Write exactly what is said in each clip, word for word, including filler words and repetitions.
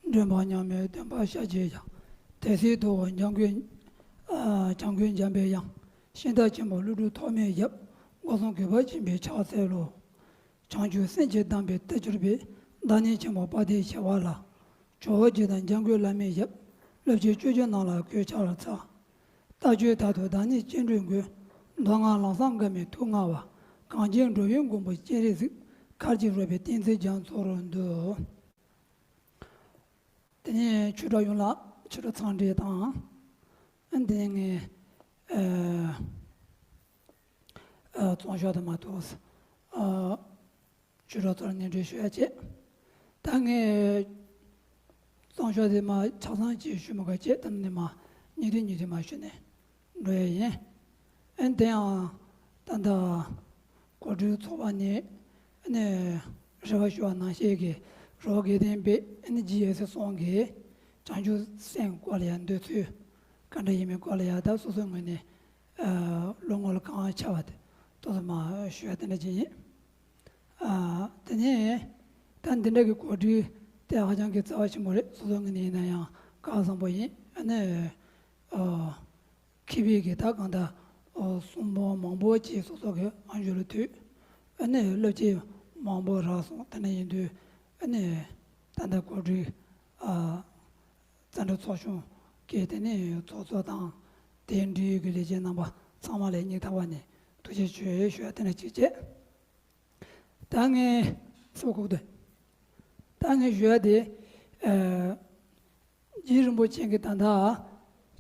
མགྲོན་པོ་མཉམ་མེད་སྟོན་པ་ཤཱཀྱའི་ཞབས། དེ་སྲིད་ཐུ་བོ་འཇམ་མགོན། ཨ། འཇམ་མགོན་འཇམ་པའི་དབྱངས། ཤིང་རྟ་ཆེན་པོ་ཀླུ་སྒྲུབ་ཐོགས་མེད་ཞབས། སྒོ་གསུམ་གུས་པར་བྱིན་པའི་ཕྱག་འཚལ་ལོ། བྱང་ཆུབ་སེམས་ཀྱི་གདམས་པའི་རྟ་ཕྱུར་པའི། བདག་ཉིད་ཆེན་པོ་དཔལ་ལྡན་ཞི་བ་ལྷ། ཇོ་བོ་རྗེ་དང་འཇམ་མགོན་བླ་མའི་ཞབས། སློབ་ཆེན་སྤྱོད་འཇུག་རྣམས་ལ་གུས་ཕྱག་འཚལ། ལྟ་སྤྱོད་དག་ཏུ་བདག་ཉིད་སྤྱན་འདྲེན་མགོན། མདོ་སྔགས་ལམ་བཟང་འགལ་མེད་ཐུགས་མངའ་བ། གངས་ཅན་འགྲོ་བའི་མགོན་པོ་སྤྱན་རས་གཟིགས། མཁའ་སྤྱོད་རོལ་པའི་ཏིང་འཛིན་རྒྱ་མཚོ་རུ་འདུད། དེ་ནས་ཆོས་གྲོགས་ཡོངས་ལ་ཆོས་གྲོགས་འཚམས་འདྲི་དང་། ཨ། དེ་ནས་ངས་ཨ་ཨ་རྩོམ་ཤོག་དེ་མར་ཐུགས་ཨ་ཆོས་གྲོགས་ཚོར་སྙན་སྒྲོན་ཞུ་ཡ་བྱེད། ད་ངས་རྩོམ་ཤོག་དེ་མར་ཆ་ཚང་ཅིག་ཞུ་མི་དགོས་བྱས། ད་ནི་མར་ཉིས་ཐིག་ཉིས་ཐིག་མར་ཞུས་ནས་འགྲོ་ཡ་ཡིན། ཨ། དེ་ཡང་ད་ལྟ་གོ་སྒྲིག་ཚོགས་པ་ནས་ནས་རེ་བ་ཞུ་བ་ནང་བཞིན་གྱི་རོགས་དགེ་ལྡན་པས་ནས་རྗེ་ཡབ་སྲས་གསུམ་གྱི་བྱང་ཆུབ་སེམས་སྐོར་ལ་ཡང་འདོད་ཚུལ་ག་འདྲ་ཡིན་མིན་སྐོར་ལ་ཡང་ད་སོ་སོའི་ངོས་ནས་ཨ་བློ་ངོར་གང་འཆར་བ་དེ་ཏོག་ཙམ་མར་ཞུ་ཡ་དེ་འདྲ་ཅིག་ཡིན། ཨ། དེ་ནས་ད་འདི་འདྲ་གི་གོ་སྒྲིག་དེ་ཧ་ཅང་གི་རྩ་བ་ཆེན་པོ་རེད། སོ་སོའི་ངོས་ནས་ཡིན་ན་ཡང་སྐལ་བཟང་པོ་ཡིན། ཨ་ནི་ཨ་མཁས་པའི་གི་ད་གང་ལྟར་ཨ་གསུང་འབུམ་མང་པོ་ཅིག་སོ་སོ་གི་ཨ་མཇུག་ལ་ཐུག་ཨ་ནི་སློབ་ཆེན་མང་པོ་རག་སོང་། དེ་འདྲ་ཡིན་དུས་ཨ་ནི་ད་ལྟ་གོ་སྒྲིག་ཨ་བཙན་བྱོལ་ཚོགས་ཆུང་གི་དེ་ནས་ཚོགས་གཙོ་དང་དེ་འབྲེལ་ཡོད་ཀྱི་ལས་བྱེད་རྣམ་པ་ཚང་མ་ལ་སྙིང་ཐག་པ་ནས་ཐུགས་རྗེ་ཆེ་ཞུ་ཡ་དེ་འདྲ་ཅིག་བྱས། ད་ངས་སོ་གོ་དེ། ད་ངས་ཞུ་ཡ་དེ། ཨ། རྗེ་རིན་པོ་ཆེ་གིས་ད་ལྟ་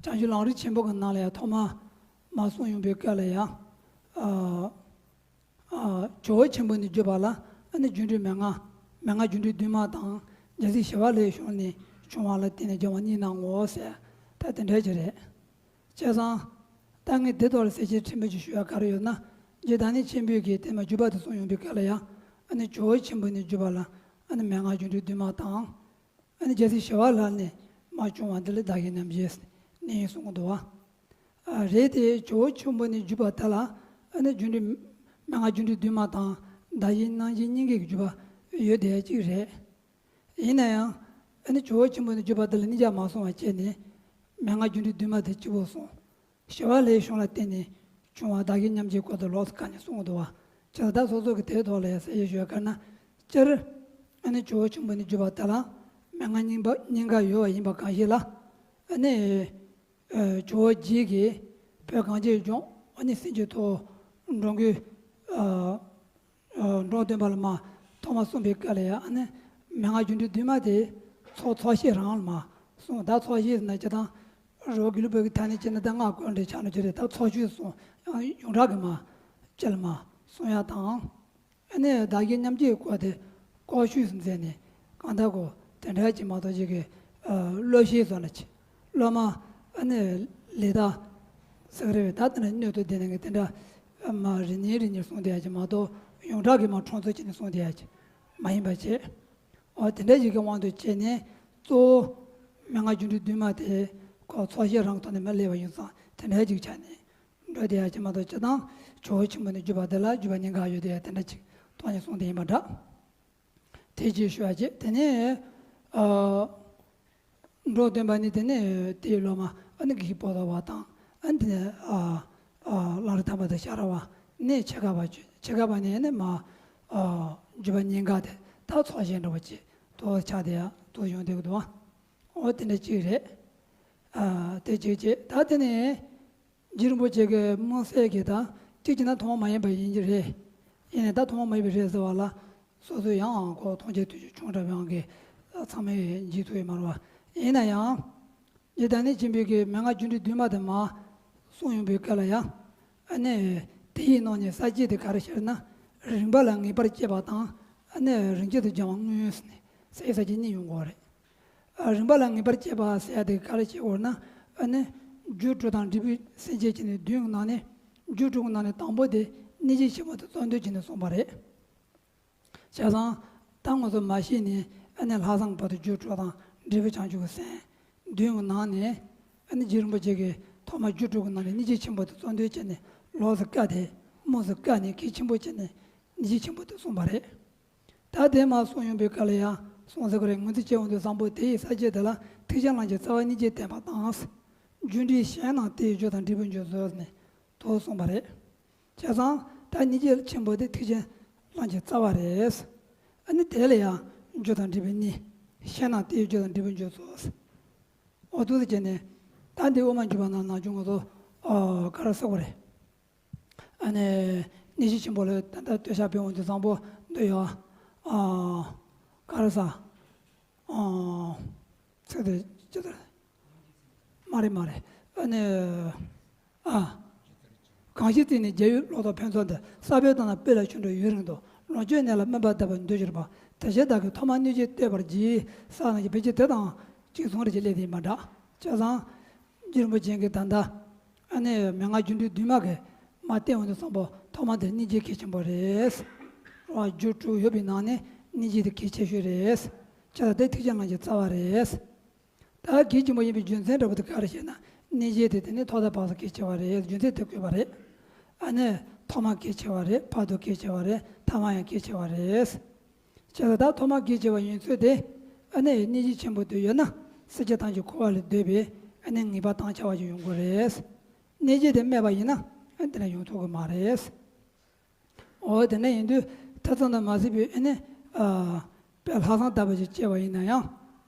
བྱང་ཆུབ་ལམ་རིམ་ཆེན་པོ་གི་ནང་ལ་ཡང་ཐོག་མ་མར་གསུངས་ཡོང་པའི་སྐབས་ལ་ཡང་། ཨ། ཨ། ཇོ་བོ་ཆེན་པོ་ནས་བརྒྱུད་པ་ལ་ཨ་ནི་སྒྱུ་འཕྲུལ་མན་ངག་མན་ངག་སྒྱུ་འཕྲུལ་བདུན་མ་དང་རྒྱལ་སྲས་ཞི་བ་ལྷའི་གཞུང་ནས་བྱུང་བ་ལ་བརྟེན་ནས་སྦྱར་བ་གཉིས་སྣང་ངོ་ཟེར། ད་དེ་འདྲ་ཅིག་རེད། བྱས་ཙང་། ད་ངས་འདི་ཐོག་ལ་གསལ་བཤད་ཕྲན་བུ་ཅིག་ཞུ་ཡ་ག་རེ་ཡོད་ན། རྗེ་བདག་ཉིད་ཆེན་པོས་ཀྱིས་དེ་མ་བརྒྱུད་པ་དེ་གསུངས་ཡོང་པའི་སྐབས་ལ་ཡང་། ཨ་ནི་ཇོ་བོ་ཆེན་པོ་ནས་བརྒྱུད་པ་ལ་ཨ་ནི་མན་ངག་སྒྱུ་འཕྲུལ་བདུན་མ་དང་། ཨ་ནི་རྒྱལ་སྲས་ཞི་བ་ལྷ་ནས་མར་བྱུང་བ་འདི་ལ་བདག་གི་རྣམ་བཞེས་ནས་གསུང་གི་འདུག་བ། ཨ། རེད་དེ་ཇོ་བོ་ཆེན་པོ་ནས་བརྒྱུད་པ་དེ་ལ་ཨ་ནི་སྒྱུ་འཕྲུལ་མན་ངག་སྒྱུ་འཕྲུལ་བདུན་མ་དང་བདག་གི་རྣམ་བཞེས་གཉིས་ཀའི་བརྒྱུད་པ་ཡོད་བསྡད་ཡ་གཅིག་རེད། ཡིན་ན་ཡང་། ཨ་ནི་ཇོ་བོ་ཆེན་པོ་ནས་བརྒྱུད་པ་དེ་ལ་གཉིས་ཆར་མ་གསུངས་པ་བྱས་ནས། མན་ངག་སྒྱུ་འཕྲུལ་བདུན་མ་དེ་གཅིག་པུ་གསུངས། ཞི་བ་ལྷའི་གཞུང་ལ་བརྟེན་ནས་བྱུང་བ་བདག་གི་རྣམ་བཞེས་སྐོར་དུ་ལོགས་སུ་བཀར་ནས་གསུངས་འདུག་བ། བྱས་ཙང་ད་སོ་སོ་གི་དེའི་ཐོག་ལ་ཡང་གསལ་བཤད་ཞུ་བ་ག་རེ་ན། སྤྱིར། ཨ་ནི་ཇོ་བོ་ཆེན་པོ་ནས་བརྒྱུད་པ་དེ་ལ་མན་ངག་གཉིས་པ་གཉིས་ཀ་ཡོད་པ་ཡིན་པ་གང་ཞིག་ལ། ཨ་ནི། ཨ། ཇོ་བོ་རྗེ་གིས་བོད་གངས་ཅན་ལྗོངས་ཨ་ནི་སེམས་ཀྱི་ཐོག་འགྲོ་མགོན། ཨ། ཨ། འབྲོམ་སྟོན་པ་ལ་མར་ཐོག་མར་གསུངས་པའི་སྐབས་ལ་ཡང་ཨ་ནི་མན་ངག་སྒྱུ་འཕྲུལ་བདུན་མ་དེ་ཚོགས་ཚོགས་བཤད་རང་ལ་མར་གསུངས། ད་ཚོགས་བཤད་ཟེར་ན་སྤྱིར་བཏང་རི་བོ་དགེ་ལུགས་པའི་གི་ཐ་སྙད་བྱས་ན་ད་སྔགས་སྐོར་འདྲ་ཆགས་ན་ཅི་རེད། ད་ཚོགས་ཆོས་གསུངས་ཡང་ཡོངས་གྲགས་ཀྱི་མར་སྤྱི་ལ་མར་གསུང་ཡ་དང་། ཨ་ནི་བདག་གི་རྣམ་བཞེས་སྐོར་དེ་ལྐོག་ཞུས་སུ་མཛད་ནས་གང་ལྟར་གོ་དེ་འདྲ་ཅིག་མ་གཏོགས་ཅིག་གི་ཨ་སློབ་བཤད་བཟོ་ན་ཅི། སློབ་མ་ཨ་ནི་ལས་ད་ཟེར་གི་རེད་པས། ད་དེ་འདྲ་སྣོད་དུ་ལྡན་ནས་གི་དེ་འདྲ་མར་རེ་གཉིས་རེ་གཉིས་གསུངས་བསྡད་ཡ་ཅིག་མ་གཏོགས་ཡོངས་གྲགས་ཀྱི་མར་ཁྲོམ་ཚོགས་བྱས་ནས་གསུངས་བསྡད་ཡ་ཅིག་མ་ཡིན་པ་བྱས། འོ་དེ་འདྲ་ཞིག་གི་དབང་དུ་བྱས་ནས་གཙོ་བོ་མན་ངག་སྒྱུ་འཕྲུལ་བདུན་མ་དེ་ཁོ་ཚོགས་བཤད་རང་ཐོག་ནས་མར་སླེབས་པ་ཡིན་ཙང་དེ་འདྲ་ཞིག་ཆགས་ནས་འགྲོ་བསྡད་ཡ་ཅིག་མ་གཏོགས་སྤྱིར་བཏང་ཇོ་བོ་ཆེན་པོ་ནས་བརྒྱུད་པ་དེ་ལ་བརྒྱུད་པ་གཉིས་ཀ་ཡོད་བསྡད་ཡ་དེ་འདྲ་ཅིག་ཐོག་ནས་གསུངས་བསྡད་ཡིན་པ་འདྲ། དེ་ཅིག་ཞུ་བ་བྱས། དེ་ནས་ཨ། འབྲོམ་སྟོན་པ་ནི་དེ་ནས་དེའི་སློབ་མ་ཨ་ནི་དགེ་བཤེས་པོ་ཏ་བ་དང་། ཨ་ནི་དེ་ནས་ཨ་ཨ་གླང་རི་ཐང་པ་དང་ཤ་ར་བ་ནས་ཕྱེད་ཀ་བར་བརྒྱུད། ཕྱེད་ཀ་བར་ནས་ནི་མར་ཨ་བརྒྱུད་པ་གཉིས་ཀ་དེ་ད་ཚོགས་བཤད་འདྲ་བོ་ཅིག་ཏོག་ཆགས་བསྡད་ཡ་ཏོག་ཡོང་བསྡད་ཀྱི་འདུག་བ། འོ་དེ་འདྲ་ཅིག་རེད། ཨ་དེ་གཅིག་བྱས། ད་དེ་ནས་རྗེ་རིན་པོ་ཆེ་གི་མི་སེར་གྱི་ད་གཅིག་བྱས་ན་ཐོག་མ་མ་ཡིན་པ་ཡིན་གྱི་རེད། ཡིན་ནའི་ད་ཐོག་མ་མ་ཡིན་པ་རེད་ཟེར་བ་ལ་སོ་སོ་ཡང་ཁོ་མཐོང་རྒྱ་ཐོས་རྒྱ་ཆུང་དྲགས་པའི་དབང་གིས་ཚང་མས་འཇིགས་ཐུབ་ཡོད་མ་རེད་བ། ཡིན་ན་ཡང་རྗེ་བདག་ཉིད་ཆེན་པོའི་གི་མན་ངག་སྒྱུ་འཕྲུལ་བདུན་མ་དེ་མར་གསུངས་ཡོང་པའི་སྐབས་ལ་ཡང་། ཨ་ནི་དེ་ཡི་ནང་ནས་ས་བཅད་དེ་ག་རེ་ཟེར་ན། རིམ་པ་ལ་ངེས་པར་དཔྱད་པ་དང་། ཨ་ནི་རིམ་གྱིས་སྦྱང་བ་དངོས་ཟེར་ནས་ས་བཅད་གཉིས་ཡོང་གི་ཡོད་རེད། ཨ། རིམ་པ་ལ་ངེས་པར་དཔྱད་པ་ཟེར་ཡ་དེ་ག་རེ་བྱེད་དགོས་ན། ཨ་ནི་རྒྱུ་དྲུག་དང་འབྲས་བུ་སེམས་བསྐྱེད་བྱས་ནས་བདུན་གྱི་ནང་ནས་རྒྱུ་དྲུག་གི་ནང་ནས་དང་པོ་དེ་སྙིང་རྗེ་ཆེན་པོ་དེ་གཙོ་འདོན་བྱས་ནས་གསུངས་པ་རེད། བྱས་ཙང་ད་ང་ཚོ་མ་ཤེས་ནས་ཨ་ནི་ལྷག་བསམ་བར་དུ་རྒྱུ་དྲུག་དང་འབྲས་བུ་བྱང་ཆུབ་ཀྱི་སེམས་བདུན་གྱི་ནང་ནས། ཨ་ནི་རྗེ་རིན་པོ་ཆེ་གིས་ཐོག་མར་རྒྱུ་དྲུག་གི་ནང་ནས་སྙིང་རྗེ་ཆེན་པོ་དེ་གཙོ་འདོན་བྱས་ནས་ལོགས་སུ་བཀར་ཏེ་དམིགས་སུ་བཀར་ནས་གལ་ཆེན་པོ་བྱས་ནས་སྙིང་རྗེ་ཆེན་པོ་དེ་གསུངས་པ་རེད། ད་དེ་མར་གསུངས་ཡོང་པའི་སྐབས་ལ་ཡང་ གསུངས་ཟེར་གི་རེད། ངོས་འཛིན་བྱེད་འོང་དུས་བཟང་པོ་དེ་ཡི་ས་བཅད་དེ་ལ་ཐེག་ཆེན་ལམ་གྱི་རྩ་བ་སྙིང་རྗེ་བསྟན་པ་དང་། རྒྱུ་འབྲས་གཞན་རྣམས་དེ་ཡི་རྒྱུ་དང་འབྲས་བུའི་རྒྱུ་ཟེར་ནས་དུ་གསུངས་པ་རེད། བྱས་ཙང་ད་སྙིང་རྗེ་ཆེན་པོ་དེ་ཐེག་ཆེན་ལམ་གྱི་རྩ་བ་རེད། ཨ་ནི་དེ་ལ་ཡང་རྒྱུ་དང་འབྲས་བུ་གཉིས། གཞན་རྣམས་དེ་ཡི་རྒྱུ་དང་འབྲས་བུའི་རྒྱུ་ཟེར། འོ་འདུག་སེ་བྱས་ནས་ད་འདི་དབུ་མ་འཇུག་པ་ནང་ནང་བྱུང་ང་ཚོ་ཨ་ག་རེ་ཟེར་དགོས་རེད། ཨ་ནི་སྙིང་རྗེ་ཆེན་པོ་ལ་ད་ལྟ་ལྟོས་བཞག་པའི་དབང་དུ་བཟང་པོ་འདོད་ཡོད། ཨ་ག་རེ་ཟ། ཨ་ཚིག་དེ་ཅི་ལྟར། མ་རེད་མ་རེད། ཨ་ནི་ཨ། གང་ཞིག་བརྩིས་ནས་རྒྱལ་བའི་བློ་དང་ཕན་ཚུན་འདི། ས་བོན་དང་ན་སྤོས་ལ་ཆུ་འདྲ་ཡུན་རིང་དུ། ལོངས་སྤྱོད་གནས་ལ་སྨིན་པ་འདོད་པར་འདོད་གྱུར་པ། དེ་ཕྱིར་བདག་གིས་ཐོག་མར་སྙིང་རྗེ་བསྟོད་པར་བགྱི། ཟེར་ན་གི་ཕལ་ཆེར་དེ་དང་གཅིག་མཚུངས་རེད་ཅེས་སླེབས་དེ་མ་འདྲ། བྱས་ཙང་རྗེ་རིན་པོ་ཆེ་གིས་ད་ལྟ་ཨ་ནི་མན་ངག་སྒྱུ་འཕྲུལ་བདུན་མ་གི་མ་བསྟན་འོང་དུས་བཟང་པོ་ཐོག་མ་དེ་སྙིང་རྗེ་གལ་ཆེན་པོ་རེད། རོ་རྒྱུ་དྲུག་ཡོད་པའི་ནང་ནས་སྙིང་རྗེ་དེ་གལ་ཆེ་ཤོས་རེད། བྱས་ཙང་དེ་ཐེག་ཆེན་ལམ་གྱི་རྩ་བ་རེད། ད་གལ་ཆེན་པོ་ཡིན་པའི་རྒྱུ་མཚན་འདྲ་པོ་དེ་ག་རེ་ཞེ་ན། སྙིང་རྗེ་དེ་དེ་ནི་ཐོག་མཐའ་བར་གསུམ་གལ་ཆེ་བ་རེད། རྒྱུ་མཚན་དེ་བཀོད་པ་རེད། ཨ་ནི་ཐོག་མ་གལ་ཆེ་བ་རེད། བར་དུ་གལ་ཆེ་བ་རེད། ཐ་མ་ཡང་གལ་ཆེ་བ་རེད། བྱས་ཙང་ད་ཐོག་མ་གལ་ཆེ་བ་ཡིན་ཚོད་དེ། ཨ་ནི་སྙིང་རྗེ་ཆེན་པོ་དེ་ཡོད་ན་སེམས་ཅན་ཐམས་ཅད་འཁོར་བ་ལས་འདོད་པའི་ཨ་ནི་ངེས་པ་དྭངས་འཆར་བ་ཞིག་ཡོང་གི་རེད། སྙིང་རྗེ་དེ་མེད་པ་ཡིན་ན་ཨ་ནི་དེ་འདྲ་ཡོང་ཐུབ་ཀྱི་མ་རེད། འོ་དེ་འདྲ་ཡིན་དུས་ཐེ་ཚོམ་དང་མ་སྲིད་པའི་ཨ་ནི་ཨ་དཔེ་ལྷག་བསམ་ལྟ་བུ་ཞིག་སྐྱེས་པ་ཡིན་ན་ཡང་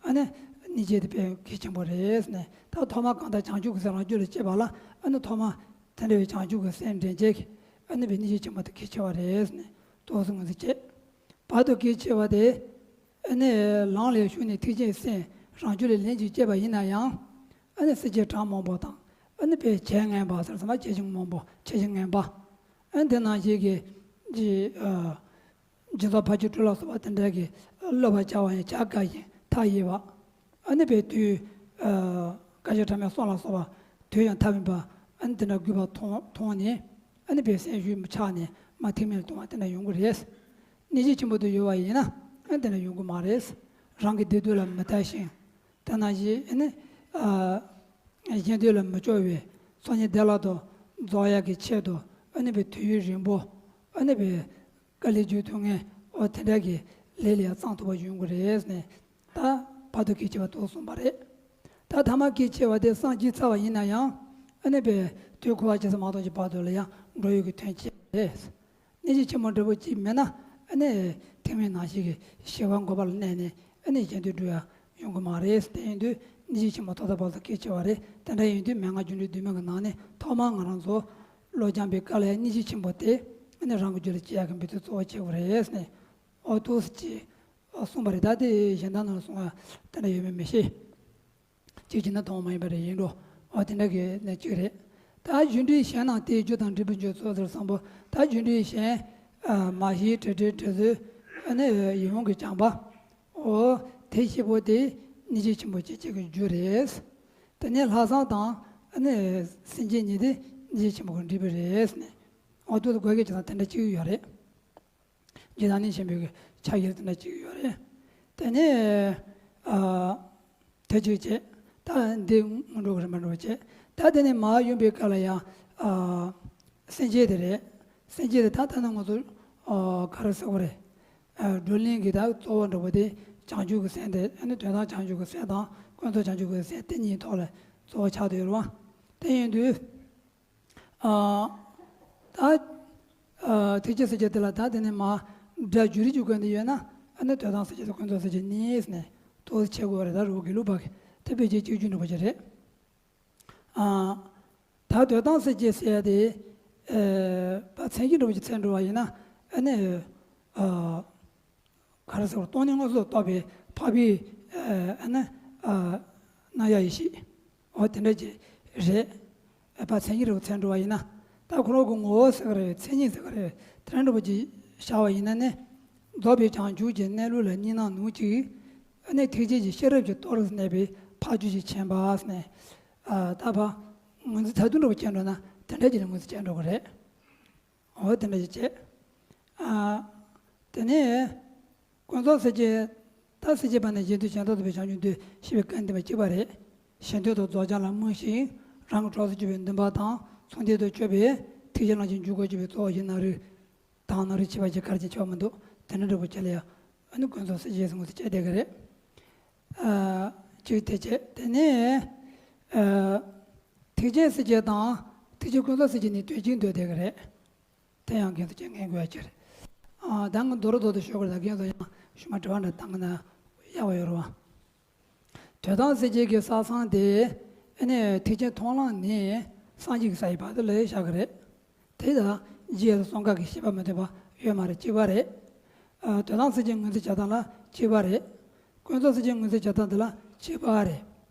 ཨ་ནི་སྙིང་རྗེ་དེ་དཔེ་གལ་ཆེན་པོ་རེད་ནས། ད་ཐོག་མ་གང་ལྟར་བྱང་ཆུབ་ཀྱི་སེམས་རང་རྒྱུད་ལ་སྐྱེས་པ་ལ་ཨ་ནི་ཐོག་མ་དེ་འདྲ་བའི་བྱང་ཆུབ་ཀྱི་སེམས་འདྲེན་བྱེད་ཀྱི་ཨ་ནི་དཔེ་སྙིང་རྗེ་ཆེན་པོ་དེ་གལ་ཆེ་བ་རེད་ནས་ཏོག་ཙམ་ངོས་འཛིན་བྱེད། བར་དུ་གལ་ཆེ་བ་དེ། ཨ་ནི་ལམ་ལ་ཞུགས་ནས་ཐེག་ཆེན་སེམས་རང་རྒྱུད་ལ་ལྷན་ཅིག་སྐྱེས་པ་ཡིན་ན་ཡང་། ཨ་ནི་སེམས་ཅན་གྲངས་མང་པོ་དང་། ཨ་ནི་དཔེ་བྱས་ངན་པ་ཟེར་ཙམ་པ་བྱས་ཤིང་ངན་པ། བྱས་ཤིང་ངན་པ། ཨ་ནི་དེ་ནང་བཞིན་གྱི་ཅི་ཨ་སྦྱིན་སོགས་ཕར་ཕྱིན་དྲུག་ལ་སོགས་པ་དེ་འདྲ་གི་སློབ་པར་བྱ་བ་ཡང་བྱ་དཀའ་ཞིང་མཐའ་ཡས་པ། ཨ་ནི་དཔེ་དུས་ཨ་བསྐལ་བརྒྱ་ཕྲ་མོའི་སོང་ལ་སོགས་པ་དུས་ཡང་ཐ་མལ་པ། ཨ་ནི་དེ་འདྲ་རྒུད་པ་མཐོང་མཐོང་ནས། ཨ་ནི་དཔེ་སེམས་ཤུགས་ཆག་ནས་མར་ཐེག་དམན་ལ་ལྟུང་བ་དེ་འདྲ་ཡོང་གི་རེད། སྙིང་རྗེ་ཆེན་པོ་དེ་ཡོད་པ་ཡིན་ན་ཨ་དེ་འདྲ་ཡོང་གི་མ་རེད། རང་གི་བདེ་སྡུག་ལ་མི་ལྟ་ཞིང་། དེ་ནང་བཞིན་ཨ་ནི་ཨ་གཞན་སྡུག་ལ་མི་སྐྱོ་བའི་ཚོགས་གཉིས་བདེ་བླག་ཏུ་རྫོགས་ཡག་གི་ཆེད་དུ། ཨ་ནི་དཔེ་དུས་ཡུན་རིང་པོ། ཨ་ནི་དཔེ་དཀའ་ལས་བརྒྱུད་ཐུབ་མཁན་འོ་དེ་འདྲ་གི་ལས་ལ་ཡང་བརྩོན་ཐུབ་པ་ཡོང་གི་རེད་ནས། ད་བར་དུ་གལ་ཆེ་བ་དེ་གསུངས་པ་རེད། ད་ཐ་མ་གལ་ཆེ་བ་དེ་སངས་རྒྱས་ཚར་བ་ཡིན་ན་ཡང་ཨ་ནི་དཔེ་དུས་འཁོར་བ་ཇི་སྲིད་མ་སྟོངས་ཀྱི་བར་དུ་ལ་ཡང་འགྲོ་ཡུལ་གྱི་དོན་བྱེད་རེད། སྙིང་རྗེ་ཆེན་པོ་འདྲ་པོ་ཅིག་མེད་ན་ཨ་ནི་ཐེག་དམན་ནང་བཞིན་གྱི་ཞི་བ་འགོག་པ་ལ་གནས་ནས་ཨ་ནི་གཞན་དོན་སྒྲུབ་ཡ་ཡོང་གི་མ་རེད། དེ་ཡིན་དུས་སྙིང་རྗེ་ཆེན་པོ་ཐོག་མཐའ་བར་གསུམ་གལ་ཆེ་བ་རེད། དེ་འདྲ་ཡིན་དུས་མན་ངག་སྒྱུ་འཕྲུལ་བདུན་མ་གི་ནང་ནས་ཐོག་མར་ང་རང་ཚོ་བློ་སྦྱང་པའི་སྐབས་ལ་ཡང་སྙིང་རྗེ་ཆེན་པོ་དེ་ཨ་ནི་རང་གི་རྒྱུད་ལ་སྐྱེ་ཡག་གི་འབད་བརྩོན་གཙོ་བོ་བྱེད་དགོས་རེད་ནས། འོ་འདུག་སེ་ཅིག་གསུངས་པ་རེད། ད་དེ་གཞན་དག་ནང་ལ་གསུངས་པ་དེ་འདྲ་ཡོད་མེད་མི་ཤེས། གཅིག་བྱས་ན་དོན་མ་ཡིན་པ་རེ་ཡིན་འགྲོ། འོ་དེ་འདྲ་གི་ནས་གཅིག་རེད། ད་རྒྱུ་འབྲས་གཞན་རྣམས་དེའི་རྒྱུ་དང་འབྲས་བུའི་རྒྱུ་ཚོགས་ཟེར་བཟང་པོ། ད་རྒྱུ་འབྲས་གཞན་ཨ་མ་ཤེས་དྲི་བྲལ་དྲི་བཟོད་ཨ་ནི་ཡིད་འོང་གི་བྱམས་པ། འོ་དེ་བཞི་པོ་དེ་སྙིང་རྗེ་ཆེན་པོ་སྐྱེ་བྱེད་ཀྱི་རྒྱུ་རེད། དེ་ནས་ལྷག་བསམ་དང་ཨ་ནི་སེམས་བསྐྱེད་གཉིས་དེ་སྙིང་རྗེ་ཆེན་པོ་གི་འབྲས་བུ་རེད་ནས། འོ་དེ་དགོས་གལ་ཆེ་ན་དེ་འདྲ་གཅིག་ཡོད་རེད། རྗེ་བདག་ཉིད་ཆེན་པོའི་ཕྱག་གིར་དེ་འདྲ་གཅིག་ཡོད་རེད། དེ་ནས་ཨ་དེ་གཅིག་བྱས། ད་འདི་སྔོན་འགྲོ་གི་རིམ་པ་འགྲོ་བྱས། ད་དེ་ནས་མར་ཡོང་པའི་སྐབས་ལ་ཡང་ཨ་སེམས་བསྐྱེད་དེ་རེད། སེམས་བསྐྱེད་དེ་ད་ལྟ་ན་ང་ཚོ་ཨ་ག་རེ་ཟེར་དགོས་རེད། ཨ་བགྲོ་གླེང་གི་ད་གཙོ་བོ་འདྲ་པོ་དེ་བྱང་ཆུབ་ཀྱི་སེམས་དེ། ཨ་ནི་དོན་དམ་བྱང་ཆུབ་ཀྱི་སེམས་དང་ཀུན་རྫོབ་བྱང་ཆུབ་ཀྱི་སེམས་དེ་གཉིས་ཐོག་ལ་གཙོ་བོ་ཆགས་བསྡད་ཡོད་རེད་བ། དེ་ཡིན་དུས། ཨ་ད་ཨ་ཐེག་ཆེན་སེམས་བསྐྱེད་དེ་ལ་ད་དེ་ནས་མར་སྒྲ་སྒྱུ་རིས་ཀྱི་སྒོ་ནས་ཡོད་ན། ཨ་ནི་དོན་དམ་སེམས་བསྐྱེད་དང་ཀུན་རྫོབ་སེམས་བསྐྱེད་གཉིས་ནས་དོགས་ཟེར་བྱེད་དགོས་པ་རེད། ད་རི་བོ་དགེ་ལུགས་པ་གི་དེ་དཔེ་ཆའི་གཅིག་གྱུར་འདྲ་པོ་ཅིག་རེད། ཨ་ད་དོན་དམ་སེམས་བསྐྱེད་ཟེར་ཡ་དེ་ཨ་ཕར་མཚན་ཉིད་འདྲ་པོ་ཅིག་ཚད་འགྲོ་བ་ཡིན་ན། ཨ་ནི་ཨ། ག་རེ་ཟེར་བ། སྟོང་ཉིད་མངོན་སུམ་རྟོགས་པའི་འཕགས་པའི་ཨ་ནི་ཨ་རྣམ་གཞག་ཡེ་ཤེས། འོ་དེ་འདྲ་ཅིག་རེད། ཨ་ཕར་མཚན་ཉིད་རེ་བ་ཚད་འགྲོ་བ་ཡིན་ན། ད་ཁོ་རང་གི་ངོ་བོ་ཟེར་གི་རེད། མཚན་ཉིད་ཟེར་གི་རེད། དེ་འདྲ་འདྲ་པོ་ཅིག་བཞག་པ་ཡིན་ན་ནི། རྫོགས་པའི་བྱང་ཆུབ་ཀྱི་གནས་ལུགས་ལ་གཉིས་སྣང་ནུབ་ཅིག་ཨ་ནི་ཐེག་ཆེན་གྱི་ཤེས་རབ་ཀྱི་སྟོབས་ལ་གནས་པའི་འཕགས་རྒྱུད་ཅིག་མཁྱེན་པ་ཟེར་ནས། ཨ་ད་ཕར་ངོས་འཛིན་ཚད་ལྡན་འདྲ་པོ་བྱས་འགྲོ་ན་དེ་འདྲ་ཅིག་ལ་ངོས་འཛིན་བྱས་འགྲོ་གི་རེད། འོ་དེ་འདྲ་ཞིག་བྱས། ཨ། དེ་ནས་ཀུན་རྫོབ་སེམས་བསྐྱེད། ད་སེམས་བསྐྱེད་པ་ནི་གཞན་དོན་གཞན་དོན་དུ་བའི་བྱང་ཆུབ་འདོད་ཞེས་པའི་སྐབས་འདི་མ་གཅིག་པ་རེད། གཞན་དོན་དང་རྫོགས་བྱང་ལ་སྨོན་ཞིང་། རང་གི་གྲོགས་སུ་གྱུར་པའི་འདུན་པ་དང་མཚུངས་ལྡན་དུ་གྱུར་པའི་ཐེག་ཆེན་ལམ་གྱི་འཇུག་སྒོར་གྱུར་པའི་གཙོ་བོ་བཞི་ནང་རིག་དང་ནང་རིག་བྱེད་པ་བཞི་གར་གྱི་ཆེ་བ་མི་འདུག་དེ་འདྲ་འདྲ་པོ་ཁྱེད་ལ་ཡང་ ཨ་ནི་ཀུན་རྫོབ་སེམས་ཅན་ཟེར་དངོས་སུ་བྱས་བསྡད་ཀྱི་རེད། ཨ། གཅིག་དེ་བྱས། དེ་ནས་ཨ། ཐེག་ཆེན་སེམས་བསྐྱེད་དང་ཐེག་ཆེན་ཀུན་རྫོབ་སེམས་བསྐྱེད་གཉིས་དོན་གཅིག་འདོད་བསྡད་ཀྱི་རེད། དེ་ཡང་རྒན་ཚོས་ཅིག་ངེས་དགོས་ཀྱི་རེད། ཨ། ད་ང་མདོར་བསྡུས་ཏེ་ཞུ་དགོས་རེད། ད་རྒན་ཚོས་ཡང་ཞུ་མ་དྲི་བ་འདྲ་བཏང་ན་ཡག་པོ་ཡོད་རེད་བ། དོན་དམ་སེམས་བསྐྱེད་ཀྱི་ས་མཚམས་དེ་ཨ་ནི་ཐེག་ཆེན་མཐོང་ལམ་ནས་སངས་རྒྱས་ཀྱི་ས་ཡི་བར་དུ་ལ་བཞག་གི་རེད། དེ་ལ་རྗེས་སུ་གསུམ་ཀ་གི་ཤེས་པ་མི་མཐུན་པ་ཡོད་མ་རེད། གཅིག་པ་རེད། ཨ། དོན་དམ་སེམས་བསྐྱེད་ངོས་འཛིན་བྱེད་སྟངས་ལ་གཅིག་པ་རེད། ཀུན་རྫོབ་སེམས་བསྐྱེད་ངོས་འཛིན་བྱེད་སྟངས་དེ་ལ་གཅིག་པ་རེད།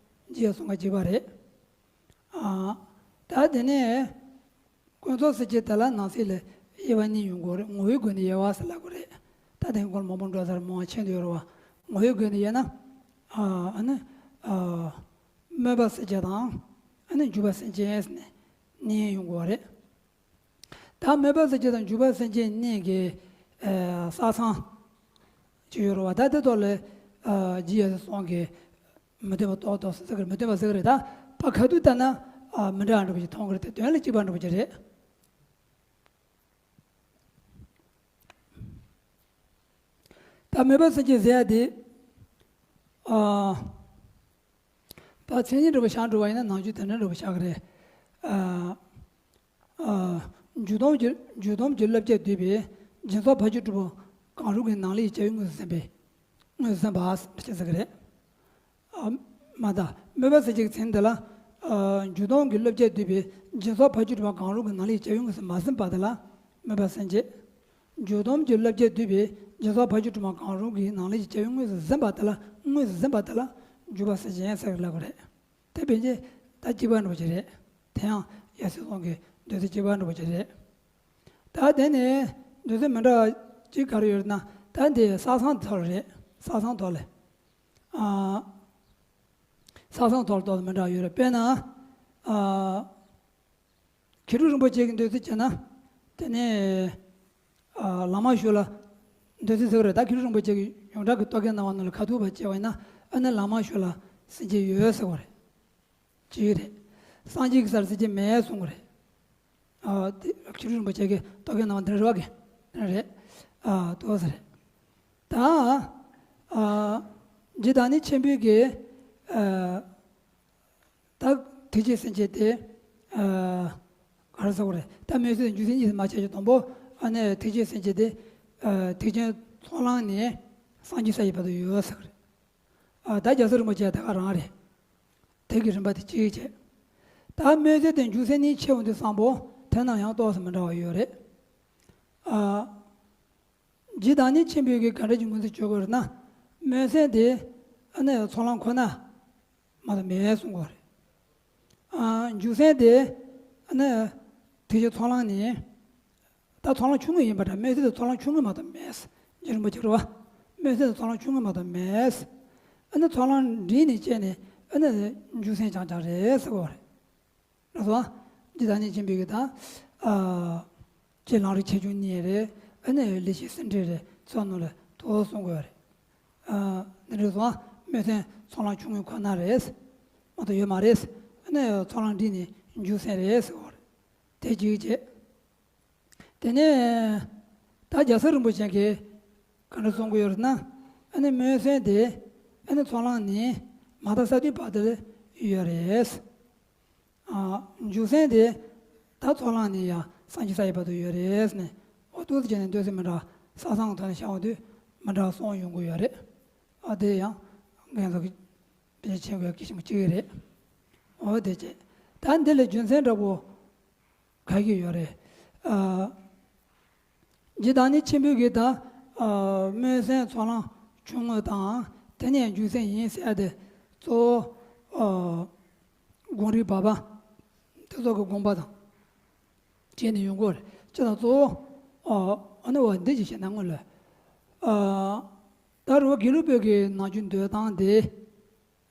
རྗེས་སུ་གསུམ་ཀ་གཅིག་པ་རེད། ཨ། ད་དེ་ནས་ཀུན་རྫོབ་སེམས་བསྐྱེད་དེ་ལ་ནང་གསེས་ལ་དབྱེ་བ་གཉིས་ཡོང་གི་རེད། ངོ་བོའི་སྒོ་ནས་དབྱེ་བ་ཟེར་ལབ་ཀྱི་རེད། ད་དེ་སྐོར་མང་པོ་འགྲོ་ས་རེད། མང་བ་ཆེ་འདུག་ཡོད་རེད་བ། ངོ་བོའི་སྒོ་ནས་དབྱེ་ན། ཨ། ཨ་ནི། ཨ། སྨོན་པ་སེམས་བསྐྱེད་དང་། ཨ་ནི་འཇུག་པ་སེམས་བསྐྱེད་ཟེར་ནས་གཉིས་ཡོང་གི་རེད། ད་སྨོན་པ་སེམས་བསྐྱེད་དང་འཇུག་པ་སེམས་བསྐྱེད་གཉིས་ཀྱི་ཨ་ས་མཚམས་ཅིག་ཡོད་རེད་བ། ད་དེ་ཐོག་ལ་ཨ་རྗེ་ཡབ་སྲས་གསུམ་གྱིས་མི་མཐུན་པ་ཏོག་ཏོག་ཙམ་ཟེར་གི་རེད། མི་མཐུན་པ་ཟེར་གི་རེད། ད་ཕར་ཁ་ཐུག་ལྟ་ན་ཨ་མི་འདྲ་བ་འདྲ་པོ་ཞིག་མཐོང་གི་རེད་དེ། དོན་ལ་གཅིག་པ་འདྲ་པོ་ཅིག་རེད། ད་སྨོན་པ་སེམས་བསྐྱེད་ཟེར་ཡ་དེ། ཨ། ད་མཚན་ཉིད་འདྲ་པོ་བཞག་འགྲོ་བ་ཡིན་ན་ནང་ཆོས་དེ་འདྲ་འདྲ་པོ་ཆགས་ཀྱི་རེད། ཨ། ཨ། འཇུག་སྡོམ་གྱི་འཇུག་སྡོམ་གྱི་བསླབ་བྱ་བསྡུས་པའི་སྦྱིན་སོགས་ཕ་རྒྱུད་གྲུབ་པ་གང་རུང་གི་ནང་ལས་བྱ་བའི་དངོས་སུ་ཟིན་པས། དངོས་སུ་ཟིན་པ་ཞེས་ཟེར་གྱི་རེད། ཨ། མ་གཏོགས་སྨོན་པ་སེམས་བསྐྱེད་ཀྱི་མཚན་དེ་ལ། ཨ། འཇུག་སྡོམ་གྱི་བསླབ་བྱ་བསྡུས་པའི་སྦྱིན་སོགས་ཕ་རྒྱུད་གྲུབ་པ་གང་རུང་གི་ནང་ལས་བྱ་བའི་དངོས་སུ་མ་ཟིན་པ་དེ་ལ་སྨོན་པ་སེམས་བསྐྱེད། འཇུག་སྡོམ་གྱི་བསླབ་བྱ་བསྡུས་པའི་སྦྱིན་སོགས་ཕ་རྒྱུད་གྲུབ་པ་གང་རུང་གི་ནང་ལས་བྱ་བའི་དངོས་སུ་ཟིན་པ་དེ་ལ། དངོས་སུ་ཟིན་པ་དེ་ལ་འཇུག་པ་སེམས་བསྐྱེད་ཟེར་ལབ་དགོས་རེད། དེ་ཕལ་ཆེར་ད་གཅིག་པ་འདྲ་པོ་ཅིག་རེད། དེ་ཡང་ཡབ་སྲས་གསུམ་གྱི་འདོད་ཚུལ་གཅིག་པ་འདྲ་པོ་ཅིག་རེད། ད་དེ་ནས་འདོད་ཚུལ་མི་འདྲ་བ་གཅིག་ག་རེ་ཡོད་ན། ད་འདི་ས་མཚམས་ཐོག་རེད། ས་མཚམས་ཐོག་ལ། ཨ། ས་མཚམས་ཐོག་ལ་ཏོག་ཙམ་མི་འདྲ་བ་ཡོད་རེད། དཔེར་ན། ཨ། མཁས་གྲུབ་རིན་པོ་ཆེ་གི་འདོད་ཚུལ་བྱས་ན། དེ་ནས་ཨ་བླ་མ་ཞུགས་ལ་འདོད་ཚུལ་ཟེར་བ་རེད། ད་མཁས་གྲུབ་རིན་པོ་ཆེ་གི་ཡོངས་གྲགས་ཀྱི་རྟོག་གེའི་སྣང་བ་ནང་ལ་ཁ་ཐུག་པ་བྱས་པ་ཡིན་ན། ཨ་ནི་བླ་མ་ཞུགས་ལ་སེམས་བསྐྱེད་ཡོད་ཟེར་བ་རེད། གཅིག་རེད། སངས་རྒྱས་ཀྱི་སར་སེམས་བསྐྱེད་མེད་གསུང་གི་རེད། ཨ། དེ་མཁས་གྲུབ་རིན་པོ་ཆེ་གི་རྟོག་གེའི་སྣང་བ་འདི་རེད་བ། གི་འདི་རེད། ཨ། ཏོག་ཙམ་རེད། ད་ཨ་རྗེ་བདག་ཉིད་ཆེན་པོའི་གི་ཨ་ད་ཐེག་ཆེན་སེམས་བསྐྱེད་དེ། ཨ། ག་རེ་ཟེར་དགོས་རེད། ད་སྨོན་སེམས་འཇུག་སེམས་གཉིས་སུ་མ་ཕྱེ་ཞིང་། དང་པོ་ཨ་ནི་ཐེག་ཆེན་སེམས་བསྐྱེད་དེ། ཨ། ཐེག་ཆེན་ཚོགས་ལམ་ནས་སངས་རྒྱས་ས་ཡི་བར་དུ་ཡོད་ཟེར་གི་རེད། ཨ། ད་རྒྱལ་ཚབ་རིན་པོ་ཆེ་ད་ག་རང་རེད། དེ་གི་རིམ་པ་དེ་གཅིག་བྱས། ད་སྨོན་སེམས་དང་འཇུག་སེམས་གཉིས་ཕྱེ་འོང་དུས་ཙམ་པོ་དེ་རྣམས་ཡང་ཏོག་ཙམ་མི་འདྲ་བ་ཡོད་རེད། ཨ། རྗེ་བདག་ཉིད་ཆེན་པོས་གི་ག་འདྲ་ཅིག་ངོས་འཛིན་བྱེད་དགོས་རེད་ན། སྨོན་སེམས་དེ་ཨ་ནི་ཚོགས་ལམ་ཁོ་ན་མ་གཏོགས་མེད་གསུང་དགོས་རེད། ཨ། འཇུག་སེམས་དེ་ཨ་ནི་ཐེག་ཆེན་ཚོགས་ལམ་ནས། ད་ཚོགས་ལམ་ཆུང་ངུ་ཡིན་པ་འདྲ། སྨོན་སེམས་དེ་ཚོགས་ལམ་ཆུང་ངུ་མ་གཏོགས་མེད། རྗེ་རིན་པོ་ཆེ་རེད་བ། སྨོན་སེམས་དེ་ཚོགས་ལམ་ཆུང་ངུ་མ་གཏོགས་མེད། ཨ་ནི་ཚོགས་ལམ་འདྲེས་ནས་བྱས་ནས་ཨ་ནི་འཇུག་སེམས་རྐྱང་རྐྱང་རེད་ཟེར་བ་རེད། རེད་སོང་། རྗེ་བདག་ཉིད་ཆེན་པོའི་གི་ད། ཨ། རྗེ་ལམ་རིམ་ཆེ་ཆུང་གཉིས་རེད། ཨ་ནི་ལེགས་བཤད་སེམས་འགྲེལ་རེད། ཚོགས་ནང་ལ་ཏོག་གསུང་དགོས་རེད། ཨ། འདི་རེད་སོང་། སྨོན་སེམས་ཚོགས་ལམ་ཆུང་ངུ་ཁོ་ན་རེད། མ་གཏོགས་ཡོད་མ་རེད། ཨ་ནི་ཚོགས་ལམ་འདྲེས་ནས་འཇུག་སེམས་རེད་ཟེར་བ་རེད། དེ་གཅིག་བྱས། དེ་ནས་ད་རྒྱལ་ཚབ་རིན་པོ་ཆེ་གིས་ག་འདྲ་གསུང་གི་ཡོད་རེད་ན། ཨ་ནི་སྨོན་སེམས་དེ་ཨ་ནི་ཚོགས་ལམ་ནས་མ་མཐའ་ས་བདུན་བར་དུ་ཡོད་རེད། ཨ། འཇུག་སེམས་དེ་ད་ཚོགས་ལམ་ནས་ཡང་སངས་རྒྱས་ས་ཡི་བར་དུ་ཡོད་རེད་ནས། འོ་ཏོག་ཙམ་བྱས་ནས་འདོད་སེམས་མི་འདྲ། ས་མཚམས་ཐོག་ནས་བཤད་འོང་དུས་མི་འདྲ་གསུང་ཡོང་གི་ཡོད་རེད། ཨ། དེ་ཡང་རྒན་ཚོ་གི་དཔེ་ཆེན་པོའི་སྐད་ཆ་གཅིག་རེད། འོ་དེ་བྱས། ད་འདི་ལ་རྒྱུ་མཚན་འདྲ་པོ་ག་གི་ཡོད་རེད། ཨ། རྗེ་བདག་ཉིད་ཆེན་པོའི་གི་ད། ཨ། སྨོན་སེམས་ཚོགས་ལམ་ཆུང་ངུ་དང་། དེ་ནས་འཇུག་སེམས་ཡིན་ཟེར་ཡ་དེ་གཙོ་བོ། ཨ། དགོངས་རིགས་བར་པ་དེ་ཚོ་གི་དགོངས་པ་དང་བཅས་ནས་ཡོང་གི་རེད། ཅེས་དང་གཙོ་བོ། ཨ། ཨ་ནི་འོ་འདི་ཅིག་བཤད་ན་སྔོན་ལ། ཨ། ད་རུ་དགེ་ལུགས་པའི་གི་ནང་ཆོས་འདོད་སྟངས་དེ།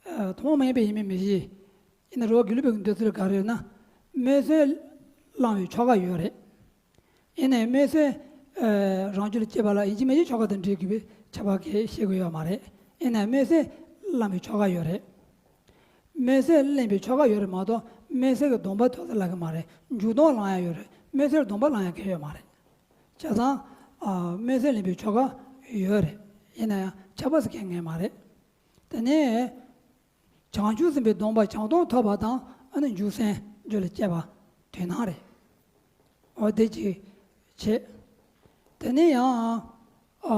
ཨ། ཐུན་མོང་མ་ཡིན་པ་ཡིན་མིན་མི་ཤེས། ཡིན་ན་རུ་དགེ་ལུགས་པའི་གི་འདོད་ཚུལ་ག་རེ་ཡོད་ན། སྨོན་སེམས་བླང་བའི་ཆོ་ག་ཡོད་རེད། ཡིན་ནའི་སྨོན་སེམས། ཨ། རང་རྒྱུད་ལ་སྐྱེས་པ་ལ་ཡིན་གཅིག་མིན་གཅིག་ཆོ་ག་དང་འབྲེལ་དགོས་པའི་ཁྱབ་པ་གང་ཡང་བཤད་ཀྱི་ཡོད་མ་རེད། ཡིན་ནའི་སྨོན་སེམས་བླང་བའི་ཆོ་ག་ཡོད་རེད། སྨོན་སེམས་བླང་བའི་ཆོ་ག་ཡོད་རེད་མ་གཏོགས་སྨོན་སེམས་ཀྱི་སྡོམ་པ་ཐོབ་ས་ལབ་ཀྱི་མ་རེད། འཇུག་སྡོམ་བླང་ཡ་ཡོད་རེད། སྨོན་སེམས་སྡོམ་པ་བླང་ཡ་གང་ཡང་ཡོད་མ་རེད། བྱས་ཙང་། ཨ། སྨོན་སེམས་བླང་བའི་ཆོ་ག་ཡོད་རེད། ཡིན་ན་ཡང་ཁྱབ་པ་ཟེར་མཁན་ངེས་མ་རེད། དེ་ནས་བྱང་ཆུབ་སེམས་དཔའི་སྡོམ་པ་བྱང་སྡོམ་ཐོབ་པ་དང་ཨ་ནི་འཇུག་སེམས་རྒྱུད་ལ་སྐྱེས་པ་དོན་དམ་རེད། འོ་དེ་གཅིག་བྱས། དེ་ནས་ཡང་ཨ་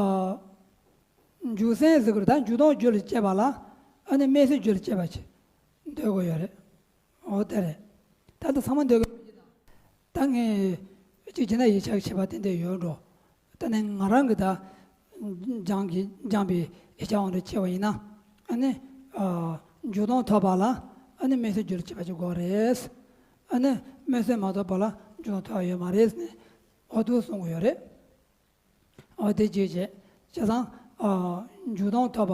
འཇུག་སེམས་ཟེར་དགོས་རེད། ད་འཇུག་ལྡོག་རྒྱུད་ལ་སྐྱེས་པ་ལ་ཨ་ནི་སྨོན་སེམས་རྒྱུད་ལ་སྐྱེས་པ་ཅིག་འདོད་དགོས་ཡོད་རེད། འོ་དེ་རེད། ད་ལྟ་ཚང་མ་འདོད་དགོས། ད་ངས་གཅིག་བྱས་ན་ཡིད་ཆེས་བྱེད་པ་དེ་འདྲ་ཡོད་འགྲོ། ད་ནི་ང་རང་གི་ད་སྦྱང་གི་སྦྱངས་པའི་ཡིད་ཆེས་དབང་དུ་བྱས་པ་ཡིན་ན། ཨ་ནི་ཨ་འཇུག་ལྡོག་ཐོབ་པ་ལ་ཨ་ནི་སྨོན་སེམས་རྒྱུད་ལ་སྐྱེས་པ་ཅིག་དགོས་རེད། ཨ་ནི་སྨོན་སེམས་མ་ཐོབ་པ་ལ་འཇུག་ལྡོག་ཐོབ་པ་ཡོད་མ་རེད་ཟེར་ནས་འོ་དུ་གསུང་གི་ཡོད་རེད། འོ་དེ་བརྗོད་བྱས། བྱས་ཙང་ཨ་འཇུག་ལྡོག་ཐོབ་པ་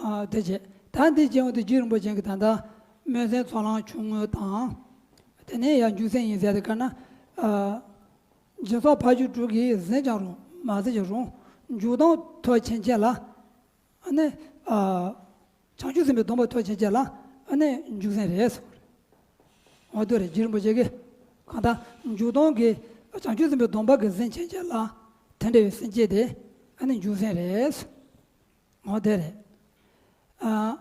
ཨ་དེ་བྱས། ད་འདི་བྱས་འོང་དུས་རྗེ་རིན་པོ་ཆེ་གིས་ད་ལྟ་སྨོན་སེམས་ཚོགས་ལམ་ཆུང་ངུ་དང་། དེ་ནས་ཡང་འཇུག་སེམས་ཡིན་ཟེར་དེ་ག་ན་ཨ་སྦྱིན་སོགས་ཕ་རྒྱུད་དྲུག་གིས་ཟིན་ཀྱང་རུང་མ་ཟིན་ཀྱང་རུང་འཇུག་ལྡོག་ཐོབ་ཕྱིན་ཆད་ལ། ཨ་ནི་ཨ་བྱང་ཆུབ་སེམས་དཔའི་སྡོམ་པ་ཐོབ་ཕྱིན་ཆད་ལ་ཨ་ནི་འཇུག་སེམས་རེད་ཟེར་བ་རེད། འོ་དེ་རེད། རྗེ་རིན་པོ་ཆེ་གིས་གང་ལྟར་འཇུག་ལྡོག་གི་བྱང་ཆུབ་སེམས་དཔའི་སྡོམ་པ་གི་ཟིན་ཕྱིན་ཆད་ལ་དེ་འདྲ་བའི་སེམས་བསྐྱེད་དེ་ཨ་ནི་འཇུག་སེམས་རེད་ཟེར། འོ་དེ་རེད། ཨ་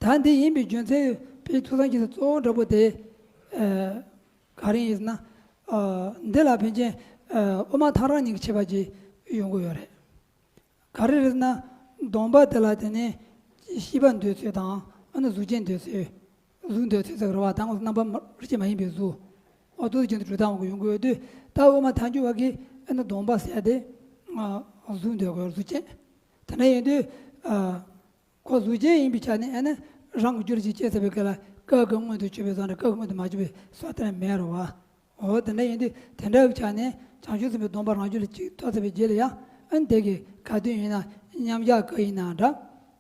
ད་འདི་ཡིན་པའི་རྒྱུ་མཚན་དཔེ་ཐུགས་བསམ་སྐྱེ་ས་གཙོ་བོ་འདྲ་པོ་དེ་ཨ་ག་རེ་ཡིན་ཟེར་ན། ཨ་འདི་ལ་ཕན་ཆད་ཨ་དབུ་མ་ཐལ་རང་གཉིས་ཀྱི་ཁྱད་པར་ཅིག་ཡོང་གི་ཡོད་རེད། ག་རེ་རེད་ཟེར་ན། སྡོམ་པ་དེ་ལ་དེ་ནས་ཤེས་པ་འདོད་ཚུལ་དང་ཨ་ནི་གཟུགས་ཅན་འདོད་ཚུལ། གཟུགས་འདོད་ཚུལ་ཟེར་གི་རེད་བ། ད་དངོས་སུ་རྣམ་པ་རིགས་ཅན་མ་ཡིན་པའི་གཟུགས། འོ་དེ་ཚོ་རྒྱུན་དུ་གྲུབ་སྟངས་འོང་གི་ཡོང་གི་ཡོད་དུས། ད་དབུ་མ་ཐལ་འགྱུར་བ་གིས་ཨ་ནི་སྡོམ་པ་ཟེར་དེ་ཨ་གཟུགས་འདོད་གི་ཡོད། གཟུགས་ཅན། དེ་འདྲ་ཡིན་དུས་ཨ་ཁོ་གཟུགས་ཅན་ཡིན་པའི་ཆ་ནས་ཨ་ནི་རང་གི་རྒྱུད་ལ་ཅིག་སྐྱེས་ཚར་བའི་སྐབས་ལ་སྐབས་ཀྱི་མངོན་དུ་གྱུར་པའི་བཟོ་འདྲ་སྐབས་ཀྱི་མངོན་དུ་མ་གྱུར་པའི་བཟོ་དེ་འདྲ་མེད་རེད་བ། འོ་དེ་འདྲ་ཡིན་དུས་དེ་འདྲ་གི་ཆ་ནས་བྱང་ཆུབ་སེམས་དཔའི་སྡོམ་པ་རང་རྒྱུད་ལ་གཅིག་ཐོབ་ཚར་བའི་རྗེས་ལ་ཡང་ཨ་ནི་དེ་གི་ག་དུས་ཡིན་ན་མཉམ་བཞག་སྐབས་ཡིན་ན་འདྲ།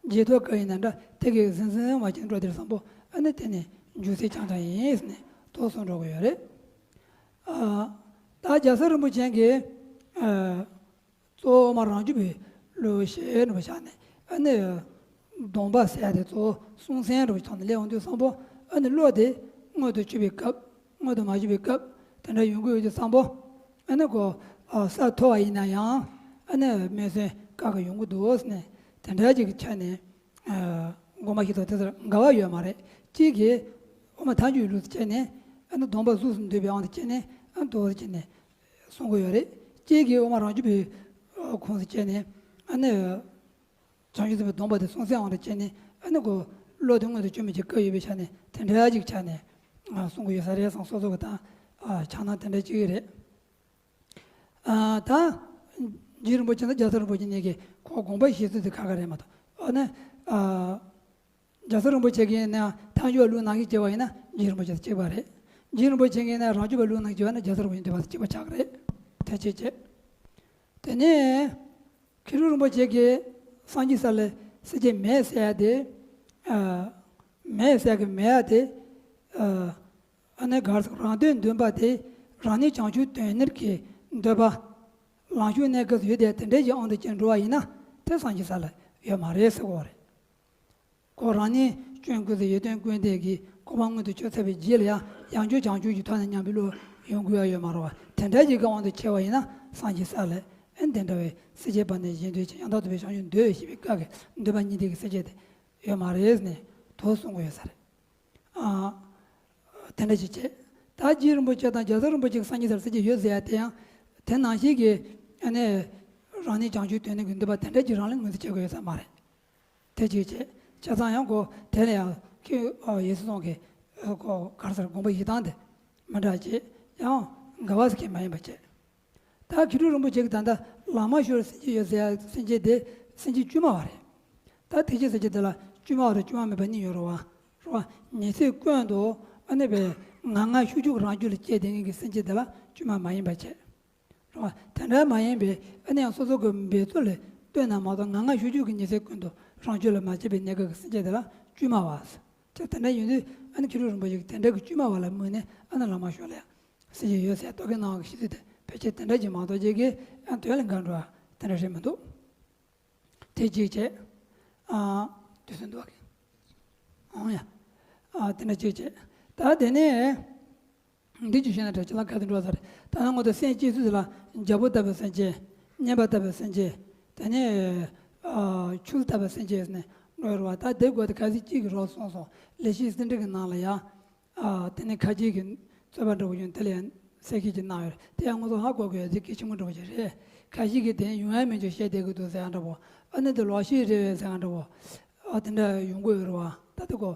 རྗེས་ཐོབ་སྐབས་ཡིན་ན་འདྲ། དེ་གི་ཟིན་ཟིན་བ་ཅན་འགྲོ་དེར་བཟང་པོ་ཨ་ནི་དེ་ནི་འཇུག་སེམས་རྐྱང་རྐྱང་ཡིན་ཟེར་ནས་དོགས་སུ་འགྲོ་གི་ཡོད་རེད། ཨ་ད་རྒྱལ་ཚབ་རིན་པོ་ཆེ་གིས་ཨ་གཙོ་བོ་དབུ་མ་རང་རྒྱུད་པའི་བློ་ཞེས་འདྲ་བོ་བཞག་ནས་ཨ་ནི་སྡོམ་པ་ཟེར་ཡ་དེ་གཙོ་བོ་སྲོང་བཙན་འདྲ་བོ་ཆགས་ནས་སླེབས་འོང་དུས་བཟང་པོ་ཨ་ནི་བློ་དེ་མངོན་དུ་གྱུར་པའི་སྐབས། མངོན་དུ་མ་གྱུར་པའི་སྐབས་དེ་འདྲ་ཡོང་གི་ཡོད་དུས་བཟང་པོ་ཨ་ནི་གོ་ཨ་ས་མཐོ་བ་ཡིན་ན་ཡང་ཨ་ནི་སྨོན་སེམས་དཀའ་གི་ཡོང་གི་འདུག་ཟེར་ནས་དེ་འདྲ་ཅིག་གི་ཆ་ནས་ཨ་དགོངས་པ་བཞེས་ཐོག་དེ་ཚོར་འགལ་བ་ཡོད་མ་རེད། གཅིག་གིས་དབུ་མ་ཐལ་འགྱུར་ལུགས་སུ་བྱས་ནས་ཨ་ནི་སྡོམ་པ་གཟུགས་སུ་འདོད་པའི་དབང་དུ་བྱས་ནས་ཨ་ནི་དོགས་སུ་བྱས་ནས་གསུང་གི་ཡོད་རེད། གཅིག་གིས་དབུ་མ་རང་རྒྱུད་པའི་ཁོངས་སུ་བྱས་ནས་ཨ་ནི་བྱང་ཆུབ་སེམས་དཔའི་སྡོམ་པ་དེ་སྲོང་བཙན་དབང་དུ་བྱས་ནས་ཨ་ནི་གོ་བློ་དེ་མངོན་དུ་གྱུར་མི་ཅིག་བཀག་ཡོད་པའི་ཆ་ནས་དེ་འདྲ་ཅིག་ཆ་ནས་ཨ་གསུང་གི་ཡོད་ས་རེད་བསམ། སོ་སོ་གི་ད་ཨ་ཆགས་སྣང་དེ་འདྲ་ཅིག་རེད། ཨ་ད་རྗེ་རིན་པོ་ཆེ་དང་རྒྱལ་ཚབ་རིན་པོ་ཆེ་གཉིས་ཀྱིས་ཁོ་དགོངས་པ་བཞེས་ཚུལ་དེ་ཁ་ཁ་རེད་མ་གཏོགས། ཨ་ནི་ཨ་རྒྱལ་ཚབ་རིན་པོ་ཆེ་གིས་ནི་ཐལ་འགྱུར་བ་ལུགས་ནང་བཞིན་བྱས་པ་ཡིན་ན་རྗེ་རིན་པོ་ཆེ་དང་གཅིག་པ་རེད། རྗེ་རིན་པོ་ཆེ་གིས་ནི་རང་རྒྱུད་པ་ལུགས་ནང་བྱས་པ་ན་རྒྱལ་ཚབ་རིན་པོ་ཆེ་འདོད་པ་དང་གཅིག་པ་ཆགས་ཀྱི་རེད། དེ་བྱས་བྱས། དེ་ནས་མཁས་གྲུབ་རིན་པོ་ཆེ་གིས་སངས་རྒྱས་ས་ལ་སྲིད་རྒྱལ་མེད་ཟེར་ཡ་དེ། ཨ་མེད་ཟེར་གི་མེད་ཡ་དེ། ཨ་ཨ་ནི་གར་སོགས་རང་དོན་འདུན་པ་དེ་རང་ཉིད་བྱང་ཆུབ་དོན་གཉེར་གྱི་འདོད་པ་ལང་ཤོར་གནས་སྐབས་སུ་ཡོད་དེ་དེ་འདྲའི་ཀྱི་དབང་དུ་བྱས་འགྲོ་བ་ཡིན་ན་དེ་སངས་རྒྱས་ས་ལ་ཡོད་མ་རེད་ཟེར་གོ་རེད། ཁོ་རང་ཉིད་སྐྱོན་ཀུན་ཟད་ཡོན་ཏན་ཀུན་ལྡན་གྱི་གོ་འཕང་མངོན་དུ་གྱུར་ཚར་བའི་རྗེས་ལ་ཡང་ཡང་བསྐྱར་བྱང་ཆུབ་ཀྱི་ཐོག་ནས་མཉམ་པའི་བློ་ཡོང་དགོས་ཡ་ཡོད་མ་རེད་བ། དེ་འདྲ་ཅིག་གི་དབང་དུ་བྱས་པ་ཡིན་ན་སངས་རྒྱས་ས་ལ་ཨེ་དེ་འདྲ་བའི་སྲིད་རྒྱལ་བར་ནས་གཞན་དོན་ཆེད་ཡང་དག་ཐོབ་པའི་བྱང་ཆུབ་འདོད་ཞེས་པའི་བཀའ་གི་འདུན་པ་གཉིས་ལྡན་གྱི་སྲིད་རྒྱལ་དེ་ཡོད་མ་རེད་ཟེར་ནས་དོགས་གསུང་གི་ཡོད་ས་རེད། ཨ་དེ་འདྲ་ཅིག་བྱས། ད་རྗེ་རིན་པོ་ཆེ་དང་རྒྱལ་ཚབ་རིན་པོ་ཆེ་གི་སངས་རྒྱས་ས་ལ་སྲིད་རྒྱལ་ཡོད་ཟེར་ཡ་དེ་ཡང་དེ་ནང་བཞིན་གྱི་ཨ་ནི་རང་ཉིད་བྱང་ཆུབ་དོན་གཉེར་གྱི་འདུན་པ་དེ་འདྲ་ཅིག་རང་ལ་མངོན་གསལ་བྱེད་དགོས་ཡོད་ས་མ་རེད། དེ་གཅིག་བྱས། བྱས་ཙང་ཡང་ཁོ་དེ་ལ་ཡང་ཁྱོད་ཨ་ཡེ་ཤེས་ཚང་གི་ཨ་ཁོ་ག་རེ་ཟེར་དགོངས་པ་བཞེས་སྟངས་དེ་མི་འདྲ་བྱས། ཡང་འགལ་བ་ཟེར་མཁན་མ་ཡིན་པ་བྱས། ད་མཁས་གྲུབ་རིན་པོ་ཆེ་གིས་ད་ལྟ་ལམ་མ་ཞུགས་སེམས་བསྐྱེད་ཡོད་ཟེར་ཡ་སེམས་བསྐྱེད་དེ་སེམས་བསྐྱེད་དཀྱུས་མ་བ་རེད། ད་ཐེག་ཆེན་སེམས་བསྐྱེད་དེ་ལ་དཀྱུས་མ་བ་དང་དཀྱུས་མ་མེད་པ་གཉིས་ཡོད་རེད་བ། རེད་བ། ཉི་ཚེ་ཀུན་ཏུ་ཨ་ནི་བའི་ངང་ངམ་ཤུགས་ཀྱིས་རང་རྒྱུད་ལ་སྐྱེས་བསྡད་མཁན་གྱི་སེམས་བསྐྱེད་དེ་ལ་དཀྱུས་མ་མ་ཡིན་པ་བྱས། རེད་བ། དེ་འདྲ་མ་ཡིན་པའི་ཨ་ནི་ཡང་སོ་སོ་གི་འབད་རྩོལ་ལ་ལྟོས་ན་མ་གཏོགས་ངང་ངམ་ཤུགས་ཀྱིས་ཉི་ཚེ་ཀུན་ཏུ་རང་རྒྱུད་ལ་མ་སྐྱེས་པའི་གནས་སྐབས་ཀྱི་སེམས་བསྐྱེད་དེ་ལ་དཀྱུས་མ་བ་ཟེར། དེ་དེ་འདྲ་ཡིན་དུས་ཨ་ནི་མཁས་གྲུབ་རིན་པོ་ཆེ་གིས་དེ་འདྲ་གི་དཀྱུས་མ་བ་ལ་དམིགས་ནས་ཨ་ནི་བླ་མ་ཞུ་ལ་ཡང་སེམས་བསྐྱེད་ཡོད་ཟེར་རྟོག་གེ་སྣང་བ་གི་ཤེས་ཚུལ་དེ་ཕལ་ཆེར་དེ་འདྲ་ཅིག་མ་གཏོགས་ཅིག་གིས་ཨ་དོན་ལ་འགལ་འགྲོ་བ་དེ་འདྲ་རེད་མི་འདུག་དེ་གཅིག་བྱས། ཨ་དུས་ཚོད་འདུག་གི་འོང་ཡ། ཨ་དེ་འདྲ་གཅིག་བྱས། ད་དེ་ནས་འདི་ཅིག་ཤེས་ན་འདྲ་ཅིག་ལ་ག་དུས་འགྲོ་ས་རེད། ད་ནང་ངོ་ད་སེམས་བསྐྱེད་ཚུལ་དེ་ལ་རྒྱལ་པོ་ལྟ་བུའི་སེམས་བསྐྱེད། གཉན་པ་ལྟ་བུའི་སེམས་བསྐྱེད། དེ་ནས་ ཨ་ཆུ་ལྟ་བུའི་སེམས་ཅན་ཟེར་ནས་འགྲོ་ཡོད་རེད་བ། ད་དེ་དགོས་དེ་གལ་སྲིད་གཅིག་གིས་རོགས་གསུངས་སོང་། ལེགས་བཤད་ཟིན་བྲིས་ཀྱི་ནང་ལ་ཡང་། ཨ་དེ་ནས་ཁ་ཆེའི་གི་རྩོད་པ་འདྲ་བོ་ཡོད། དེ་ལ་ཡང་གསལ་བཤད་ཅིག་གནང་ཡོད་རེད། དེ་ཡང་ང་ཚོ་ཧ་གོ་དགོས་ཡ་དེ་གལ་ཆེན་པོ་འདྲ་བོ་ཞིག་རེད། ཁ་ཤས་ཀྱིས་དེ་ཡོང་ཡ་མི་འཇུག་བཤད་བསྡད་ཀྱི་འདུག་ཟེར་ཡ་འདྲ་བོ། ཨ་ནི་དེ་ལོག་ཤེས་རེད་ཟེར་ཡ་འདྲ་བོ། ཨ་དེ་འདྲ་ཡོང་གི་ཡོད་རེད་བ། ད་དེ་གོ་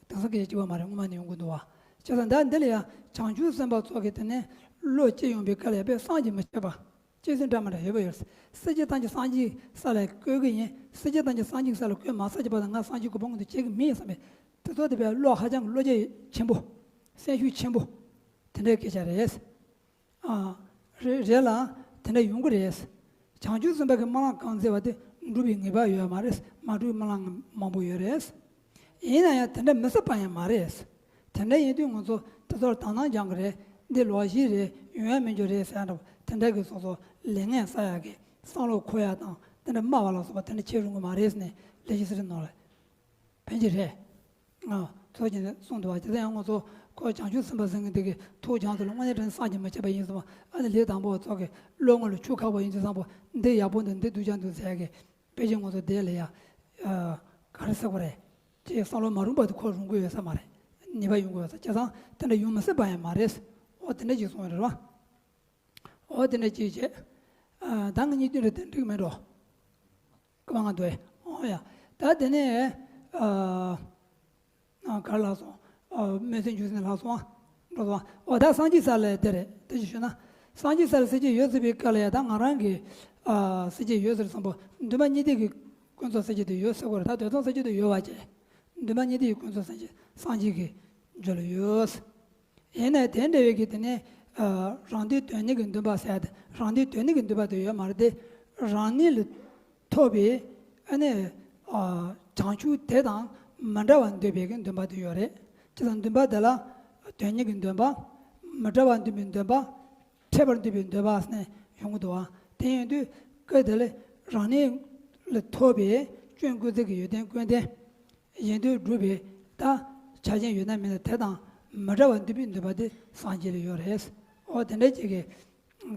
དེང་སང་སྐད་ཆ་གཅིག་པ་མ་རེད། སྔོན་མ་ནས་ཡོང་གི་འདུག་བ། བྱས་ཙང་ད་འདི་ལ་ཡང་བྱང་ཆུབ་སེམས་དཔའ་ཚོ་གིས་དེ་ནས་བློ་སྐྱེ་ཡོང་བའི་སྐབས་ལ་ཡང་དཔེ་བསམ་གྱིས་མི་ཁྱབ་པ། སྐྱེ་སེམས་འདྲ་མི་འདྲ་ཡོད་པ་ཡོད། སྲིད་ཞི་བཏང་གི་སངས་རྒྱས་ས་ལ་བཀོད་ཀྱི་ཡིན། སྲིད་ཞི་བཏང་གི་སངས་རྒྱས་ས་ལ་བཀོད་མ་ཚར་གྱི་བར་དུ་ང་སངས་རྒྱས་གོ་འཕང་དུ་བྱེད་ཀྱི་མིན་བསམ་པའི་དེ་ཚོ་དེ་དཔེ་བློ་ཧ་ཅང་གི་བློ་སྐྱེད་ཆེན་པོ། སེམས་ཤུགས་ཆེན་པོ། དེ་འདྲའི་སྐད་ཆ་རེད། ཨ། རེད་རེད་ལ། དེ་འདྲ་ཡོང་གི་རེད། བྱང་ཆུབ་སེམས་དཔའ་གི་སྨོན་ལམ་གང་མཛད་པ་དེ་འགྲུབ་པའི་ངེས་པ་ཡོད་མ་རེད། མ་འགྲུབ་པའི་སྨོན་ལམ་མང་པོ་ཡོད་རེད། ཡིན་ན་ཡང་དེ་འདྲ་མི་སྲིད་པ་ཡང་མ་རེད། དེ་འདྲ་ཡིན་དུས་ང་ཚོ་དེ་ཚོར་དག་སྣང་སྦྱང་གི་རེད། འདི་ལོག་ཤེས་རེད། ཡོང་ཡ་མི་འགྱུར་རེད་ཟེར་ཡ་འདྲ་བོ་དེ་འདྲ་གི་སོ་སོ་ལས་ངན་བསགས་ཡ་གི་བསམ་བློ་འཁོར་ཡ་དང་དེ་འདྲ་སྨྲ་བ་ལ་སོགས་པ་དེ་འདྲ་བྱེད་རུང་གི་མ་རེད་ཟེར་ནས་ལེགས་བཤད་ཟེར་ནོར་ལ། ཕན་གྱི་རེད། ཨ། ཚོགས་ཀྱི་གསུང་འདུག་བ། དེ་ལྟར་ཡང་ང་ཚོ་ཁོ་བྱང་ཆུབ་སེམས་དཔའ་ཟེར་མཁན་དེ་གི་ཐུགས་བྱང་དུ་ལ་དངོས་གནས་དྲང་བསམ་གྱིས་མི་ཁྱབ་པ་ཡིན་གསུངས་པ། ཨ་ནི་ལས་དང་པོ་ཚོགས་ཀྱི་བློ་ངོ་ལ་ཆུ་ཁག་པ་ཡིན་དུས་བཟང་པོ་འདི་ཡག་པོ་འདུག་འདི་སྡུག་ཅག་འདུག་ཟེར་གི་དཔེ་ཅིག་ང་ཚོ་དེ་ལ་ཡ། ཨ། ག་རེ་ཟེར་དགོས་རེད། ཅེས་བསམ་བློ་མ་རུང་པ་དེ་ཁོ་རུང་གི་ཡོད་ས་མ་རེད། ཉེས་པ་ཡོང་གི་ཡོད་ས། བྱས་ཙང་དེ་འདྲ་ཡོང་མི་སྲིད་པ་ཡང་མ་རེད། འོ་དེ་འདྲ་ཅིག་གསུངས་ཡོད་རེད་བ། འོ་དེ་འདྲ་ཅིག་བྱས། ཨ། ད་ངེད་གཉིས་མཐུན་རེད་དེ་འགྲིག་མེད་འགྲོ། སྐུ་མ་ང་འདུག་ཨེ། འོ་ཡ། ད་དེ་ནས་ཨ། ཨ། ག་རེ་ལྷག་སོང་། ཨ། སྨོན་སེམས་འཇུག་སེམས་ལྷག་སོང་ཨ། འགྲོ་སོང་ཨ། འོ་ད་སངས་རྒྱས་ས་ལ་དེ་རེད། དེ་ཅིག་ཞུས་ན། སངས་རྒྱས་ས་ལ་སེམས་བསྐྱེད་ཡོད་ཟེར་བའི་སྐབས་ལ་ཡ་ད་ང་རང་གི། ཨ། སེམས་བསྐྱེད་ཡོད་ཟེར་བསམ་པོ་འདུན་པ་གཉིས་ལྡན་གྱི་ཀུན་རྫོབ་སེམས་བསྐྱེད་དེ་ཡོད་ཟེར་དགོས་རེད། ད་དོན་དམ་སེམས་བསྐྱེད་དེ་ཡོད་པ་བྱས། འདུན་པ་གཉིས་ལྡན་གྱི་ཀུན་རྫོབ་སེམས་བསྐྱེད་སངས་རྒྱས་ཀྱི་རྒྱུད་ལ་ཡོད། ཡིན་ནའི་དེ་འདྲ་བའི་གི་དེ་ནས། ཨ། རང་དོན་དོན་གཉེར་གྱི་འདུན་པ་ཟེར་ཏེ་རང་དོན་དོན་གཉེར་གྱི་འདུན་པ་དེ་ཡོད་མ་རེད་དེ། རང་ཉིད་ལ་ཐོབ་པའི་ཨ་ནི། ཨ། བྱང་ཆུབ་དེ་དང་མི་འབྲལ་བར་འདོད་པའི་གི་འདུན་པ་དེ་ཡོད་རེད། བྱས་ཙང་འདུན་པ་དེ་ལ་དོན་གཉེར་གྱི་འདུན་པ། མི་འབྲལ་བར་འདོད་པའི་འདུན་པ། འཕྲད་པར་འདོད་པའི་འདུན་པ་ཟེར་ནས་ཡོང་གི་འདུག་བ། དེ་ཡིན་དུས་སྐབས་དེ་ལ་རང་ཉིད་ལ་ཐོབ་པའི་སྐྱོན་ཀུན་ཟད་ཀྱི་ཡོན་ཏན་ཀུན་ལྡན། གཞན་དོན་སྒྲུབ་པའི་ད་ཆ་རྐྱེན་ཡོད་ན་མེད་ན་དེ་དང་མི་འབྲལ་བར་འདོད་པའི་འདུན་པ་དེ་སངས་རྒྱས་ལ་ཡོད་རེད། འོ་དེ་འདྲ་ཅིག་གི་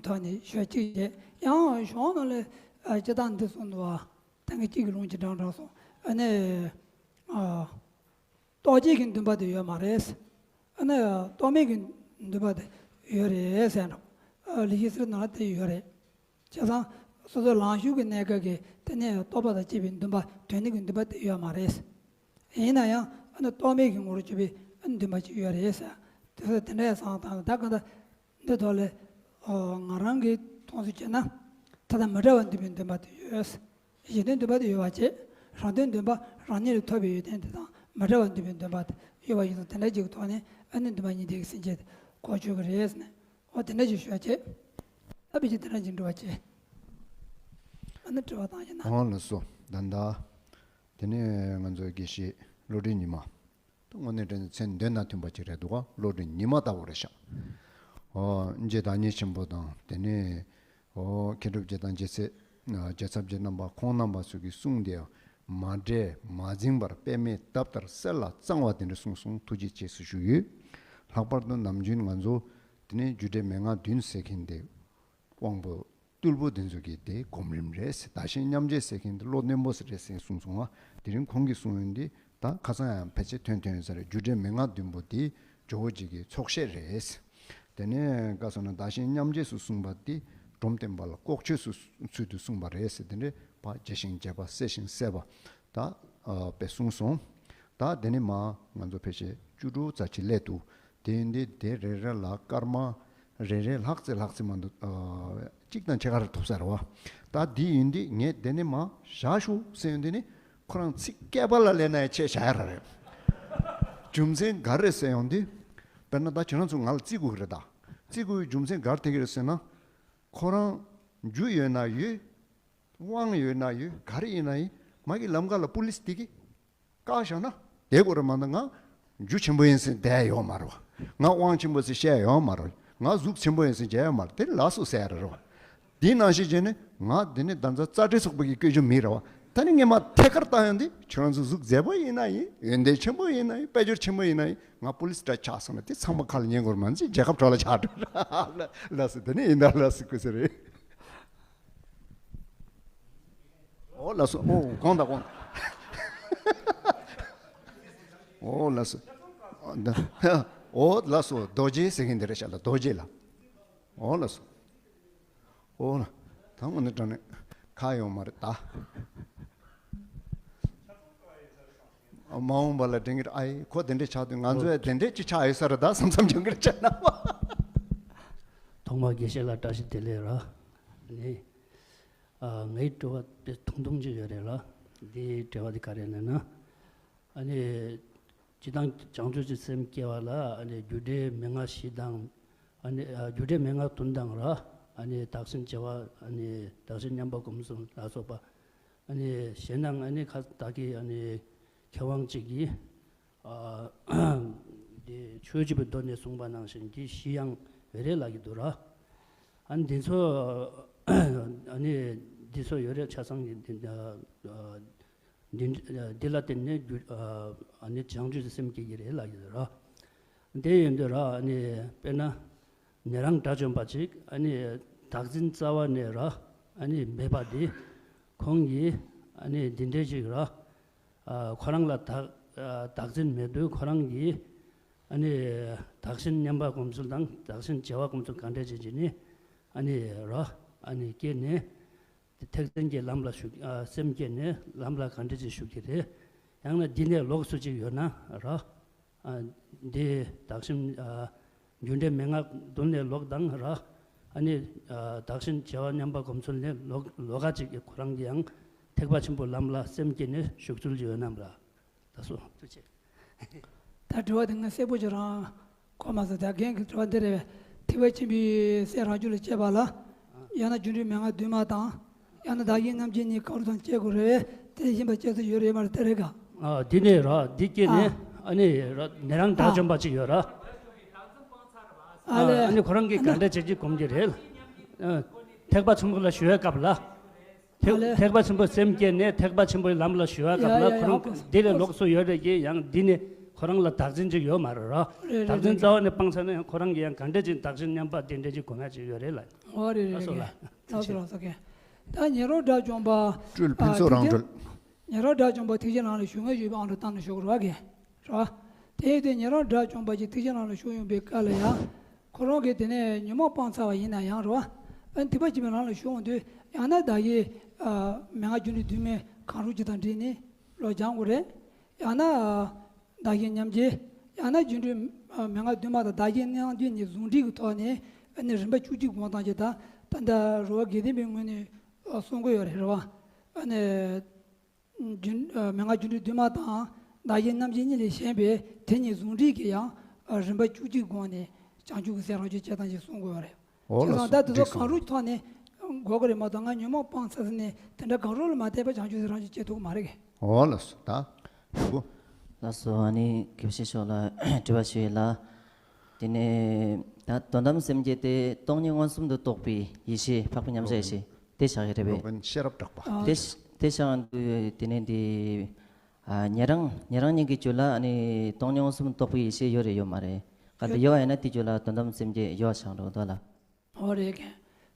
ཐོག་ནས་ཤོད་ཅིག་བྱས། ཡང་གཞུང་ནང་ལ་ཨ། སྤྱིར་བཏང་འདི་གསུངས་འདུག་བ། ད་གིན་གཅིག་གི་ལུང་གཅིག་དྲངས་དྲངས་སོང་། ཨ་ནི། ཨ། རྟོག་བཅས་ཀྱི་འདུན་པ་དེ་ཡོད་མ་རེད། ཨ་ནི་རྟོག་མེད་ཀྱི་འདུན་པ་དེ་ཡོད་རེད་ཟེར་ནོ། ཨ། ལེགས་བཤད་གསེར་ནང་ལ་དེ་ཡོད་རེད། བྱས་ཙང་སོ་སོའི་ལང་ཤོར་གྱི་གནས་སྐབས་ཀྱི་དེ་ནས་རྟོག་པ་དང་བཅས་པའི་འདུན་པ་དོན་གཉེར་གྱི་འདུན་པ་དེ་ཡོད་མ་རེད། ཡིན་ན་ཡང་ཨ་ནི་རྟོག་མེད་ཀྱི་ངོ་བོར་གྱུར་པའི་ཨ་ནི་འདུན་པ་ཅིག་ཡོད་རེད་ཟེར། དེ་ཚོ་དེ་འདྲ་བསམ་བློ་བཏང་ད་ག་ད། འདི་ཐོག་ལ། ཨོ། ང་རང་གིས་མཐོང་ཚུལ་བྱས་ན། ད་ལྟ་མི་འབྲལ་བར་འདོད་པའི་འདུན་པ་དེ་ཡོད། གཞན་དོན་འདུན་པ་དེ་ཡོད་པ་བྱས། རང་དོན་འདུན་པ་རང་ཉིད་ལ་ཐོབ་པའི་ཡོན་ཏན་དེ་དང་མི་འབྲལ་བར་འདོད་པའི་འདུན་པ་དེ་ཡོད་པ་ཡིན་ཙང་དེ་འདྲ་ཅིག་གི་ཐོག་ནས་ཨ་ནི་འདུན་པ་གཉིས་ལྡན་གྱི་སེམས་བསྐྱེད་དེ་གོ་ཆོད་ཀྱི་རེད་ཟེར་ནས། ཨོ་དེ་འདྲ་ཅིག་ཞུ་བྱས། ད་ཕལ་ཆེར་དེ་འདྲ་ཅིག་འགྲོ་བ་བྱས། ཨ་ནི་དྲི་བ་བཏང་ཡིན་ན། ཨོ་ལགས་སོ། ད་ལྟ། དེ་ནས་ང་ཚོའི་དགེ་བཤེས་བློ་གྲོས་ཉི་མ། དངོས་གནས་དྲང་གནས་མཚན་དོན་དང་མཐུན་པ་ཅིག་རེད་འདུག་ག་བློ་གྲོས་ཉི་མ་ལྟ་བུ་རེད་ཤག་ཨོ། རྗེ་བདག་ཉིད་ཆེན་པོ་དང་དེ་ནས་ཨོ་མཁས་གྲུབ་རྗེ་དང་རྗེ་ཚེ་རྗེ་ཚབ་རྗེ་རྣམ་པ་ཁོང་རྣམ་པ་ཚོ་གི་གསུང་དེ་མ་འདྲེས་མ་འཛིངས་པར་པདྨའི་འདབ་ལྟར་གསལ་ལ་གཙང་བ་དེ་འདྲ་གསུངས་སོང་། ཐུགས་རྗེ་ཆེ་ཞུ་ཞུ་ཡོད། ལྷག་པར་དུ་ནམ་རྒྱུན་ང་ཚོ་དེ་ནས་རྒྱུ་འབྲས་མན་ངག་བདུན་ཟེར་མཁན་དེ། དབང་པོ་རྟུལ་པོ་དེ་ཚོ་གི་དེ་སྒོམ་རིམ་རེད་ཟེར། བདག་གཞན་མཉམ་བརྗེ་ཟེར་མཁན་དེ་བློ་རྣོན་པོ་ཟེར་རེད་ཟེར་གསུངས་སོང་བ། དེ་རིང་ཁོང་གིས་གསུངས་ཡོང་དུས་ད་ཁ་སང་ཡང་ཕལ་ཆེར་ཐོན་ཐོན་ཡོད་ས་རེད། རྒྱུ་འབྲས་མན་ངག་བདུན་པོ་དེ་ཇོ་བོ་རྗེ་གི་ཚོགས་བཤད་རེད་ཟེར། དེ་ནས་བཀའ་གསུངས་ན་བདག་གཞན་མཉམ་བརྗེ་སུ་གསུངས་པ་དེ་འབྲོམ་སྟོན་པ་ལ་ལྐོག་ཆོས་སུ་ཚུལ་དུ་གསུངས་པ་རེད་ཟེར། དེ་འདྲའི་བ་རྒྱས་ཤིང་རྒྱས་པ་གསལ་ཞིང་གསལ་བ། ད་ཨ་དཔེ་གསུངས་སོང་། ད་དེ་ནས་མ་ང་ཚོ་ཕལ་ཆེར་བཅུ་དྲུག་ཙམ་ཅིག་སླེབས་འདུག་དེ་ཡིན་དུས་དེ་རེ་རེ་ལ་སྐར་མ་རེ་རེ་ལྷག་ཙེ་ལྷག་ཙེ་མ་འདུག་ཨ་གཅིག་དང་ཕྱེད་ཀ་རེ་ཐོབ་ས་རེད་བ། ད་དེ་ཡིན་དུས་ངས་དེ་ནས་མ་བཞག་ཤོག་ཟེར་ཡོང་དུས་ནི་ཁོ་རང་ཚིག་བསྐལ་པ་ལ་སླེབས་ན་ཡང་ཆད་བཞག་ཡ་ར་རེད། རྒྱུ་མཚན་ག་རེ་ཟེར་ཡོང་དུས། དཔེར་ན་ད་ཁྱེད་རང་ཚོ་ང་ལ་བརྩི་དགོས་ཀྱི་རེད། ད་བརྩི་དགོས་པའི་རྒྱུ་མཚན་ག་རེ་ཐེག་གི་རེད་ཟེར་ན། ཁོ་རང་རྒྱུ་ཡོད་ན་ཡོད། དབང་ཡོད་ན་ཡོད། ག་རེ་ཡིན་ན་ཡིན། མ་གི་ལམ་ཁ་ལ་པུ་ལིས་དེ་གིས་བཀག་བཞག་ན་བསྡད་དགོས་རེད་མ་གཏོགས་ང་རྒྱུ་ཆེན་པོ་ཡིན་ཟེར་བསྡད་ཡོད་མ་རེད། ང་དབང་ཆེན་པོ་ཟེར་བཤད་ཡོད་མ་རེད། ང་གཟུགས་ཆེན་པོ་ཡིན་ཟེར་བྱས་ཡོད་མ་རེད། དེ་ལ་སོ་ཟེར་ཡ་རེད་རོ། དེའི་ནང་བཞིན་བྱས་ནས་ང་དེ་ནས་ད་ལྟ་རྩ་ཁྲིད་ཚོགས་པ་གི་བཀོད་རྒྱུ་མེད་རེད་བ། ད་ནི་ངས་མ་ཐད་ཀར་བཏང་ཡོང་དུས་ཁྱོད་རང་ཚོ་གཟུགས་མཛེས་པོ་ཡིན་ན་ཡིན། ཡོན་ཏན་ཆེན་པོ་ཡིན་ན་ཡིན། དཔལ་འབྱོར་ཆེན་པོ་ཡིན་ན་ཡིན། ང་པུ་ལིས་འདྲ་ཆགས་སོང་ན་དེ་ཚང་མ་ཁ་ལ་ཉན་དགོས་རེད་མ་ཟད་རྒྱལ་ཁབ་གྲོགས་ལ་ཆགས་འགྲོ་ར། ལགས་སོ། དེ་ནས་ཡིན་ད་ལགས་སོ་ཀུ་སེ་རེད། ལགས་སོ། ཨོ་དགོངས་དག་དགོངས་དག་ཨོ་ལགས་སོ། འདི་ཨོ་ལགས་སོ། རྡོ་རྗེ་ཟེར་མཁན་འདི་རེད་ཤག་ལགས། རྡོ་རྗེ་ལགས། ཨོ་ལགས་སོ། ཨོ་ལགས། ད་དངོས་གནས་དྲང་གནས་ཁག་ཡོད་མ་རེད་ད། མ་འོངས་པ་ལ་དྲན་གྱི་རེད། ཨ་ཡེ་ཁོ་དེ་འདྲས་ཆགས་དུས་ང་ཚོ་ཡང་དེ་འདྲས་ཅིག་ཆགས་ཡོད་ས་རེད་ད་བསམ་བསམ་བྱུང་གི་རེད་ཤག་ན། ཐོག་མར་དགེ་བཤེས་ལགས་བཀྲ་ཤིས་བདེ་ལེགས་ར། ནི། ཨ། ངའི་དྲི་བ་དེ་ཐུང་ཐུང་ཅིག་ཡོད་རེད་ལ། འདིའི་དྲི་བ་དེ་ག་རེ་ལབ་ན། ཨ་ནི། སྤྱིར་བཏང་བྱང་ཆུབ་ཀྱི་སེམས་སྐྱེ་བ་ལ་ཨ་ནི་རྒྱུ་འབྲས་མན་ངག་བཞི་དང་། ཨ་ནི་ཨ། རྒྱུ་འབྲས་མན་ངག་བདུན་དང་ར། ཨ་ནི་བདག་གཞན་བརྗེ་བ། ཨ་ནི་བདག་གཞན་མཉམ་པ་སྒོམ་གསུམ་ལ་སོགས་པ། ཨ་ནི་གཞན་དང་ཨ་ནི་ཁ་བདག་གི་ཨ་ནི་མཁས་དབང་གཅིག་གིས། ཨ། དེ་ཆོས་བརྒྱུད་པའི་མདོ་ནས་གསུངས་པ་ནང་བཞིན་གྱི་བཞི་ཡང་ཡོད་རེད་ལབ་ཀྱི་འདུག་ར། ཨ་ནི་འདི་ཚོ་ཨ་ནི་འདི་ཚོ་ཡོད་རེད་ཆ་ཚང་གི་འདི་འདི་འདི་ལ་བརྟེན་ནས་རྒྱུ་ཨ་ནི་བྱང་ཆུབ་ཀྱི་སེམས་སྐྱེ་གི་རེད་ལབ་ཀྱི་འདུག་ར། དེ་ཡིན་དུས་ར་ཨ་ནི་དཔེར་ན་ཉན་རང་དགྲ་བཅོམ་པ་ཅིག་ཨ་ནི་བདག་འཛིན་རྩ་བ་ནས་ར་ཨ་ནི་མེད་པ་འདི་ཁོང་གིས་ཨ་ནི་འདི་འདྲའི་ཅིག་ར། ཨ། ཁོ་རང་ལ་བདག་ཨ། བདག་འཛིན་མེད་དུས་ཁོ་རང་གིས་ཨ་ནི་བདག་གཞན་མཉམ་པ་སྒོམ་ཚུལ་དང་བདག་གཞན་བརྗེ་བ་སྒོམ་ཚུལ་གང་འདྲ་བྱེད་ཀྱི་ནི་ཨ་ནི་རོ། ཨ་ནི་སྐྱེས་ནས་ཐེག་ཆེན་གྱི་ལམ་ལ་ཞུགས། ཨ། སེམས་བསྐྱེད་ནས་ལམ་ལ་གང་འདྲ་ཅིག་ཞུགས་ཀྱི་རེད། ཡང་ན་འདི་ནས་ལོགས་སུ་ཅིག་ཡོད་ན་རོ། ཨ། འདི་བདག་གཞན་ཨ། རྒྱུ་འབྲས་མན་ངག་བདུན་ལས་ལོག་དང་ར། ཨ་ནི་ཨ། བདག་གཞན་བརྗེ་བ་མཉམ་པ་སྒོམ་ཚུལ་ལས་ལོག་ལོགས་ཀ་ཅིག་གི་ཁོ་རང་གི་ཡང་ཐེག་པ་ཆེན་པོའི་ལམ་ལ་སེམས་བསྐྱེད་ནས་ཞུགས་ཚུལ་ཅིག་ཡོད་ནམ་ར། ད་སོ་ཐུགས་རྗེ་ཆེ། ད་དྲི་བ་དེ་ངས་གསལ་པོ་ཅིག་རང་གོ་མ་སོང་། ད་རྒན་གྱི་དྲི་བ་འདི་རེད་པས། ཐེག་པ་ཆེན་པོའི་སྲས་རང་རྒྱུད་ལ་སྐྱེས་པ་ལ་ཡང་ན་རྒྱུ་འབྲས་མན་ངག་བདུན་མ་དང་། ཡང་ན་བདག་གཞན་མཉམ་བརྗེ་གཉིས་གང་རུང་དང་སྐྱེ་དགོས་རེད་པས། དེ་བཞིན་པ་སྐྱེ་ས་ཡོད་རེད་མ་རེད་དེ་རེད་ག་ཨ། འདི་ནས་ར་འདི་སྐྱེས་ནས་ཨ་ནི་ར་ཉན་རང་དགྲ་བཅོམ་པ་ཅིག་ཡོད་ར། ཨ་ལས། ཨ་ནི་ཁོ་རང་གིས་ག་འདྲ་བྱེད་ཀྱི་སྒོམ་གྱི་རེད། ཨ། ཐེག་པ་ཆེན་པོ་ལ་ཞུ་བའི་སྐབས་ལ། ཐེག་ཨ་ལས། ཐེག་པ་ཆེན་པོ་སེམས་བསྐྱེད་ནས་ཐེག་པ་ཆེན་པོའི་ལམ་ལ་ཞུ་བའི་སྐབས་ལ་ཡ་ཡ་ཁོ་རང་ཡ། འདི་ལས་ལོགས་སུ་ཡོད་རེད་ཀྱི་ཡང་འདི་ནི་ཁོ་རང་ལ་བདག་འཛིན་ཅིག་ཡོད་མ་རེད་ར། རེད་རེད་བདག་འཛིན་རེད། རྩ་བ་ནས་སྤངས་ཚར་ན་ཡང་ཁོ་རང་གིས་ཡང་ག་འདྲ་ཅིག་བདག་གཞན་མཉམ་པ་དེ་འདྲ་ཅིག་སྒོམ་ཡ་ཅིག་ཡོད་རེད་ལ། ཨོ་རེད་རེད། ལགས་སོ་ལགས། ལགས་སོ་ལགས་སོ། ད་ཉན་རང་དགྲ་བཅོམ་པ། སྤྲུལ་ཕུན་ཚོགས་རང་གྲོལ། ཉན་རང་དགྲ་བཅོམ་པ་ཐེག་ཆེན་ལམ་ལ་ཞུགས་མཁན་ཡོད་པའི་ཨང་དུ་བཏང་ནས་ཞུ་དགོས་རེད་བ་གས། རེད་བ། དེ་ཡིན་དུས་ཉན་རང་དགྲ་བཅོམ་པ་ཞིག་ཐེག་ཆེན་ལམ་ལ་ཞུགས་ཡོང་པའི་སྐབས་ལ་ཡང་། ཁོ་རང་གིས་དེ་ནས་ཉོན་མོངས་སྤངས་ཚར་བ་ཡིན་ན་ཡང་རེད་བ། ཨ་ནི་ཐེག་པ་ཆེན་པོའི་ལམ་ལ་ཞུགས་ཡོང་དུས་ཡང་ན་བདག་གི་ཨ་མན་ངག་རྒྱུ་འབྲས་བདུན་མའི་གང་རུང་ཅིག་དང་འབྲེལ་ནས་བློ་སྦྱང་དགོས་རེད། ཡང་ན་ཨ་བདག་གཞན་མཉམ་བརྗེ། ཡང་ན་རྒྱུ་འབྲས་ཨ་མན་ངག་བདུན་མ་དང་བདག་གཞན་མཉམ་བརྗེ་གཉིས་ཟུང་འབྲེལ་གྱི་ཐོག་ནས་ཨ་ནི་རིམ་པ་བཅུ་གཅིག་སྒོམ་སྟངས་ཅིག་དང་ད་ལྟ་རོལ་བ་དགེ་ལྡན་པའི་ངོས་ནས་ཨ་གསུང་གི་ཡོད་རེད་རེད་བ། ཨ་ནི། རྒྱུ། ཨ། མན་ངག་རྒྱུ་འབྲས་བདུན་མ་དང་བདག་གཞན་མཉམ་བརྗེ་གཉིས་ལས་གཞན་པའི་དེ་གཉིས་ཟུང་འབྲེལ་གྱི་ཡང་། ཨ། རིམ་པ་བཅུ་གཅིག་སྒོམ་ནས་བྱང་ཆུབ་ཀྱི་སེམས་རང་རྒྱུད་སྐྱེ་སྟངས་ཤིག་གསུང་དགོས་པ་རེད། འོ་ལགས་སོ། བྱས་ཙང་ད་དེ་ཚོ་གང་རུང་ཐོག་ནས་དགོས་ཀྱི་རེད་མ་གཏོགས་ང་ཉོན་མོངས་སྤངས་ཚར་ཟིན་ནས་དེ་འདྲ་གང་རུང་ལ་མ་བལྟས་པ་བྱང་ཆུབ་སེམས་རང་རྒྱུད་སྐྱེ་ཐུབ་ཀྱི་མ་རེད། འོ་ལགས་སོ། ད་ཞུ། ལགས་སོ། ཨ་ནི་དགེ་བཤེས་མཆོག་ལ་དྲི་བ་ཞུ་ཡས་ལ། དེ་ནས་ད་དོན་དམ་སེམས་བསྐྱེད་དེ་སྟོང་ཉིད་མངོན་སུམ་དུ་རྟོགས་པའི་ཡེ་ཤེས་འཕགས་པའི་མཉམ་གཞག་ཡེ་ཤེས། དེ་བཞག་ཡོད་རེད་པས། སློབ་དཔོན་ཤེས་རབ་གྲགས་པ། ཨ། དེ་དེ་བཞག་དུས་དེ་ནས་འདི། ཨ། ཉན་རང་ཉན་རང་གཉིས་ཀྱི་རྒྱུད་ལ་ཨ་ནི་སྟོང་ཉིད་མངོན་སུམ་རྟོགས་པའི་ཡེ་ཤེས་ཡོད་རེད་ཡོད་མ་རེད། གལ་ཏེ་ཡོད་ཡོད་ཡིན་ན་དེ་རྒྱུད་ལ་དོན་དམ་སེམས་བསྐྱེད་ཡོད་ཆགས་འགྲོ་འདུག་ལ། ཨོ་རེད་མཁན།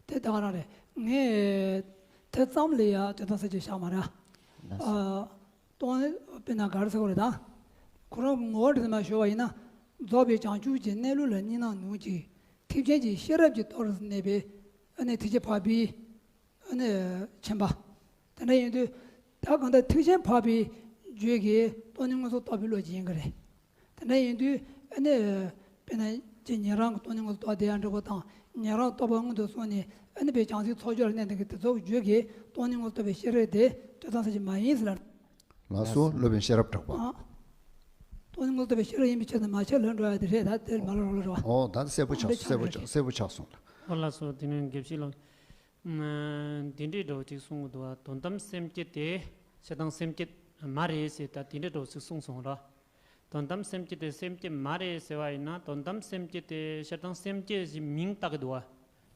དེ་ད་ག་རང་རེད། ངས་དེ་ཙམ་ལས་ཡ་དོན་དམ་སེམས་བསྐྱེད་བཞག་མ་རེད། ལགས་སོ། ཨ། སྟོང་ཉིད་དཔེར་ན་ག་རེ་ཟེར་དགོས་རེད་ད། ཁོ་རང་གི་ངོ་བོ་དེ་ཙམ་ཞུ་བ་ཡིན་ན། རྫོགས་པའི་བྱང་ཆུབ་ཀྱི་གནས་ལུགས་ལ་གཉིས་སྣང་ནུས་ཀྱི། ཐེག་ཆེན་གྱི་ཤེས་རབ་ཀྱི་སྟོབས་སུ་གནས་པའི་ཨ་ནི་ཐེག་ཆེན་འཕགས་པའི་ཨ་ནི་མཁྱེན་པ། དེ་འདྲ་ཡིན་དུས་ད་གང་ལྟར་ཐེག་ཆེན་འཕགས་པའི་རྒྱུད་ཀྱི་སྟོང་ཉིད་མངོན་སུམ་རྟོགས་པའི་བློ་ཅིག་ཡིན་གྱི་རེད། དེ་འདྲ་ཡིན་དུས་ཨ་ནི་དཔེར་ན་ཅིག་ཉན་རང་གི་སྟོང་ཉིད་མངོན་སུམ་རྟོགས་བསྡད་ཡ་འདྲ་པོ་དང་ཉན་རང་རྟོགས་པ་སྔོན་དུ་སོང་ནས་ཨ་ནི་དཔེ་བྱང་སེམས་ཚོགས་སྦྱོར་གནས་འདི་གི་དེ་ཚོ་རྒྱུད་ཀྱི་སྟོང་ཉིད་མངོན་སུམ་རྟོགས་པའི་ཤེས་རབ་དེ་དོན་དམ་སེམས་བསྐྱེད་མ་ཡིན་ཟེར་ལ། ལགས་སོ། སློབ་དཔོན་ཤེས་རབ་གྲགས་པ། ཨ། སྟོང་ཉིད་མངོན་སུམ་རྟོགས་པའི་ཤེས་རབ་ཡིན་པའི་ཕྱིར་ན་མ་ཁྱབ་ལ་འགྲོ་ཡ་དེ་རེད། ད་དེར་མ་ལ་རོགས་ལ་རོགས། ཨོ་ད་གསལ་པོ་ཆགས་སོང་། གསལ་པོ་ཆགས་གསལ་པོ་ཆགས་སོང་ལ། ཨོ་ལགས་སོ། དེ་ནས་དགེ་བཤེས་ལགས། ཨ། འདི་འདྲའི་འདྲ་བོ་ཅིག་གསུང་གི་འདུག་བ། དོན་དམ་སེམས་བསྐྱེད་དེ་སྤྱིར་བཏང་སེམས་བསྐྱེད་མ་རེད་ཟེར་ད་དེ་འདྲའི་འདྲ་བོ་ཅིག་གསུངས་སོང་ར། དོན་དམ་སེམས་བསྐྱེད་དེ་སེམས་བསྐྱེད་མ་རེད་ཟེར་བ་ཡིན་ན་དོན་དམ་སེམས་བསྐྱེད་དེ་སྤྱིར་བཏང་སེམས་བསྐྱེད་ཅེས་མིང་བཏགས་ཀྱི་འདུག་བ།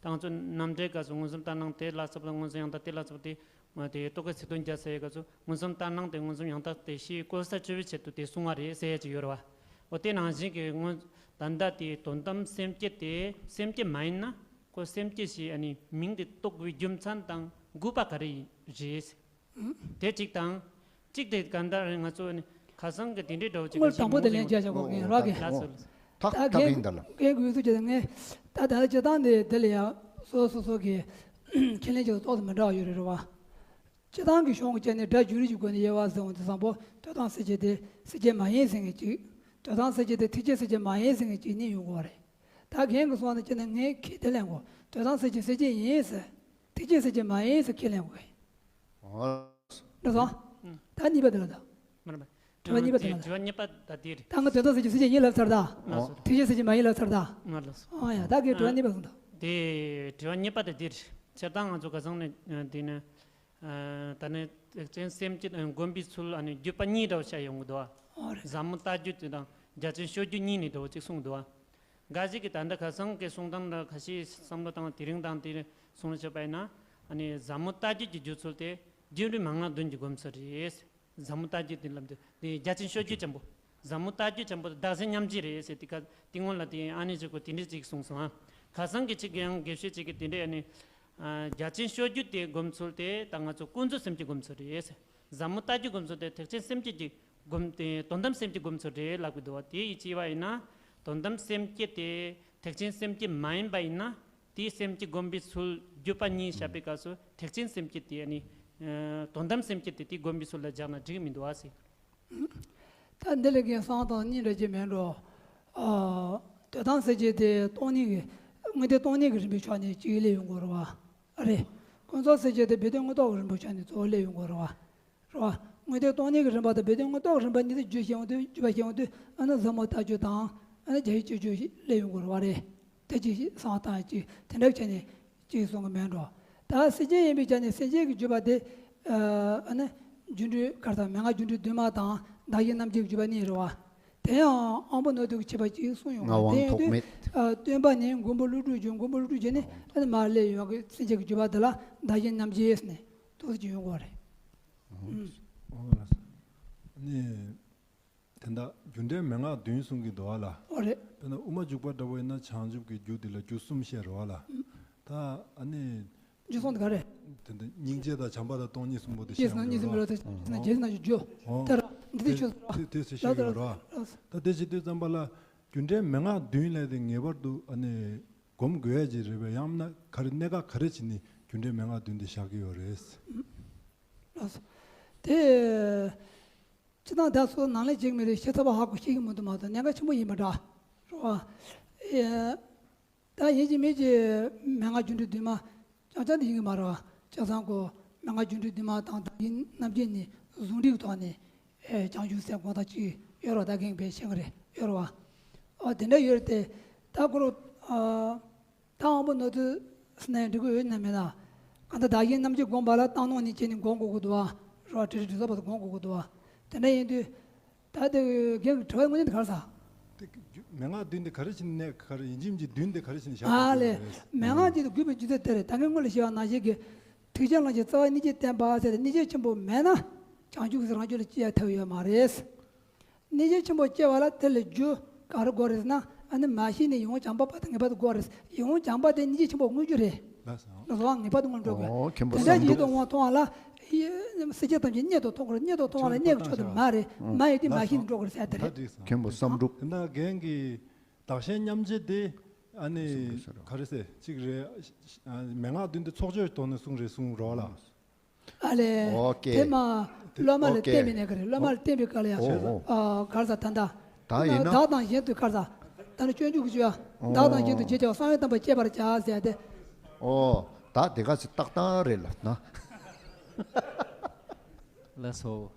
ད་ང་ཚོ་རྣམ་འགྲེལ་སྐབས་སུ་མངོན་སུམ་ལྟར་སྣང་དེ་ལ་སོགས་པ་མངོན་སུམ་ཡང་དག་དེ་ལ་སོགས་པ་དེ། དེ་རྟོག་གེའི་ཚིག་དོན་བརྒྱད་ཟེར་ཡས་སྐབས་སུ་མངོན་སུམ་ལྟར་སྣང་དེ་མངོན་སུམ་ཡང་དག་དེ་ཕྱིའི་བཀོད་ས་བཅུ་པའི་ཆེད་དུ་དེ་གསུང་བ་རེད་ཟེར་ཡས་ཅིག་ཡོད་རེད་བ། འོ་དེ་ནང་བཞིན་གྱི་སྔོན་ད་ལྟ་དེའི་དོན་དམ་སེམས་བསྐྱེད་དེ་སེམས་བསྐྱེད་མ་ཡིན་ན་ཁོ་སེམས་བསྐྱེད་ཞེས་ཨ་ནི་མིང་དེ་བཏགས་པའི་རྒྱུ་མཚན་དང་དགོས་པ་ག་རེ་རེད། དེ་གཅིག་དང་། གཅིག་དེ་ག་འདྲ་རེད། ང་ཚོ་ནི་ཁ་སང་གི་དེ་འདྲའི་འདྲ་བོ་གཅིག་དངུལ་དང་པོ་དེ་ལན་རྒྱག་བྱ་དགོས་ངེས་རོགས་གེ། ལགས་སོ། ལགས་སོ། ད་ད་གན་གན་གུས་ཚུལ་བྱས་ཏེ་ངས་ད་ད་ལྟ་སྤྱིར་བཏང་ནས་དེ་ལ་ཡང་སོ་སོ་སོ་གི་ཁས་ལེན་བྱེད་ཏོག་ཙམ་མི་འདྲ་བ་ཡོད་རེད་རེད་བ། སྤྱིར་བཏང་གི་གཞུང་གི་བྱས་ནས་སྒྲ་བསྒྱུར་རིགས་ཀྱི་སྒོ་ནས་དབྱེ་བ་ཟེར་འོང་དུས་བཟང་པོ་འདོད་དང་སེལ་བྱེད་དེ་སེལ་བྱེད་མ་ཡིན་ཟེར་མཁན་གཅིག་འདོད་དང་སེལ་བྱེད་དེ་ཐེག་ཆེན་སེལ་བྱེད་མ་ཡིན་ཟེར་མཁན་གཅིག་གཉིས་ཡོང་གི་ཡོད་རེད། ད་གན་གི་སོང་ན་བྱས་ན་ངས་ཁས་དེ་ལེན་དགོས། འདོད་དང་སེལ་བྱེད་སེལ་བྱེད་ཡིན་ཟེར། ཐེག་ཆེན་སེལ་བྱེད་མ་ཡིན་ཟེར་ཁས་ལེན་དགོས། འགྲོ་སོང་། ད་གཉིས་པ་དེ་ལ་ད། མ་རེད་མ། དྲི་བ་གཉིས་པ་དེ་ལ་ད། དྲི་བ་གཉིས་པ་ད་དེ་རེད། ད་ང་དོན་དམ་སེལ་བྱེད་སེལ་བྱེད་ཡིན་ལབ་ཚར་ད། ང་ལ་སོ། ཐེག་ཆེན་སེལ་བྱེད་མ་ཡིན་ལབ་ཚར་ད། ང་ལ་སོ། ཨ་ཡ་ད་གའི་དྲི་བ་གཉིས་པ་སོང་ད། དེ་དྲི་བ་གཉིས་པ་དེ་དེ་རེད། སྤྱིར་བཏང་ང་ཚོ་ཁ་སང་ནས་དེ་ནས་ད་ནི་ཐེག་ཆེན་སེམས་བསྐྱེད་སྒོམ་པའི་ཚུལ་ཨ་ནི་བརྒྱུད་པ་གཉིས་འདྲ་བོ་བཤད་ཡོང་གི་འདུག་ཨ། ཨོ་རེད། ཟབ་མོ་ལྟ་བརྒྱུད་དེ་དང་རྒྱ་ཆེན་ཤོད་བརྒྱུད་གཉིས་ནས་འདྲ་བོ་གཅིག་གསུངས་འདུག་ཨ། འགའ་ཞིག་གིས་ད་ལྟ་ཁ་སང་གི་གསུང་སྟངས་འདྲ་ཁ་ཤས་བསམ་བློ་བཏང་དེ་རིང་དང་དེ་རིང་གསུང་བཤད་པ་ཡིན་ན། ཨ་ནི་ཟབ་མོ་ལྟ་བརྒྱུད་ཀྱི་བརྒྱུད་ཚུལ་དེ་རྒྱུ་འབྲས་མན་ངག་བདུན་གྱི་སྒོམ་ཚུལ་རེད། ཟབ་མོ་ལྟ་བརྒྱུད་དེ་ལབ་དུས་དེ་རྒྱ་ཆེན་ཤོད་བརྒྱུད་ཆེན་པོ། ཟབ་མོ་ལྟ་བརྒྱུད་ཆེན་པོ་དེ་བདག་གཞན་མཉམ་བརྗེ་རེད་ཟེར་དེ་ག་དེ་སྔོན་ལ་དེ་ཨ་ནི་ཅིག་གོ་དེ་འདྲ་ཅིག་གསུངས་སོང་ཨ། ཁ་སང་གི་ཅིག་ཡང་དགེ་བཤེས་ཅིག་གིས་དེ་འདྲ་ཨ་ནི། རྒྱ་ཆེན་ཤོད་བརྒྱུད་དེ་སྒོམ་ཚུལ་དེ་ད་ང་ཚོ་ཀུན་རྫོབ་སེམས་ཀྱི་སྒོམ་ཚུལ་རེད་ཟེར། ཟབ་མོ་ལྟ་བརྒྱུད་སྒོམ་ཚུལ་དེ་ཐེག་ཆེན་སེམས་བསྐྱེད་ཀྱི་སྒོམ་དེ་དོན་དམ་སེམས་ཀྱི་སྒོམ་ཚུལ་རེད་ལབ་ཀྱི་འདུག་བ། དེ་ཡི་བྱས་པ་ཡིན་ན་དོན་དམ་སེམས་བསྐྱེད་དེ་ཐེག་ཆེན་སེམས་བསྐྱེད་མ་ཡིན་པ་ཡིན་ན་དེའི་སེམས་བསྐྱེད་སྒོམ་པའི་ཚུལ་བརྒྱུད་པ་གཉིས་བཤད་པའི་སྐབས་སུ་ཐེག་ཆེན་སེམས་བསྐྱེད་དེ་ནི་དོན་དམ་སེམས་བསྐྱེད་དེ་དེ་སྒོམ་པའི་ཚུལ་ལ་སྦྱར་ན་འགྲིག་མི་འདུག་བ་ཟེར། ད་འདི་ལ་གན་གསང་སྟངས་གཉིས་འདྲ་ཅིག་མེད་འགྲོ། ཨ། འདོད་དང་སེལ་བྱེད་དེ་སྟོང་ཉིད་ཀྱི་དངོས་བསྟན་སྟོང་ཉིད་ཀྱི་རིམ་པའི་ཕྱོགས་ནས་གཅིག་སླེབས་ཡོང་དགོས་རེད་བ། ཨ་རེད། ཀུན་རྫོབ་སེལ་བྱེད་དེ་སྦས་དོན་དངོས་རྟོགས་ཀྱི་རིམ་པའི་ཕྱོགས་ནས་གཙོ་བོ་སླེབས་ཡོང་དགོས་རེད་བ། རེད་བ། དངོས་བསྟན་སྟོང་ཉིད་ཀྱི་རིམ་པ་དང་སྦས་དོན་དངོས་རྟོགས་ཀྱི་རིམ་པ་གཉིས་དེ་བརྗོད་བཤད་ཡོང་དུས་བརྗོད་པ་བཤད་ཡོང་དུས་ཨ་ནི་ཟབ་མོ་ལྟ་བརྒྱུད་དང་ཨ་ནི་རྒྱ་ཡིག་སྤྱོད་བརྒྱུད་སླེབས་ཡོང་དགོས་རེད་བ་རེད། དེ་གཅིག་གསང་སྟངས་གཅིག་དེ་འདྲ་བྱས་ནས་གཅིག་གསུང་གི་མེད་འགྲོ། ད་སེམས་ཅན་ཡིན་པའི་ཆ་ནས་སེམས་ཅན་གྱི་བརྗོད་པ་དེ་ཨ་ནི་སྒྱུ་འཕྲུལ་ག་རེ་ཟེར་མན་ངག་སྒྱུ་འཕྲུལ་བདུན་མ་དང་བདག་གཞན་རྣམ་འབྱེད་ཀྱི་བརྗོད་པ་གཉིས་རེད་བ། དེ་ཡང་དབང་པོ་རྣོ་རྟུལ་གྱི་ཁྱད་པར་གཅིག་གསུངས་ཡོང་བ་དེ་ཡིན་དུས་སྟོན་པ་ནི་མགོན་པོ་ཀླུ་སྒྲུབ་ཀྱི་མགོན་པོ་ཀླུ་སྒྲུབ་ཀྱི་ནི་ཨ་ནི་མར་སླེབས་ཡོང་བའི་སེམས་ཅན་གྱི་བརྗོད་པ་དེ་ལ་བདག་གཞན་རྣམ་འབྱེད་ཟེར་ནས་ཏོག་ཙམ་ཅིག་ཡོང་གི་རེད། ཨ་ནི། དེ་འདྲ་རྒྱུ་འབྲས་མན་ངག་བདུན་གསུང་གི་འདུག་བ་ལ། ཨོ་རེད། དཔེར་ན་དབུ་མ་འཇུག་པ་འདྲ་བོ་ཡིན་ན་བྱང་ཆུབ་ཀྱི་རྒྱུ་དེ་ལ་རྒྱུ་གསུམ་བཤད་རེད་བ་ལ། ད་ཨ་ནི། རྒྱུ་གསུམ་དེ་ག་རེ། དེ་འདྲ་སྙིང་རྗེ་དང་བྱམས་པ་དང་སྟོང་ཉིད་གསུམ་པོ་དེ་བཤད་ཡོང་གི་རེད་བ། ཨོ། རྗེས་སུ་ན་རྒྱུ། ཨོ། དེ་ར་འདི་དེ་ཆོས་སོ། དེ་དེ་ཞེས་བཤད་ཀྱི་ཡོད་རེད་བ། ད་དེ་བྱེད་དུས་ཙམ་པ་ལ་རྒྱུ་འབྲས་མན་ངག་བདུན་ལས་དེ་ངེས་པར་དུ་ཨ་ནི་སྒོམ་དགོས་ཡ་ཅིག་རེད་པས། ཡང་ན་ག་རེ་གནད་འགག་ག་རེ་བྱས་ནས་རྒྱུ་འབྲས་མན་ངག་བདུན་དེ་བཞག་གི་ཡོད་རེད། ལགས་སོ། དེ། སྤྱིར་བཏང་བདག་སོགས་ནང་ལས་བྱེད་མི་རིགས་ཤེས་ཚར་བ་ཧ་གོ་ཤེས་ཀྱི་མི་འདུག་མ་གཏོགས་གནད་འགག་ཆེན་པོ་ཡིན་པ་འདྲ། རེད་བ། ཨེ། ད་ཡིན་གཅིག་མིན་གཅིག་མན་ངག་སྒྱུ་འཕྲུལ་བདུན་མ་རྐྱང་རྐྱང་དེ་ཡིན་གྱི་མ་རེད་བ། བྱས་ཙང་ཁོ་མན་ངག་སྒྱུ་འཕྲུལ་བདུན་མ་དང་བདག་གཞན་རྣམ་འབྱེད་གཉིས་ཟུང་འབྲེལ་གྱི་ཐོག་ནས་ཨེ་བྱང་ཆུབ་སེམས་དགོངས་དག་ཅིག་ཡོད་རེད་བ། ད་གིན་པའི་ཤེས་ཀྱི་རེད་ཡོད་རེད་བ། ཨོ་དེ་འདྲ་ཡོད་རེད་དེ། ད་ཁོ་རང་ཨ། ད་དབང་པོ་རྣོ་རྟུལ་ཟེར་ན་ཡང་འགྲིག་གི་ཡོད་ན་མེད་ན། གང་ལྟར་བདག་གཞན་རྣམ་འབྱེད་སྒོམ་པ་ལ་བཏང་སྙོམས་གཉིས་བྱས་ནས་སྒོམ་དགོས་ཀྱི་འདུག་བ། རོ་དྲི་རི་དྲི་ཟ་བར་དུ་སྒོམ་དགོས་ཀྱི་འདུག་བ། དེ་འདྲ་ཡིན་དུས། ད་དེ་རྒན་གྱི་དྲི་བའི་དངོས་གནས་དེ་ག་རེ་ཟ། དེ་མན་ངག་བདུན་དེ་ག་རེ་བྱས་ནས་ག་རེ་ཡིན་གཅིག་མིན་གཅིག་བདུན་དེ་ག་རེ་བྱས་ནས་བཞག་ཨ་དགོས་ལེ། ཀྱི་རེད། མན་ངག་ཅིག་ཏུ་གུས་པའི་རྒྱུ་མཚན་དེ་རེད། ད་ངས་སྔོན་ལ་ཞུས་པ་ནང་བཞིན་གྱི། ཐེག་ཆེན་ལམ་གྱི་རྩ་བ་སྙིང་རྗེ་བསྟན་པ་ཟེར་ཏེ་སྙིང་རྗེ་ཆེན་པོ་མེད་ན་བྱང་ཆུབ་ཀྱི་རང་རྒྱུད་ལ་སྐྱེ་ཡ་ཐབས་ཡོད་མ་རེད། སྙིང་རྗེ་ཆེན་པོ་སྐྱེ་བ་ལ་དེ་ལ་རྒྱུ་ག་རེ་དགོས་རེད་ཟེར་ན། ཨ་ནི་མ་ཤི་ནས་ཡིད་འོང་བྱམས་པ་དང་ངེས་པར་དུ་དགོས་རེད། ཡིད་འོང་བྱམས་པ་དེ་སྙིང་རྗེ་ཆེན་པོ་མངོན་རྒྱུ་རེད། ལགས་སོ། ལགས་སོ། ངེས་པར་དུ་མངོན་འགྲོ་དགོས། ཨོ། མཁན་པོ་དེ་འདྲ་བསམ་གྱི་ཡིད་གྲུབ། དུ་འོང་བ་མཐོང་བ་ལ། སྲིད་ཆེ་ཐམས་ཅད་རྙེད་དུ་མཐོང་དགོས་རེད། རྙེད་དུ་མཐོང་བ་ལ་རྙེད་ཆོག་ཏུ་མ་རེད། མ་ཡིན་དུས་མ་ཤི་ནས་འགྲོ་དགོས་རེད་ཟེར་དེ་རེད། ལགས་སོ། མཁན་པོ་བསམ་གྲུབ། དེ་འདྲ་རྒན་གྱིས་བདག་གཞན་མཉམ་བརྗེ་དེ་ཨ་ནི་ག་རེ་ཟེར་གཅིག་རེད། མན་ངག་བདུན་དེ་ཚོགས་ཆོས་ཐོག་ནས་གསུངས་རེད་གསུངས་རོགས་ལ། ཨ་ལས། ཨོ་ཀེ། དེ་མ་སློབ་མ་ལ་ཨོ་ཀེ། བསྟན་པའི་གནས་ག་རེ། སློབ་མ་ལ་བསྟན་པའི་སྐབས་ལ་ཡང་། ཨོ་ཨོ། ཨ་ག་རེ་ཟ་ད་ལྟ། ད་ཡིན་ན། བདག་དང་གཞན་དུ་ག་རེ་ཟ། ད་ནི་སྤྱོད་འཇུག་གི་ཆོས། བདག་དང་གཞན་དུ་བརྗེ་བྱ་བ་བསམ་ཡས་དམ་པར་སྤྱད་པར་བྱ་ཟེར་ཏེ། ཨོ། ད་དེ་ག་ཚོད་ཏག་ཏག་རེད་ལབ་ན། ལགས་སོ།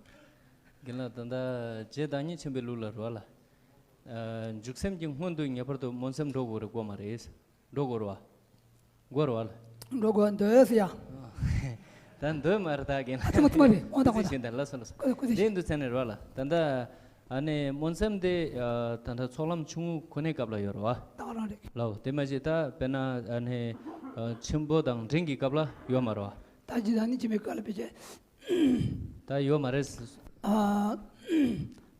རྒན་ལགས། ད་ལྟ་རྗེ་བདག་ཉིད་ཆེན་པོའི་ལུགས་ལ་རོ་ལ། ཨ་འཇུག་སེམས་ཀྱི་སྔོན་དུ་ངེས་པར་དུ་སྨོན་སེམས་འགྲོ་དགོས་རེད་དགོས་མ་རེད། འགྲོ་དགོས་རེད་བ། དགོས་རེད་བ། འགྲོ་དགོས་འདོད་ཡོད་ཟེར་ཡ། ད་འདོད་མ་རེད་ད་རྒན་ལགས། ཨ་ཚང་མ་ཚང་མ་རེད། དབང་དང་དབང་དང་། ལགས་སོ་ལགས་སོ། ཀུ་ཀུ་ཟེར། དེ་འདུག་ཚན་རེད་བ་ལ། ད་ལྟ་ཨ་ནི་སྨོན་སེམས་དེ་ད་ལྟ་ཚོགས་ལམ་ཆུང་ངུ་ཁོ་ནའི་སྐབས་ལ་ཡོད་རེད་བ། ད་ག་རང་རེད། ལའོ། དེ་མ་གཞི་ད་དཔེར་ན་ཨ་ནི་ཆེན་པོ་དང་འབྲིང་གི་སྐབས་ལ་ཡོད་མ་རེད་བ། ད་ཇི་ལྟར་ནི་ཆེན་པོའི་སྐབས་ལ་བེད་སྤྱད། ད་ཡོད་མ་རེད། ཨ།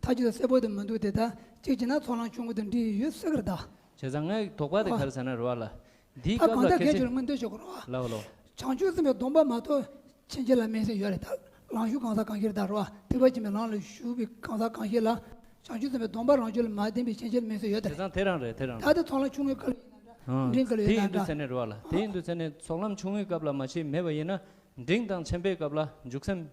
ཐག་གཅོད་གསལ་པོ་དེ་མི་འདུག་དེ་ད་གཅིག་བྱས་ན་ཚོགས་ལམ་ཆུང་ངུ་དང་འབྲིང་ཡོད་ཟེར་གི་རེད་ད། བྱས་ཙང་ངའི་དོགས་པ་དེ་ག་རེ་ཟེར་ན་རེད་བ་ལ། འདིའི་ད་སྐབས་གང་ལ་ལྟར་གལ་གལ་ཆེ། ཆེར་སྔོན་འདོན་ཞུ་དགོས་རེད་བ། ལའོ་ལའོ། བྱང་ཆུབ་སེམས་དཔའི་སྡོམ་པ་མ་ཐོབ་ཕྱིན་ཆད་ལ་སྨོན་སེམས་ཡོད་རེད་ད། ལམ་ཞུགས་གང་ཟག་གང་ཞིག་དང་རེད་བ། ཐེག་པ་ཆེན་པོའི་ལམ་ལ་ཞུགས་པའི་གང་ཟག་གང་ཞིག་ལ། བྱང་ཆུབ་སེམས་དཔའི་སྡོམ་པ་རང་རྒྱུད་ལ་མ་ལྡན་པའི་ཞེན་ཆགས་མེད་ཚུལ་ཡོད་དེ། བྱས་ཙང་དེ་རང་རེད། དེ་རང་ད་རེད། དེ་ཚོགས་ལམ་ཆུང་ངུའི་སྐབས་ལ་ཡིན་ན་འདྲ། ཨང་། འབྲིང་སྐབས་ལ་དེ་ཡིན་ཡིན་དུས་ན་ཚེ་ནས་རེད་བ་ལ། དེ་ཡིན་དུས་ཚེ་ནས་ཚོགས་ལམ་ཆུང་ངུའི་སྐབས་ལ་མ་ཤེས་མེད་པ་ཡིན་ན། འབྲིང་དང་ཆེན་པོའི་སྐབས་ལ་འཇུག་སེམས་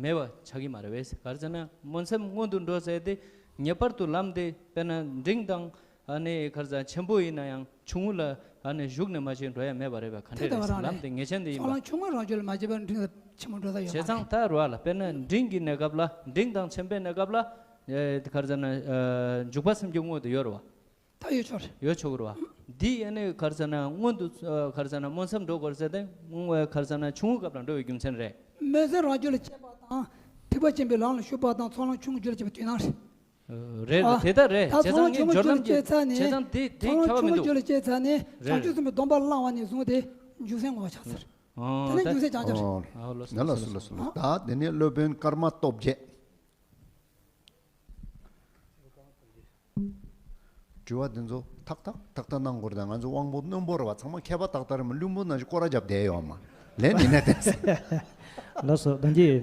མེད་པ་ཆགས་ཀྱི་མ་རེད་བས། ག་རེ་ཟེར་ན་སྨོན་སེམས་སྔོན་དུ་འགྲོ་ཟེར་ཏེ། ངེས་པར་དུ་ལམ་དེ་དཔེར་ན་འབྲིང་དང་། ཨ་ནི་ག་རེ་ཟེར། ཆེན་པོ་ཡིན་ན་ཡང་ཆུང་ངུ་ལ་ཨ་ནི་ཞུགས་ནས་མ་ཤེས་འགྲོ་ཡ་མེད་པ་རེད་པ། ག་འདྲ་རེད། ལམ་དེ་ངེས་ཅན་དེ་ཡིན་པ། ཚོགས་ལམ་ཆུང་ངུ་རང་རྒྱུད་ལ་མ་སྐྱེས་པར་འབྲིང་ལ་ཆེན་པོ་འགྲོ་ས་ཡོད་མ་རེད། བྱས་ཙང་ད་རེད་བ་ལ། དཔེར་ན་འབྲིང་གི་གནས་སྐབས་ལ། འབྲིང་དང་ཆེན་པོའི་གནས་སྐབས་ལ། ཨེ། ག་རེ་ཟེར་ན། ཨ། འཇུག་པ་སེམས་བསྐྱེད་སྔོན་དུ་ཡོད་རེད་བ། ད་ཡོད་ཆོག་རེད། ཡོད་ཆོག་གི་རེད་བ། འདི་ཨ་ནི་ག་རེ་ཟེར་ན་སྔོན་དུ། ཨ། ག་རེ་ཟེར་ན་སྨོན་སེམས་འགྲོ་དགོས་ཟེར་ཏེ། སྔོན་བའི་ག་རེ་ཟེར་ན་ཆུང་ངུ་སྐབས་ལ་འགྲོ་བའི་རྒྱུ་མཚན་རེད། སྨོན་སེམས་རང་རྒྱུད་ལ་སྐྱེས་པ་དང་། ཐེག་པ་ཆེན་པོའི་ལམ་ལ་ཞུགས་པ་དང་། ཚོགས་ལམ་ཆུང་ངུ་རྒྱུད་ལ་སྐྱེས་པ་དུས་ནམ་རེད། རེད། ཨ། དེ་ལྟར་རེད། ད་བྱས་ཚོགས་ལམ་ཆུང་ངུ་རྒྱུད་ལ་སྐྱེས་ཚར་ནས། བྱས་ཙང་དེ་དེ་ཁྱབ་པ་མི་འདུག། ཚོགས་ལམ་ཆུང་ངུ་རྒྱུད་ལ་སྐྱེས་ཚར་ནས། རེད། བྱང་ཆུབ་སེམས་དཔའི་སྡོམ་པ་བླངས་པ་ནས་བཟུང་སྟེ་འཇུག་སེམས་ངོ་བོ་ཆགས་ཚར། ཨོ། དེ་ནས་འཇུག་སེམས་རྐྱང་རྐྱང་རེད། ཨོ། ལགས་སོ། ཨ། ལགས་སོ། ལགས་སོ། ལགས་སོ། ཨ། ད་དེ་ནས་སློབ་དཔོན་ཀརྨ་སྟོབས་རྒྱས། དྲི་བ་འདི་ཚོ་ཐག་ཐག་ཐག་ཐག་གནང་དགོས་རེད། ད་ང་ཚོ་དབང་པོ་རྣོན་པོ་རེད་བ། ཚང་མ་མཁས་པ་ཏག་ཏག་རེད་མ། བླུན་པོ་ནང་བཞིན་སྐོར་ར་བརྒྱབ་བསྡད་ཡོད་མ། ལན་ནི་ནས་བསྟན་ཟེར། ལགས་སོ། ད་གིན་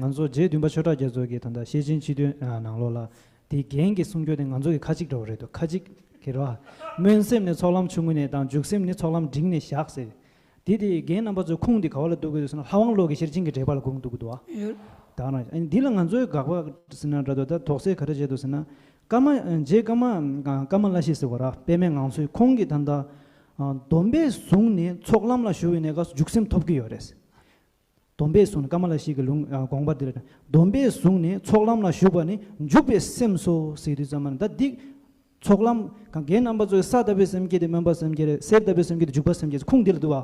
ང་ཚོ་རྗེ་བདུན་པ་ཆོས་གྲགས་རྒྱ་མཚོ་གིས་ད་ལྟ་ཤེར་ཕྱིན་སྤྱི་དོན་ནང་ལོགས་ལ། དེ་རྒན་གྱི་གསུང་རྒྱུ་དེ་ང་ཚོ་གི་ཁ་ཅིག་འདྲ་བོ་རེད་འདུག། ཁ་ཅིག་གི་རེད་བ། སྨོན་སེམས་ནི་ཚོགས་ལམ་ཆུང་ངུ་ནས་དང་། འཇུག་སེམས་ནི་ཚོགས་ལམ་འབྲིང་ནས་བཞག་ཟེར། དེ་དེ་རྒན་རྣམ་པ་ཚོའི་ཁུངས་དེ་ག་བ་ལ་འདུག་གི་འདུག་ཟེར་ན། ལྷ་དབང་བློ་གི་ཤེར་ཕྱིན་གྱི་འགྲེལ་པ་ལ་དགོངས་འདུག་གི་འདུག་བ། ཡོད། ད་ང་འདི་ལ་ང་ཚོའི་དགག་པ་ཟེར་ན་འདྲ་འདུག། ད་དོགས་སེལ་ག་རེ་བྱས་འདུག་ཟེར་ན། ཀརྨ། རྗེ་ཀརྨ། ཀརྨ་བཀྲ་ཤིས་ཟེར་བ་ར། པདྨའི་ངང་ཚུལ། ཁོང་གིས་ད་ལྟ་སྡོམ་པས་བཟུང་ནས་ཚོགས་ལམ་ལ་ཞུགས་པའི་གནས་སྐབས་སུ་འཇུག་སེམས་ཐོབ་ཀྱི་ཡོད་རེད། སྡོམ་པས་བཟུང་ནས། ཀརྨ་བཀྲ་ཤིས་ཀྱི་ལུང་། ཨ། དགོངས་པ་འདིར། སྡོམ་པས་བཟུང་ནས་ཚོགས་ལམ་ལ་ཞུགས་པ་ནི་འཇུག་པའི་སེམས་སོ་ཟེར་དུས་ཙམ་པ་ནི། ད་འདི་ཚོགས་ལམ་གང་། རྒན་རྣམ་པ་ཚོས་ས་ལྟ་བུའི་སེམས་བསྐྱེད་དེ་སྨོན་པ་སེམས་བསྐྱེད་རེད། གསེར་ལྟ་བུའི་སེམས་བསྐྱེད་དེ་འཇུག་པ་སེམས་བསྐྱེད། ཁུངས་འདི་ལ་འདུག་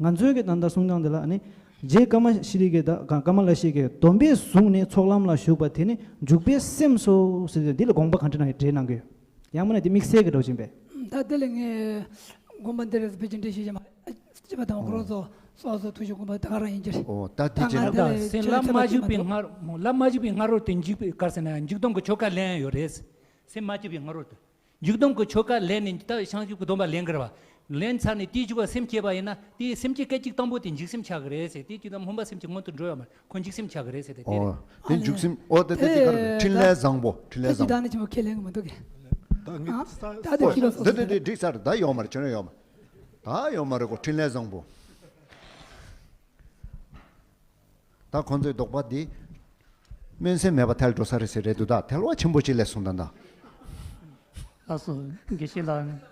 བ། ང་ཚོའི་གི་ད་ལྟ་གསུང་སྟངས་འདི་ལ་ནི། རྗེ་ཀརྨ་ཤྲཱི་ལའི་གི། ད་ཀརྨ་བཀྲ་ཤིས་ཀྱིས་སྡོམ་པས་བཟུང་ནས་ཚོགས་ལམ་ལ་ཞུགས་པ་དེ་ནི་འཇུག་པའི་སེམས་སོ་ཟེར་དུས། འདི་ལ་དགོངས་པ་གང་འདྲ་གནང་ཡོད། འགྲེལ་གནང་གི་ཡོད། ཡང་མིན་ན་དེ་དམིགས་བསལ་གྱི་འདྲ་བོ་ཅིག་ཡིན་པས། ད་དེ་ལ་ངས་དགོངས་པ་འདི་རེད་ཟེར་བེད་སྤྱོད་འདྲ་བྱེད་ཀྱི་མ་རེད། སྤྱི་པ་དང་འཁོར་ཚོ་སོ་སོ་ཐུགས་རྗེ་དགོངས་པ་ད་ག་རང་ཡིན་གྱི་རེད། ཨོ། ད་དེ་ད་ཅི་ང་ན། ད་འདི་ལ་སེམས་ལ་ཆོས་མ་ཐེ་ཚོམ་ཞུགས་པའི་སྔ། ལ་མ་ཞུགས་པའི་སྔ་རོལ་དུ་འཇུག་པའི་ག་རེ་ཟེར་ན། འཇུག་སྡོམ་གྱི་ཆོ་ག་ལེན་ཡ་ཡོད་རེད། སེམས་མ་སྐྱིད་པའི་སྔ་རོལ་དུ། འཇུག་སྡོམ་གྱི་ཆོ་ག་ལེན་ནས་ད་བྱང་ཆུབ་ཀྱི་སྡོམ་པ་ལེན་དགོས་རེད་བ། ལེན་ཚར་ནས་དེའི་འཇུག་པ་སེམས་བསྐྱེད་པ་ཡིན་ན། དེའི་སེམས་བསྐྱེད་སྐད་ཅིག་དང་པོ་དེ་འཇུག་སེམས་ཆགས་ཀྱི་རེད་ཟེར། དེའི་དུས་དམ་སྨོན་པ་སེམས་བསྐྱེད་སྔོན་དུ་འགྲོ་ཡོད་མ་རེད། ཁོ་འཇུག་སེམས་ཆགས་ཀྱི་རེད་ཟེར་ཏེ། དེ་རེད། ཨོ། དེ་འཇུག་སེམས། ཨོ། དེ་དེ་དེ་ག་རེ་རེད། འཕྲིན་ལས་བཟང་པོ། འཕྲིན་ལས་བཟང་པོ། ད་ནི་ཆེན་པོ་ཁས་ལེན་གྱི་མི་འདུག་གི། ད་ངས། ཨ། ས། ད་དེ་ཨོ། ཁྱི་ལ་སོ་འདི་སོ་འདི་རེད། འདི་འགྲིག་ཚར། ད་ཡོད་མ་རེད། ཁྱོད་ཡོད་མ་རེད། ད་ཡོད་མ་རེད་གོ། འཕྲིན་ལས་བཟང་པོ། ད་ཁོང་ཚོའི་དོགས་པ་འདི། སྨོན་སེམས་མེད་པ་ཐལ་འགྲོ་ས་རེད་ཟེར་རེད་འདུག། ད་ཐལ་བ་ཆེན་པོ་ཅིག་སླེབས་སོང་ད་ད། ལགས་སོ། དགེ་བཤེས་ལགས།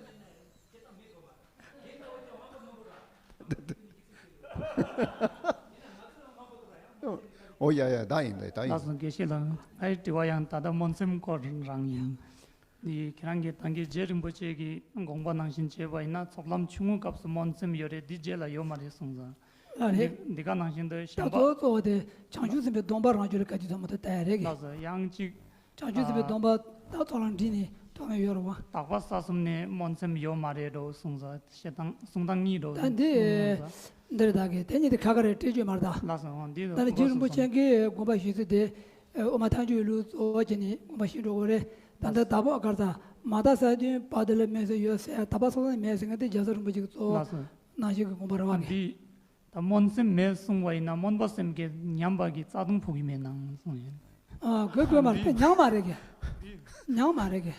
ཨོ་ཡ་ཡ། ད་ཡིན། ད་ད་ཡིན། ལགས་སོ། དགེ་བཤེས་ལགས། ངའི་དྲི་བ་ཡང་ད་ལྟ་སྨོན་སེམས་སྐོར་རང་ཡིན། འདི་ཁྱེད་རང་གིས་ད་གིན་རྗེ་རིན་པོ་ཆེ་གི་དགོངས་པ་ནང་བཞིན་བྱས་པ་ཡིན་ན། ཚོགས་ལམ་ཆུང་ངུའི་སྐབས་སུ་སྨོན་སེམས་ཡོད་རེད། འདི་རྗེས་ལ་ཡོད་མ་རེད་གསུངས་སོང་། ལགས་རེད། འདི་འདི་ག་ནང་བཞིན་དུ་ད་གཞན་པ། གཙོ་བོ་གཙོ་བོ་དེ་བྱང་ཆུབ་སེམས་དཔའི་སྡོམ་པ་རང་རྒྱུད་ལ་ག་དུས་ཐོན་མ་ཐོན་ལྟ་ཡ་རེད་གི། ལགས་སོ། ཡང་གཅིག། བྱང་ཆུབ་སེམས་དཔའི་སྡོམ་པ་ད་ཚོགས་ལམ་འབྲིང་ནས་ཐོན་ཡོད་རེད་བ། དག་པ་ས་གསུམ་ནས་སྨོན་སེམས་ཡོད་མ་རེད་འགྲོ་གསུངས་སོང་། བཤད་སྟངས་གསུང་སྟངས་གཉིས་འགྲོ་ད་འདི། གསུངས་སོང་། འདི་རེད། ད་གི་དེ་གཉིས་དེ་ཁ་ཁ་རེད། སྤྲད་རྒྱུ་མ་རེད་ད། ལགས་སོ། འོ། འདི་ད་ནི་རྗེ་རིན་པོ་ཆེ་གི་དགོངས་པ་ཞུས་ཚུལ་དེ། ཨོ་མ་ཐལ་འགྱུར་ལུགས་གཙོ་བོ་བྱས་ནས་དགོངས་པ་ཞུས་འགྲོ་དགོས་རེད། ད་ལྟ་ད་བོ་གར་ས་མ་དག་ས་དོན་བར་དུ་ལ་སྨོན་སེམས་ཡོད་ཟེར། དག་པ་ས་གསུམ་ནས་མེད་ཟེར་མཁན་དེ་རྒྱལ་སྲས་རིན་པོ་ཆེ་གི་གཙོ་བོ། ལགས་སོ། ནང་བཞིན་གྱི་དགོངས་པ་རེད་བ། འདི་ད་སྨོན་སེམས་མེད་གསུངས་པ་ཡིན་ན། སྨོན་པ་སེམས་བསྐྱེད་ཉམས་པ་གི་རྩ་ལྟུང་ཕོག་གི་མེད་ནམ་གསུངས་ཡོད། ཨ། དགོས་དགོས་མ་རེད། དེ་ཉམས་མ་རེད་གི། ཉམས་མ་རེད་གི།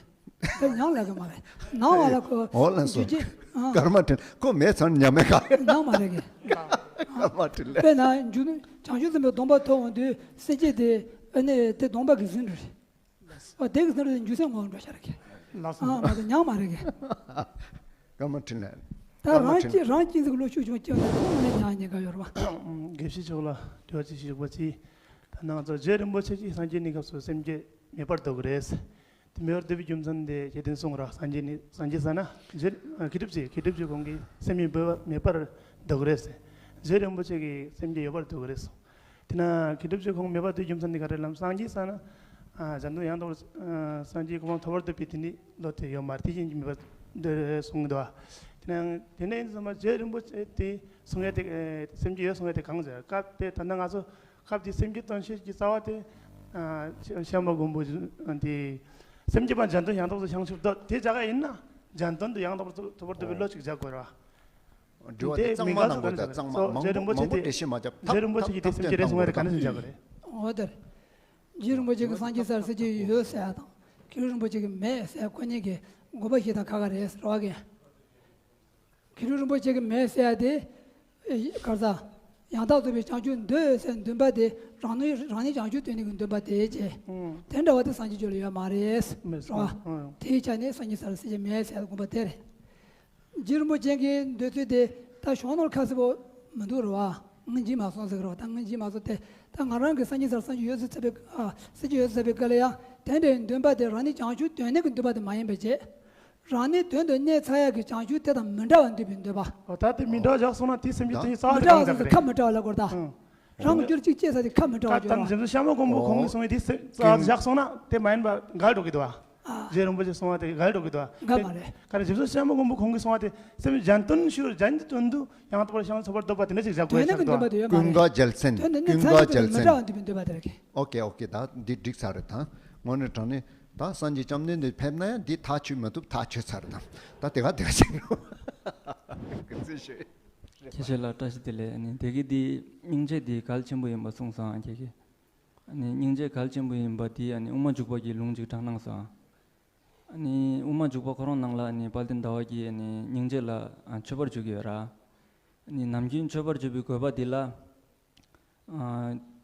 དེ་ཉམས་ལས་ཀྱི་མ་རེད། ནང་བ་ལ་ཁོ། འོ་ལགས་སོ། འཇུ་བྱེད། ཨ། ཀརྨ་འཕྲིན། ཁོ་མེད་ཙང་ཉམས་མེད་ག། ཉམས་མ་རེད་གི། ཀརྨ་འཕྲིན་ལས། དཔེར་ན་འཇུ་བྱང་ཆུབ་སེམས་དཔའི་སྡོམ་པ་ཐོབ་འོང་དུས་སེམས་བསྐྱེད་དེ། ཨ་ནི་དེ་སྡོམ་པ་གི་ཟིན་འགྲོ་རེད། ཨོ། དེ་གི་སེམས་རེད། འཇུ་སེམས་ངོ་འགྲོ་ཤ་རེད་གི། ལགས་སོ། ཨ་མ་གཏོགས་ཉམས་མ་རེད་གི། ཀརྨ་འཕྲིན་ལས། ད་རང་གཅེས་རང་གཅེས་འཛིན་གྱི་བློ་ཤུགས་ཆུང་ཆེ་ཡོད་ན་ཁོང་ལ་ཉམས་ཉེན་ཁ་ཡོད་རེད་བ། དགེ་བཤེས་མཆོག་ལ་དྲི་བ་ཅིག་ཞུ་དགོས་ཅི། ད་ནང་ཚོ་རྗེ་རིན་པོ་ཆེ་གིས་སངས་རྒྱས་གནས་སྐབས་སུ་སེམས་བསྐྱེད་མེད་པར་འདོད་ཀྱི་རེད། དེ་མེད་པར་འདོད་པའི་རྒྱུ་མཚན་དེ་ཁྱེད་དེ་གསུངས་ར། སངས་རྒྱས་ནི། སངས་རྒྱས་ཟེར་ན་རྗེ། མཁས་གྲུབ་རྗེ། མཁས་གྲུབ་རྗེ་ཁོང་གིས་སེམས་བསྐྱེད་མེད་པར་འདོད་ཀྱི་རེད་ཟེར། རྗེ་རིན་པོ་ཆེ་གིས་སེམས་བསྐྱེད་ཡོད་པར་འདོད་ཀྱི་རེད་གསུངས། དེ་ན་མཁས་གྲུབ་རྗེ་ཁོང་མེད་པར་འདོད་རྒྱུ་མཚན་དེ་ག་རེ་ལབ། སངས་རྒྱས་ཟེར་ན། ཨ། གཞན་དོན་ཡང་དག་པར། ཨ། སངས་རྒྱས་གོ་འཕང་ཐོབ་པར་འདོད་པའི་དེ་འདྲའི་བློ་དེ་ཡོད་མ་རེད། དེ་བཞིན་གྱི་མེད་པར་འདོད་གསུངས་འདུག། དེ་ན་དེ་ནས་ཡིན་ཙང་མ་རྗེ་རིན་པོ་ཆེ་དེ་གསུང་ཡས་དེ། ཨེ། སེམས་བསྐྱེད་ཡོད་གསུང་ཡས་དེ་གང་ཟེར། སྐབས་དེ་ད་ལྟ་ང་ཚོ་སྐབས་དེ་སེམས་བསྐྱེད་དང་ཤེས་ཀྱི་རྩ་བ་དེ། ཨ། ཤ་ཤ་མ་གོང་བུ་དེ། སེམས་བསྐྱེད་པ་གཞན་དོན་ཡང་དག་པར་བྱང་ཆུབ་འདོད། དེ་བྱ་ག་ཡིན་ན་གཞན་དོན་དུ་ཡང་དག་པར་ཐོབ་པར་འདོད་པའི་བློ་ཅིག་བྱ་དགོས་ར། དྲི་བ་དེ་གཙང་མ་གནང་དགོས། ད་གཙང་མ་མང་པོ་མང་པོ་འགྲེལ་བཤད་མ་བརྒྱབ། ཐབས་ཐབས་ཐབས་བསྟན་གནང་དགོས། གང་ནས་ཟིན་བྱ་དགོས་རེད། འོ་དེར། རྗེ་རིན་པོ་ཆེ་གི་སངས་རྒྱས་སར་སྲིད་ཀྱི་ཡོད་ཟེར་ཡ་དང་། མཁན་རིན་པོ་ཆེ་གི་མེད་ཟེར་ཁོ་གཉིས་ཀྱི་དགོངས་པ་བཞེས་སྟངས་ཁ་ཁ་རེད་ཟེར་བ་གི། མཁན་རིན་པོ་ཆེ་གི་མེད་ཟེར་ཡ་དེ། གར་ས། ཡང་དག་རྫོགས་པའི་བྱང་ཆུབ་འདོད་ཟེར་འདུན་པ་དེ་རང་ནི་རང་ནི་བྱང་ཆུབ་དོན་གཉེར་གྱི་འདུན་པ་དེ་བྱས། དེ་འདྲ་བ་དེ་སངས་རྒྱས་རྒྱུད་ལ་ཡོད་མ་རེད། རེད་བ། དེའི་ཆ་ནས་སངས་རྒྱས་སར་སྲིད་ཀྱི་མེད་ཟེར་དགོངས་པ་དེ་རེད། རྗེ་རིན་པོ་ཆེ་གི་འདོད་ཚུལ་དེ་ད་ཤོང་ནོར་ཁ་གསལ་པོ་མི་འདུག་རེད་བ། ངས་བརྗེད་མ་སོང་ཟེར་གི་རེད་བ། ད་ངས་བརྗེད་མ་སོང་སྟེ། ད་ང་རང་གི་སངས་རྒྱས་སར་སངས་རྒྱས་ཡོད་ཚུལ་ཚ་བའི་ཨ་སྲིད་ཀྱི་ཡོད་ཚུལ་ཚ་བའི་སྐབས་ལ་ཡང་དེ་འདྲའི་འདུན་པ་དེ་རང་ནི་བྱང་ཆུབ་དོན་གཉེར་གྱི་འདུན་པ་དེ་མ་ཡིན་པ་བྱས། རང་ནི་དོན་དུ་གནས་ཚར་ཡག་གི་བྱང་ཆུབ་དེ་དང་མི་འདྲ་བར་འདོད་པའི་འདོད་པ། ཨོ་ད་དེ་མི་འདྲ་བཞག་སོང་ན་དེ་སེམས་ཀྱི་དོན་རྩ་བ་མི་འདྲ་བ་ཟེར་ཁ་མི་འདྲ་བ་ལབ་དགོས་རེད་ད། རང་གི་རྒྱུད་གཅིག་ཅེས་ཟེར་དེ་ཁ་མི་འདྲ་བ་ད་ད་ཡོད་རེད། རྗེ་བཙུན་ཤ་མོ་ཀོང་པོ་ཁོང་གིས་གསུངས་པའི་དེ་སེམས་རྩ་བ་བཞག་སོང་ན་དེ་མ་ཡིན་པ་འགལ་འགྲོ་གི་འདུག་བ། རྗེ་རིན་པོ་ཆེ་གསུང་བ་དེ་འགལ་འགྲོ་གི་འདུག་བ། འགལ་མ་རེད། ག་རེ་རྗེ་བཙུན་ཤ་མོ་ཀོང་པོ་ཁོང་གིས་གསུང་བ་དེ་སེམས་གཞན་དོན་ཞུ་གཞན་གྱི་དོན་དུ་ཡང་དག་པར་བྱང་ཆུབ་པར་འདོད་པ་དེ་འདྲ་ཅིག་བཞག་དགོས་ཤག་འདུག་བ། ཀུན་དགའ་རྒྱལ་མཚན། དོན་དུ་གནས་ཚར་ཡག་གི་མི་འདྲ་བར་འདོད་པའི་འདོད་པ་དེ་རེད། ཨོ་ཀེ་ཨོ་ཀེ། ད་འདི་འགྲིག་ཚར་རེད་ད། དངོས་གནས་དྲང་གནས་ད་སངས་རྒྱས་བཅོམ་ལྡན་འདས་ཕེབས་ན་ཡང་འདི་ཐག་ཆོད་མ་ཐུབ། ཐག་ཆོད་ཚར་རེད་ད། ད་དེ་ག་དེ་ག་ཞིག་རེད། ག་ཚོད་ཤོད། ཁྱེད་ཆོས་ལ་བཀྲ་ཤིས་བདེ་ལེགས། ཨ་ནི་དེ་གི་འདི་སྙིང་རྗེ་འདི་གལ་ཆེན་པོ་ཡིན་པ་གསུངས་སོང་། ཨ་ཁྱེད་ཀྱིས་ཨ་ནི་སྙིང་རྗེ་གལ་ཆེན་པོ་ཡིན་པ་འདི་ཨ་ནི་དབུ་མ་འཇུག་པ་གི་ལུང་ཅིག་དྲངས་གནང་སོང་། ཨ་ནི་དབུ་མ་འཇུག་པ་ཁོ་རང་ནང་ལ་ཨ་ནི་དཔལ་ལྡན་ཟླ་བ་གིས་ཨ་ནི་སྙིང་རྗེ་ལ་ཨ་མཆོད་པར་བརྗོད་ཀྱི་ཡོད་ར། ཨ་ནི་ནམ་རྒྱུན་མཆོད་པར་བརྗོད་པའི་དགོས་པ་འདི་ལ། ཨ་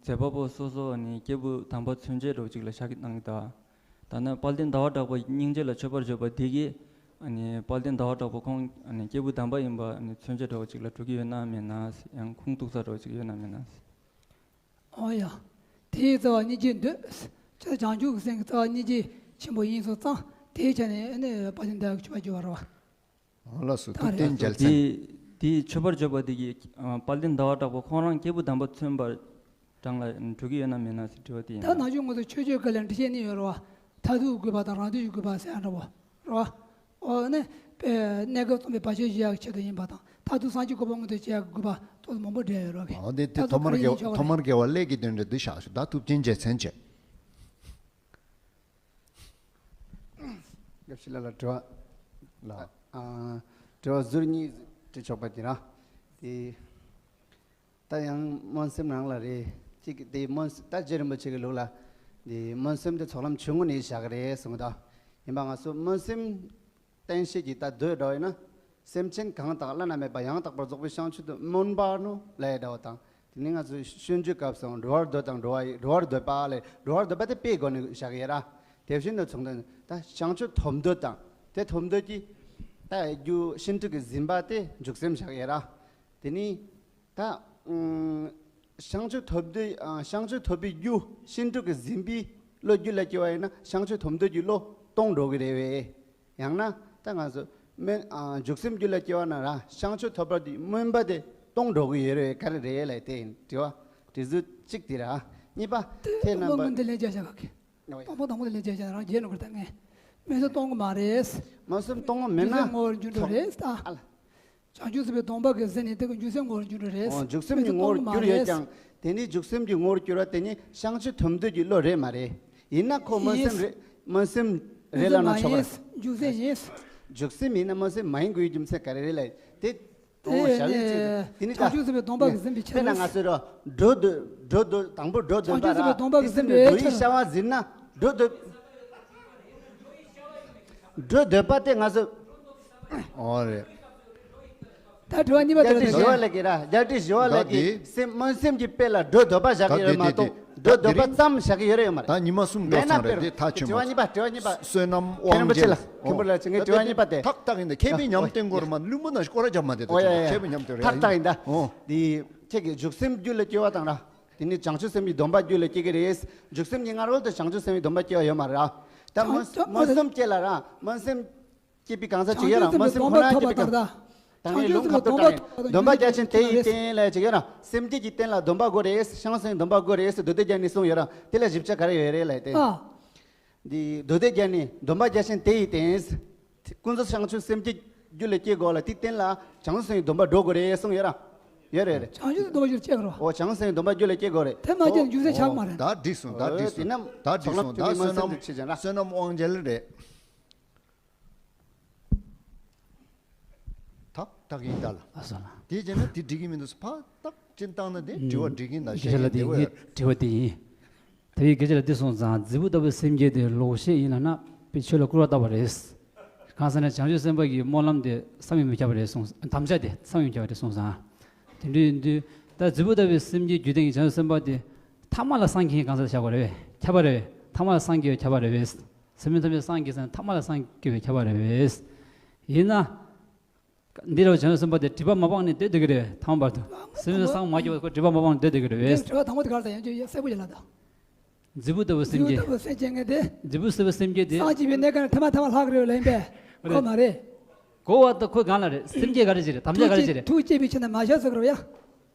མཛད་པ་པོ་སོ་སོ་ཨ་ནི་སྐྱེས་བུ་དམ་པ་མཚོན་བྱེད་འདྲ་བོ་ཅིག་ལ་ཤར་གནང་གི་འདུག། ད་ནི་དཔལ་ལྡན་ཟླ་བ་གྲགས་པ་སྙིང་རྗེ་ལ་མཆོད་པར་བརྗོད་པ་འདི་གིས་ཨ་ནི་དཔལ་ལྡན་ཟླ་བ་གྲགས་པ་ཁོང་ཨ་ནི་སྐྱེས་བུ་དམ་པ་ཡིན་པ་ཨ་ནི་མཚོན་བྱེད་འདྲ་བོ་ཅིག་ལ་འགྲོ་གི་ཡོད་ན་མེད་ན། ཡང་ཁུངས་གཏུགས་ས་འདྲ་བོ་ཅིག་ཡོད་ན་མེད་ན། ཨོ་ཡ། དེའི་རྩ་བ་སྙིང་རྗེ་འདོད། ཆ་བྱང་ཆུབ་ཀྱི་སེམས་ཀྱི་རྩ་བ་སྙིང་རྗེ་ཆེན་པོ་ཡིན་སོང་ཙང་དེའི་ཆ་ནས་ཨ་ནི་དཔལ་ལྡན་ཟླ་བ་གིས་མཆོད་པར་བརྗོད་པ་རེད་བ། ཨོ་ལགས་སོ། ཐུབ་བསྟན་རྒྱལ་མཚན། དེ་དེའི་མཆོད་པར་བརྗོད་པ་དེ་གིས་ཨ་དཔལ་ལྡན་ཟླ་བ་གྲགས་པ་ཁོང་རང་སྐྱེས་བུ་དམ་པ་མཚོན་པར་གྲངས་ལ་འགྲོ་གི་ཡོད་ན་མེད་ན་ཟེར་དྲི་བ་དེ་ཡིན། ད་ནང་ཆོས་ངོ་ཚོ་ཆོས་སྤྱོད་སྐད་ལ་འགྲེལ་བཤད་གཉིས་ཡོད་རེད་བ། མཐར་ཐུག་དགོས་པ་དང་རང་དོན་གྱི་དགོས་པ་ཟེར་ཡ་འདྲ་བོ་རེད་བ། ཨོ་ནི་པའི་གནས་སྐབས་རྩོམ་པའི་བར་ཆད་ཞི་ཡག་གི་ཆེད་དུ་ཡིན་པ་དང་མཐར་ཐུག་སངས་རྒྱས་གོ་འཕང་མངོན་དུ་བྱེད་ཡག་གི་དགོས་པ་ཏོག་ཙམ་མང་པོ་འདྲེས་ཡོད་རེད་བ། ཨོ་དེ་དེ་ཐོག་མར་དགེ་བ་ཐོག་མར་དགེ་བ་ཀླད་ཀྱི་དོན་འདྲ་འདི་བཞག་ཞུ། ད་ཐུབ་བསྟན་རྒྱལ་མཚན་བྱས། དགེ་བཤེས་ལགས་ལ་དྲི་བ། ལགས། ཨ། དྲི་བ་ཟུར་གཉིས་དྲི་ཆོག་པ་དེ་ར། དེ། ད་ཡང་སྨོན་སེམས་རང་ལ་རེད། གཅིག་དེ་སྨོན་སེམས་ད་རྗེ་རིན་པོ་ཆེ་གི་ལུགས་ལ། དེ་སྨོན་སེམས་དེ་ཚོགས་ལམ་ཆུང་ངུ་ནས་བཞག་གི་རེད་གསུངས་གི་འདུག། ཡིན་པ་ང་ཚོ་སྨོན་སེམས་བསྟན་བྱེད་ཀྱི་ད་མདོའི་འགྲོ་ཡིན་ན། སེམས་ཅན་གང་དག་བླ་ན་མེད་པ་ཡང་དག་པར་རྫོགས་པའི་བྱང་ཆུབ་ཏུ་སྨོན་པ་ནོ་ལབ་ཡ་འདྲ་བོ་དང་། དེ་ནི་ང་ཚོའི་སྤྱོད་འཇུག་སྐབས་སུའང་འགྲོ་བར་འདོད་དང་འགྲོ་བ་ཡི་འགྲོ་བར་འདོད་པ་ལས་འགྲོ་བར་འདོད་པ་དེ་དཔེའི་སྒོ་ནས་བཞག་ཡོད་ར། དེ་བཞིན་དུ་མཚུངས་ལྡན་ད་བྱང་ཆུབ་ཐོབ་འདོད་དང་དེ་ཐོབ་འདོད་ཀྱི་ད་རྒྱུ་ཤིན་ཏུ་གི་ཟིན་པ་དེ་འཇུག་སེམས་བཞག་ཡོད་ར། དེ་ནི་ད་ཨུམ། བྱང་ཆུབ་ཐོབ་འདོད་ཨ། བྱང་ཆུབ་ཐོབ་པའི་རྒྱུ་ཤིན་ཏུ་གི་ཟིན་པའི་བློ་རྒྱུད་ལ་སྐྱེ་བ་ཡིན་ན་བྱང་ཆུབ་ཐོབ་འདོད་ཀྱི་བློ་སྟོང་འགྲོ་གི་རེད་བས། ཡང་ན་ད་ང་ཚོ་སྨོན་ཨ། འཇུག་སེམས་རྒྱུད་ལ་སྐྱེ་བ་ན་ར་བྱང་ཆུབ་ཐོབ་པ་དེ་སྨོན་པ་དེ་སྟོང་འགྲོ་གི་ཡོད་རེད་བས། ག་རེ་རེད་ལབ་དེ་ཡིན་དྲི་བ་དྲི་ཟུར་གཅིག་དེ་ར། གཉིས་པ་དེ་རྣམ་པ། སྟོང་པ་དེ་ལས་བརྒྱ་བྱ་ག་གི། སྟོང་པ་དང་པོ་དེ་ལས་བརྒྱ་བྱ་རང་རྒྱལ་ལ་གར་ད་ངས་སྨོན་སེམས་སྟོང་གི་མ་རེད། སྨོན་སེམས་སྟོང་གི་མེད་ན། རྒྱུ་མཚན་ངོ་བོར་འགྱུར་འགྲོ་རེད་ད། ཨ་ལ། བྱང་ཆུབ་སེམས་དཔའི་སྡོམ་པ་གི་ཟིན་ནས་དེ་གི་འཇུག་སེམས་ངོ་བོར་འགྱུར་འགྲོ་རེད། འོ། འཇུག་སེམས་ཀྱི་ངོ་བོར་གྱུར་ཡོད་ཀྱང་། དེ་ནི་འཇུག་སེམས་ཀྱི་ངོ་བོར་གྱུར་བ་དེ་ནི་བྱང་ཆུབ་ཐོབ་འདོད་ཀྱི་བློ་རེད་མ་རེད། ཡིན་ན་ཁོ་སྨོན་སེམས་རེད། སྨོན་སེམས་རེད་ལབ་ན་ཆོག་གི་རེད། འཇུག་སེམས་ཡིན། འཇུག་སེམས་ཡིན་ན་སྨོན་སེམས་མ་ཡིན་དགོས་རྒྱུ་མཚན་ག་རེ་རེད་ལབ་དེ། འོ། ཞལ་ལས་ཅི་དེ་ནི་བྱང་ཆུབ་སེམས་དཔའི་སྡོམ་པ་གི་ཟིན་པའི་ཕྱིར། དཔེར་ན་ང་ཚོས་རོ། འགྲོ་འདོད་འགྲོ་འདོད་དང་པོ་འགྲོ་འདོད་པ་ར། བྱང་ཆུབ་སེམས་དཔའི་སྡོམ་པ་གི་ཟིན་པའི་ཕྱིར། འགྲོ་ཡི་བྱ་བ་ཟིན་ན་འགྲོ་འདོད། འགྲོ་འདོད་པ་དེ་ང་ཚོ། ཨོ་རེད། ད་དྲི་བ་གཉིས་པ་དེ་རྒྱལ་སྲས་ཞི་བ་ལྷ་གིས་ར། རྒྱལ་སྲས་ཞི་བ་ལྷ་གིས་སེམས་སྨོན་སེམས་ཀྱི་དཔེ་ལ་འགྲོ་འདོད་པ་བཞག་གི་ཡོད་མ་གཏོགས་འགྲོ་འདོད་པ་ཙམ་བཞག་གི་ཡོད་རེད་ཡོད་མ་རེད། ད་ཉི་མ་གསུམ་འགྲོ་སོང་རེད། དེ་ཐག་ཆོད་མ་སོང་། དྲི་བ་གཉིས་པ། དྲི་བ་གཉིས་པ། བསོད་ནམས། དབང་རྒྱལ། མཁན་རིན་པོ་ཆེ་ལ། མཁན་པོ་ལ་ངས་དྲི་བ་གཉིས་པ་དེ། ཐག་ཐག་ཡིན་ད། མཁས་པའི་ཉམས་བསྟེན་དགོས་རེད་མ། བླུན་པོ་ན་སྐོར་ར་རྒྱབ་མ་དེ། ད་ཁྱེད་པའི་ཉམས་བསྟེན་རེད། ཐག་ཐག་ཡིན་ད། འོ། དེ་ཁྱེད་ཀྱི་འཇུག་སེམས་རྒྱུད་ལ་སྐྱེ་བ་དང་ར། དེ་ནི་བྱང་ཆུབ་སེམས་ཀྱི་སྡོམ་པ་རྒྱུད་ལ་སྐྱེ་གི་རེད། འཇུག་སེམས་ཀྱི་སྔ་རོལ་དུ་བྱང་ཆུབ་སེམས་ཀྱི་སྡོམ་པ་སྐྱེ་བ་ཡོད་མ་རེད་ར། ད་སྨོན་སེམས་སྐྱེ་ལ་ར། སྨོན་སེམས་སྐྱེ་བའི་གང་ཟག་ཅིག་ཡོད་ར། སྨོན་སེམས་ཁོ་ན་སྐྱེ་བའི་གང་ཟག་ཅིག་ད་ངས་ལུང་ཁ་ཐུག་དྲངས་ནས་སྡོམ་པ་རྒྱ་ཆེན་དེ་ཡི་རྟེན་ལབ་ཅིག་ཡོད་ར། སེམས་བསྐྱེད་ཀྱི་རྟེན་ལ་སྡོམ་པ་དགོས་རེད། བྱང་སེམས་སྡོམ་པ་དགོས་རེད་ཟེར་མདོ་སྡེ་རྒྱན་ནས་གསུངས་ཡོད་ར། དེ་ལ་ཞིབ་ཆ་ག་རེ་ཡོད་རེད་ལབ་དེ། འདི་མདོ་སྡེ་རྒྱན་ནས་སྡོམ་པ་རྒྱ་ཆེན་དེ་ཡི་རྟེན། ཀུན་རྫོབ་བྱང་ཆུབ་སེམས་བསྐྱེད་རྒྱུད་ལ་སྐྱེ་དགོས་ལ་དེའི་རྟེན་ལ་བྱང་སེམས་ཀྱི་སྡོམ་པ་འགྲོ་དགོས་རེད་གསུངས་ཡོད་ར། ཡོད་རེད་རེད། བྱང་ཆུབ་སེམས་སྡོམ་པ་རྒྱུད་ལ་སྐྱེ་དགོས་རེད། འོ། བྱང་སེམས་སྡོམ་པ་རྒྱུད་ལ་སྐྱེ་དགོས་རེད། དེ་མ་སྐྱེས་ན་འཇུག་སེམས་ཆགས་མ་རེད། ད་འགྲིག་སོང་། ད་འགྲིག་སོང་། ད་བསོད་ནམས། ད་བསོད་ནམས། བསོད་ནམས་དབང་རྒྱལ་རེད། ཐག་ཐག་ཡིན་ད་ལ། ཨ་སོ་ལ། དེ་བྱས་ན་དེ་འགྲིག་གི་མི་འདུག་ཕར་ཐག་ཅིག་བཏང་ན་དེ་དྲི་བ་འགྲིག་གི་ཡིན་ད། དགེ་བཤེས་ལགས་དེ་ངའི་དྲི་བ་དེ་ཡིན། དེ་བས་དགེ་བཤེས་ལགས་འདི་སོང་ཙང་རྫིག་པོ་ལྟ་བུའི་སེམས་བསྐྱེད་དེ་ལོག་ཤེས་ཡིན་ལབ་ན་དཔེ་ཆོས་ལ་སྐུར་བ་བཏབ་པ་རེད། གང་ཟེར་ན་བྱང་ཆུབ་སེམས་དཔའ་གི་སྨོན་ལམ་དེ་བསམ་ཡས་མི་ཁྱབ་པ་རེད་གསུངས། དམ་བཅའ་དེ་བསམ་ཡས་མི་ཁྱབ་པ་རེད་གསུངས་ཙང་། དེ་འདྲ་ཡིན་དུས་ད་རྫིག་པོ་ལྟ་བུའི་སེམས་བསྐྱེད་རྒྱུད་ལྡན་གྱི་བྱང་ཆུབ་སེམས་དཔའ་དེ་ཐ་མ་ལ་སངས་རྒྱས་གང་ཟེར་བྱ་དགོས་རེད་པས། ཁྱབ་པ་རེད་པས། ཐ་མ་ལ་སངས་རྒྱས་པས་ཁྱབ་པ་རེད་པས། སེམས་ཅན་ཐམས་ཅད་སངས་རྒྱས་ཟེར་ན་ཐ་མ་ལ་སངས་རྒྱས་པས་ཁྱབ་པ་རེད་པས། ཡིན་ན། འདི་རུ་བྱང་སེམས་དཔའ་དེ་སྒྲིབ་པ་མ་སྤངས་ནས་སྡོད་བསྡད་ཀྱི་རེད། ཐ་མ་བར་དུ་སེམས་སངས་མ་རྒྱས་བར་ཁོ་སྒྲིབ་པ་མ་སྤངས་ནས་སྡོད་བསྡད་ཀྱི་རེད་པས། དྲི་བ་དང་པོ་དེ་ག་རེ་ཡང་ཅིག་གསལ་པོ་ཡིན་ལ་ད། རྫིག་པོ་ལྟ་བུ་སེམས་བསྐྱེད། རྫིག་པོ་ལྟ་བུ་སེམས་བསྐྱེད་ངེས་ཏེ། རྫིག་པོ་ལྟ་བུ་སེམས་བསྐྱེད་དེ། སངས་རྒྱས་པའི་གནས་སྐབས་ཐ་མ་ཐ་མ་ལྷག་གི་རེད་ལབ་ཡིན་པས། ཁོ་མ་རེད། གོ་བ་ད་ཁོ་གང་ལ་རེད། སེམས་བསྐྱེད་ག་རེ་བྱེད་རེད། དམ་བཅའ་ག་རེ་བྱེད་རེད། ཐུགས་བསྐྱེད་པའི་ཕྱིར་ན་མ་བཞག་ཟེར་གི་རེད་ཡ།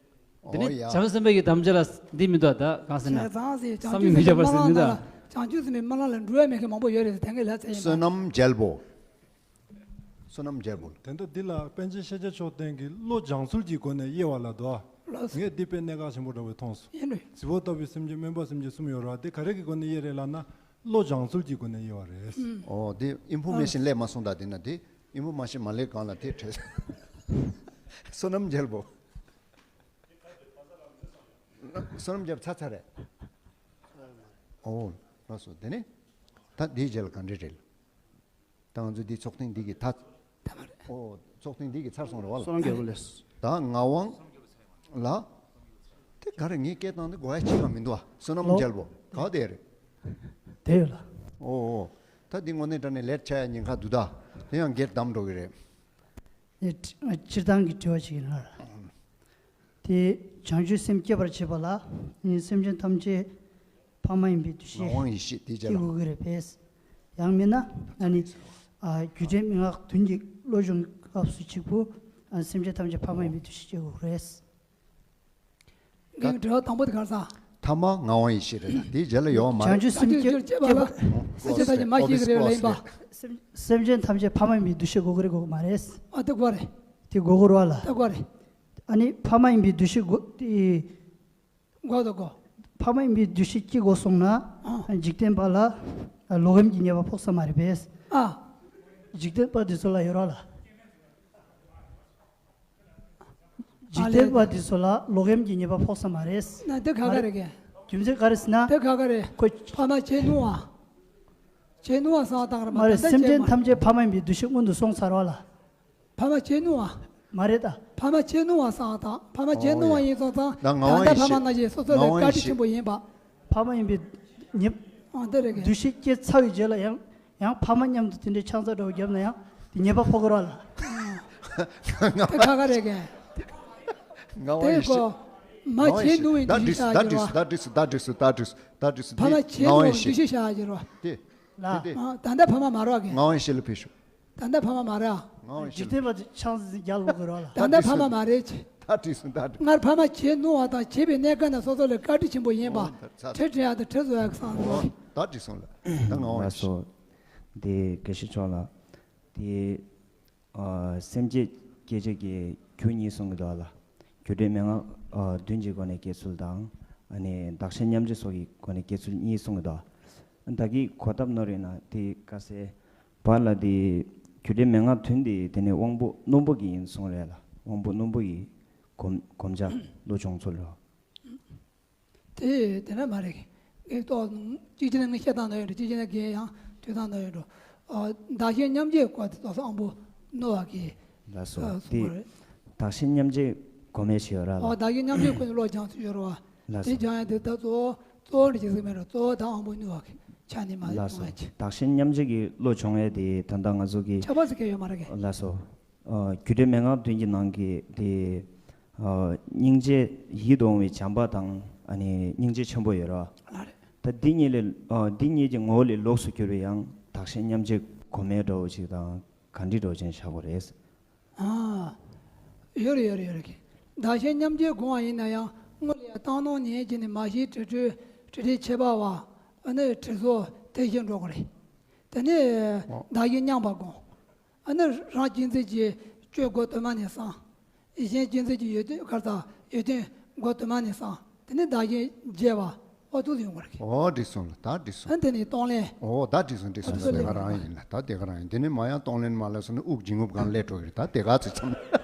དེ་ནི་ཨོ་ཡ། བྱང་སེམས་དཔའ་གི་དམ་བཅའ་ལ་འདི་མི་འདུག་ད་གང་ཟེར་ན། བྱས་ཙང་ཟེར་བྱང་བསམ་ཡས་མི་ཆོས་ཁྱབ་པར་ཟེར་སེམས་མི་འདུག་ད། བླ་ན་བྱང་ཆུབ་སེམས་དཔའི་སྨོན་ལམ་ལ་འགྲོ་ཡ་མེད་མཁན་མང་པོ་ཡོད་རེད་ཟེར། དེ་འདྲ་ལབ་ཚར་ཡིན་པ། བསོད་ནམས་རྒྱལ་པོ། བསོད་ནམས་རྒྱལ་པོ། དེ་འདྲ་འདི་ལ་པཎ་ཆེན་ཤཱཀྱ་མཆོག་ལྡན་གྱིས་བློ་སྦྱང་ཚུལ་གྱི་སྒོ་ནས་དབྱེ་བ་ལ་དོ། ལགས་སོ། ངས་འདི་དཔེ་གནད་འགག་ཆེན་པོ་འདྲ་བོ་མཐོང་སོང་། ཡིན་རེད། རྫིག་པོ་ལྟ་བུའི་སེམས་བསྐྱེད་སྨོན་པ་སེམས་བསྐྱེད་གསུམ་ཡོད་རེད་བ། དེ་ག་རེ་གི་སྒོ་ནས་དབྱེ་རེད་ལབ་ན། བློ་སྦྱང་ཚུལ་གྱི་སྒོ་ནས་དབྱེ་བ་རེད། ཨོ་དེ་ཨིན་ཕོར་མེ་ཤིན་སླེབས་མ་སོང་ད། དེ་ན་དེ་ཨིན་ཕོར་མེ་ཤིན་མ་སླེབས་གོང་ལ་དེ་བྲིས། བསོད་ནམས་རྒྱལ་པོ། བསོད་ནམས་རྒྱལ་པོ་ཚར་ཚར་རེད། ཨོ་ལགས་སོ། དེ་ནས་ད་འདིའི་རྗེས་ལ་ག་འདྲ་རེད། ད་ང་ཚོ་འདི་ཚོགས་ཐེངས་འདི་གི་ད། ད་མ་རེད། ཨོ་ཚོགས་ཐེངས་འདི་གི་ཚར་སོང་རེད་བ་ལ། བསོད་ནམས་རྒྱལ་པོ་ལགས། ད་ངག་དབང་ལ། དེ་ག་རེ་ངས་སྐད་བཏང་དེ་གོ་ཡ་གཅིག་ཀྱང་མི་འདུག་བ། བསོད་ནམས་ལོ། རྒྱལ་པོ་ག་བ་དེ་རེད། དེ་ཡོད་ལ། ཨོ་ཨོ། ད་འདི་དངོས་གནས་དྲང་གནས་ལེཊ་ཆགས་ཡ་ཉེན་ཁ་འདུག་ད། དེ་ཡང་སྒེར་བསྡམས་འགྲོ་གི་རེད། དེ་སྤྱིར་བཏང་གི་དྲི་བ་ཞིག་ཡིན་ལ། དེ་བྱང་ཆུབ་སེམས་བསྐྱེད་པར་བྱེད་པ་ལ་ནི་སེམས་ཅན་ཐམས་ཅད་ཕ་མ་ཡིན་པའི་འདུ་ཤེས་ངག་དབང་ཡེ་ཤེས་དེ་བྱས་ལ། སྐྱེ་དགོས་ཀྱི་རེད་པས། ཡང་མིན་ན་ཨ་ནི་ཨ་རྒྱུ་འབྲས་མན་ངག་བདུན་གྱི་བློ་སྦྱོང་སྐབས་སུ་གཅིག་པུ་ཨ་སེམས་ཅན་ཐམས་ཅད་ཕ་མ་ཡིན་པའི་འདུ་ཤེས་སྐྱེ་དགོས་ཀྱི་རེད། ངའི་དྲི་བ་དང་པོ་དེ་ག་རེ་ཟེར། ཐ་མ་ངག་དབང་ཡེ་ཤེས་རེད་ལ། དེའི་རྗེས་ལ་ཡོད་མ་རེད། བྱང་ཆུབ་སེམས་བསྐྱེད་བསྐྱེད་པ་ལ་སེམས་ཅན་ཐམས་ཅད་མ་སྐྱེ་གི་རེད་ལ་ཡིན་པ། སེམས་སེམས་ཅན་ཐམས་ཅད་ཕ་མ་ཡིན་པའི་འདུ་ཤེས་དགོས་ཀྱི་རེད་དགོས་ཀྱི་མ་རེད། ཨ་དེ་དགོས་རེད། དེ་དགོས་ཀྱི་རེད་བ་ལ། དེ་དགོས་རེད། ཨ་ནི་ཕ་མ་ཡིན་པའི་འདུ་ཤེས་དགོས་དེ། དགོས་དང་དགོས། ཕ་མ་ཡིན་པའི་འདུ་ཤེས་སྐྱེ་དགོས་སོང་ན། ཨ། འཇིག་རྟེན་པ་ལ་ལོག་གཡེམ་གྱི་ཉེས་པ་ཕོག་ས་མ་རེད་པས། ཨ། འཇིག་རྟེན་པ་འདི་ཚོ་ལ་ཡོད་ར་ལ། འཇིག་རྟེན་པ་འདི་ཚོ་ལ་ལོག་གཡེམ་གྱི་ཉེས་པ་ཕོག་ས་མ་རེད། ན་དེ་ག་ག་རེད་གས། རྒྱུ་མཚན་ག་རེ་ཟེར་ན། དེ་ག་ག་རེད། ཁོ། ཕ་མ་བྱེད་ནུས་པ། བྱེད་ནུས་པ་བསམ་བཏང་ར་མ་མ་རེད། ད་ལྟ་སེམས་ཅན་བྱེད་མ། ཐམས་ཅད་ཕ་མ་ཡིན་པའི་འདུ་ཤེས་སྔོན་དུ་སོང་ཚར་བ་ལ། ཕ་མ་བྱེད་ནུས་པ། མ་རེད་ད། ཕ་མ་བྱེད་ནུས་པ་བསམ་བཏང་། ཕ་མ་བྱེད་ནུས་པ་ཡིན་སོང་ཙང་། ད་ང་དབང་ཡེ་ཤེས། ད་ལྟ་ཕ་མ་ནང་བཞིན་སོ་སོ་ལ་བཀའ་དྲིན་ཆེན་པོ་ཡིན་པ། ཕ་མ་ཡིན་པའི་ཉེས། ཨ་འདི་རེད་གས། འདུ་ཤེས་སྐྱེ་ཚར་བའི་རྗེས་ལ་ཡང་། ཡང་ཕ་མ་མཉམ་དུ་དེ་འདྲའི་ཆང་ས་འདྲ་བོ་བརྒྱབ་ན་ཡང་དེ་ཉེས་པ་ཕོག་གི་རེད་ལ། དེ་ཁ་ཁ་རེད་གས། ངག་དབང་ཡེ་ཤེས། དེ་གོ། མ་བྱེད་ནུས་པའི་འདུ་ཤེས་བཞག་གི་རེད་བ། ད་འགྲིག་སོང་། ད་འགྲིག་སོང་། ད་འགྲིག་སོང་། ད་འགྲིག་སོང་། ད་འགྲིག་སོང་། ཕ་མ་བྱེད་ནུས་པའི་འདུ་ཤེས་བཞག་གི་རེད་བ། དེ། ལ། དེ་དེ། ཨ་ད་ལྟ་ཕ་མ་མ་རེད་གས། ངག་དབང་ཡེ་ཤེས་ལ་ཕེབས་ཤོག། ད་ལྟ་ཕ་མ་མ་རེད། ངག་དབང་ཡེ་ཤེས། འཇིག་རྟེན་པ་ཆང་ས་རྒྱག་ལོག་གི་རེད་ལ། ད་ལྟ་ཕ་མ་མ་རེད། ད་འགྲིག་སོང་། ད་འགྲིག་སོང་། སྔར་ཕ་མ་བྱེད་ནུས་པ་དང་བྱེད་པའི་གནས་སྐབས་ན་སོ་སོ་ལ་བཀའ་དྲིན་ཆེན་པོ་ཡིན་པ། ཨོ་ད་ཚར། ཁྲེལ་ཁྲེལ་ཡག་དང་ཁྲེལ་བཟོ་ཡག་གི་བསམ་བློ། ད་འགྲིག་སོང་ལ། ད་ངག་དབང་ཡེ་ཤེས། ལགས་སོ། དེ་དགེ་བཤེས་མཆོག་ལ། དེ། ཨ། སེམས་བསྐྱེད་སྐྱེ་བྱེད་ཀྱི་རྒྱུ་གཉིས་གསུང་གི་འདུག་ལ། རྒྱུ་འབྲས་མན་ངག་ཨ། བདུན་གྱི་སྒོ་ནས་སྐྱེ་ཚུལ་དང་། ཨ་ནི་བདག་གཞན་མཉམ་བརྗེ་སོགས་ཀྱི་སྒོ་ནས་སྐྱེ་ཚུལ་གཉིས་གསུང་གི་འདུག། ད་གིན་གོ་སྟབས་ནོར་ཡོད་ན་དེ་དཀའ་སེ། བར་ལ་དེ་རྒྱུ་འབྲས་མན་ངག་བདུན་དེ་དེ་ནི་དབང་པོ་རྣོན་པོ་གི་ཡིན་གསུངས་རེད་ལ། དབང་པོ་རྣོན་པོ་ཡི་གོམས་གོམས་བྱ་བློ་སྦྱོང་ཚུལ་རོ། དེ་དེ་འདྲ་མ་རེད། ངས་ཏོག་གཅིག་བྱས་ན་ངས་བཤད་སྟངས་ནོར་ཡོད་འགྲོ། གཅིག་བྱས་ན་རྒན་ཡང་ཐོས་སྟངས་ནོར་ཡོད་འགྲོ། ཨ། བདག་གཞན་མཉམ་བརྗེའི་སྐོར་དེ་ཏོག་ཙམ་དབང་པོ་རྣོ་བ་གི། ལགས་སོ། ཨ། གསུང་དེ་གི་རེད། བདག་གཞན་མཉམ་བརྗེའི་སྒོམ་ཡས་ཤིག་ཡོད་ར་ལ། ཨོ། བདག་གཞན་མཉམ་བརྗེའི་སྐོར་ནས་བློ་སྦྱང་ཚུལ་ཡོད་ར་བ། ལགས་དེ་སོ། སྦྱང་ཡས་དེ་ད་གཙོ་བོ་གཙོ་བོ་འདྲ་ཅིག་ཟིག་མེད་ར། གཙོ་བོ་ད་དབང་པོ་རྣོ་བ་གི་ཆ་ནས་མ་ལགས་སོ། སྦྱང་ཡས་ཀྱི། བདག་གཞན་མཉམ་བརྗེ་གི་བློ་སྦྱོང་ཡས་དེ་ད་ལྟ་ང་ཚོ་གི། ཁྱད་པར་ཟེར་མཁན་ཡོད་མ་རེད་གི། ལགས་སོ། ཨ། རྒྱུ་འབྲས་མན་ངག་བདུན་གྱི་ནང་གི་དེ། ཨ། སྙིང་རྗེ་ཡིད་དུ་འོང་བའི་བྱམས་པ་དང་། ཨ་ནི་སྙིང་རྗེ་ཆེན་པོ་ཡོད་ར། ལགས་རེད། ད་འདི་གཉིས་ལས། ཨ། འདི་གཉིས་ཀྱི་ངོ་བོ་ལས་ལོགས་སུ་གྱུར་པའི་ཡང་བདག་གཞན་མཉམ་བརྗེ་སྒོམ་ཡས་འདྲ་བོ་ཅིག་དང་ག་འདྲ་འདྲ་བོ་ཅིག་བྱ་དགོས་རེད། ཨ། ཡོད་རེད་ཡོད་རེད་ཡོད་རེད་གི། བདག་གཞན་མཉམ་བརྗེ་སྒོམ་པ་ཡིན་ན་ཡང་སྔོན་ལ་ཡང་བཏང་སྣང་ཉལ་གྱི་ནི་མ་ཤེས་དྲི་དྲོད་དྲི་དྲོད་ཁྱད་པར་བ། ཨ་ནི་དྲི་བཟོ་དེ་བཞིན་འགྲོ་དགོས་རེད། དེ་ནས་ཨོ། བདག་གཞན་མཉམ་པར་སྒོམ། ཨ་ནི་རང་གཅེས་འཛིན་གྱི་སྤྱོད་སྒོ་དུ་མ་ནས་སང་། གཞན་གཅེས་འཛིན་གྱི་ཡོན་ཏན་གར་དང་ཡོན་ཏན་སྒོ་དུ་མ་ནས་སང་། དེ་ནས་བདག་གཞན་བརྗེ་བ། ཨོ་ཐུག་ཡོང་བ་རེད། ཨོ་འགྲིག་སོང་ལ། ད་འགྲིག་སོང་། ཨ་དེ་ནས་གཏོང་ལེན། ཨོ་ད་འགྲིག་སོང་འགྲིག་སོང་། ཨ་ད་དེ་ག་རང་ཡིན་ལ། ད་དེ་ག་རང་ཡིན། དེ་ནས་མ་ཡང་གཏོང་ལེན་མ་ལབ་སོང་ན་དབུགས་འབྱིན་རྔུབ་སྒང་སླེབས་འགྲོ་གི་རེད། ད་དེ་ག་ཚོད་ཚང་།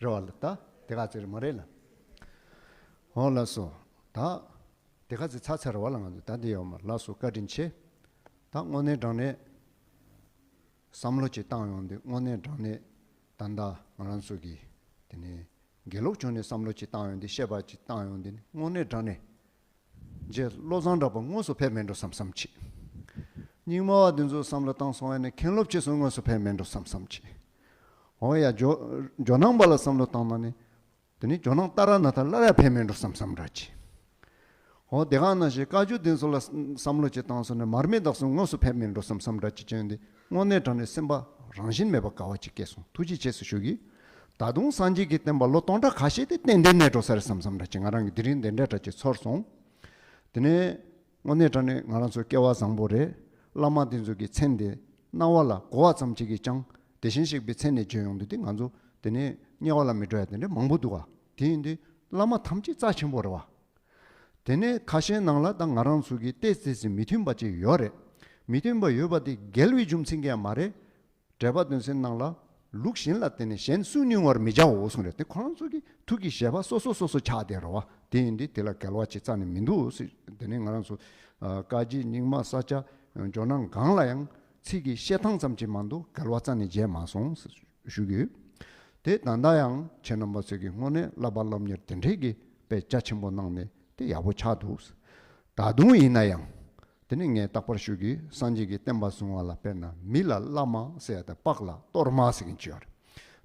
རེད་བ་ལ་ད་དེ་ག་ཚེ་རེད་མ་རེད་ལ། འོ་ལགས་སོ། ད་དེ་ག་ཚེ་ཚར་ཚར་བ་ལ་ང་ཚོ་ད་འདི་ཡོད་མ་ལགས་སོ། བཀའ་དྲིན་ཆེ། ད་དངོས་གནས་དྲང་གནས་བསམ་བློ་ཅིག་བཏང་ཡོང་དུས་དངོས་གནས་དྲང་གནས་ད་ལྟ་ང་རང་ཚོ་གི་དེ་ནས་དགེ་ལུགས་ཕྱོགས་ནས་བསམ་བློ་ཅིག་བཏང་ཡོང་དུས་བཤད་པ་ཅིག་བཏང་ཡོང་དུས་ནི་དངོས་གནས་དྲང་གནས། རྗེ་བློ་བཟང་གྲགས་པ་དངོས་སུ་ཕེབས་མེད་འགྲོ་བསམ་བསམ་བྱེད། རྙིང་མ་བ་འདི་ཚོ་བསམ་བློ་བཏང་སོང་བ་ནི་མཁན་སློབ་ཆེ་སོང་དངོས་སུ་ཕེབས་མེད་འགྲོ་བསམ་བསམ་བྱེད། འོ་ཡ་ཇོ་ཇོ་ནང་པ་ལ་བསམ་བློ་བཏང་ན་ནི། དེ་ནི་ཇོ་ནང་ཏཱ་ར་ནཱ་ཐ་སླར་ཡང་ཕེབས་མེད་འགྲོ་བསམ་བསམ་འདྲ་བྱེད། འོ་དེ་ག་ནང་བཞིན་བཀའ་བརྒྱུད་འདི་ཚོ་ལ་བསམ་བློ་ཅིག་བཏང་སོང་ནི་མར་མེ་དྭགས་སུ་དངོས་སུ་ཕེབས་མེད་འགྲོ་བསམ་བསམ་འདྲ་བྱེད་ཀྱི་ཡོང་དུས་དངོས་གནས་དྲང་གནས་སེམས་པ་རང་བཞིན་མེད་པ་དགའ་བ་ཅིག་སྐྱེས་སོང་། ཐུགས་རྗེ་ཆེ་ཟེར་ཞུ་གི། ད་དུང་སངས་རྒྱས་ཀྱི་བསྟན་པ་ལོ་སྟོང་ཕྲག་ཁ་ཤས་དེ་ཏན་ཏན་གནས་འགྲོ་ས་རེད་བསམ་བསམ་འདྲ་ཅིག་ང་རང་གི་དེ་རིང་འདི་འདྲ་འདྲ་ཅིག་ཚོར་སོང་། དེ་ནས་དངོས་གནས་དྲང་གནས་ང་རང་ཚོ་སྐལ་བ་བཟང་པོ་རེད། བླ་མ་དེ་ཚོ་གི་མཚན་དེ་རྣ་བ་ལ་གོ་བ་ཙམ་ཅིག་གིས་ཀྱང་དེ་བཞིན་གཤེགས་པའི་མཚན་ནས་བརྗོད་ཡོང་དུས་དེ་ང་ཚོ་དེ་ནས་དམྱལ་བ་ལ་མི་འགྲོ་ཡ་དེ་འདྲ་མང་པོ་འདུག་ག་དེ་ཡིན་དུས་བླ་མ་ཐམས་ཅད་རྩ་ཆེན་པོ་རེད་བ། དེ་ནས་ཁ་ཤས་ནང་ལ་ད་ང་རང་ཚོ་གི་ཏོག་ཙམ་ཙམ་མི་མཐུན་པ་ཅིག་ཡོད་རེད། མི་མཐུན་པ་ཡོད་པ་དེ་འགལ་བའི་རྒྱུ་མཚན་གྱིས་མ་རེད། འགྲེལ་པ་དོན་ཚན་ནང་ལ་ལུགས་གཞན་ལ་བརྟེན་ནས་གཞན་སུན་དབྱུང་བར་མི་བྱའོ་གསུངས་རེད། དེ་ཁོ་རང་ཚོ་གི་ཐུགས་ཀྱི་བཞེད་པ་སོ་སོ་སོ་སོ་ཆགས་བསྡད་རེད་བ། དེ་ཡིན་དུས་དེ་ལ་འགལ་བ་ཅིག་རྩ་ནས་མི་འདུག་ཟེར། དེ་ནས་ང་རང་ཚོ་ཨ་བཀའ་བརྒྱུད་རྙིང་མ་ས་སྐྱ་ཇོ་ནང་གང་ལ་ཡང་ཚིག་གི་བཤད་སྟངས་ཙམ་ཅིག་མ་གཏོགས་འགལ་བ་རྩ་ནས་བྱས་མ་སོང་ཟེར་ཞུ་གི་ཡོད། དེ་ད་ལྟ་ཡང་ཁྱེད་རྣམ་པ་ཚོས་ཀྱི་དངོས་གནས་བསླབ་པ་སློབ་གཉེར་དེ་འདྲས་ཀྱི་དཔེ་རྒྱ་ཆེན་པོ་གནང་ནས་དེ་ཡག་པོ་ཆགས་འདུག། ད་དུང་ཡིན་ན་ཡང་། དེ་ནི་ངས་རྟག་པར་ཞུ་གི། སངས་རྒྱས་ཀྱི་བསྟན་པ་བཟུང་བ་ལ་དཔེར་ན་མི་ལ་བླ་མ་ཟེར་ཡ་དང་སྤགས་ལ་གཏོར་མ་ཟེར་མཁན་ཅིག་ཡོད་རེད།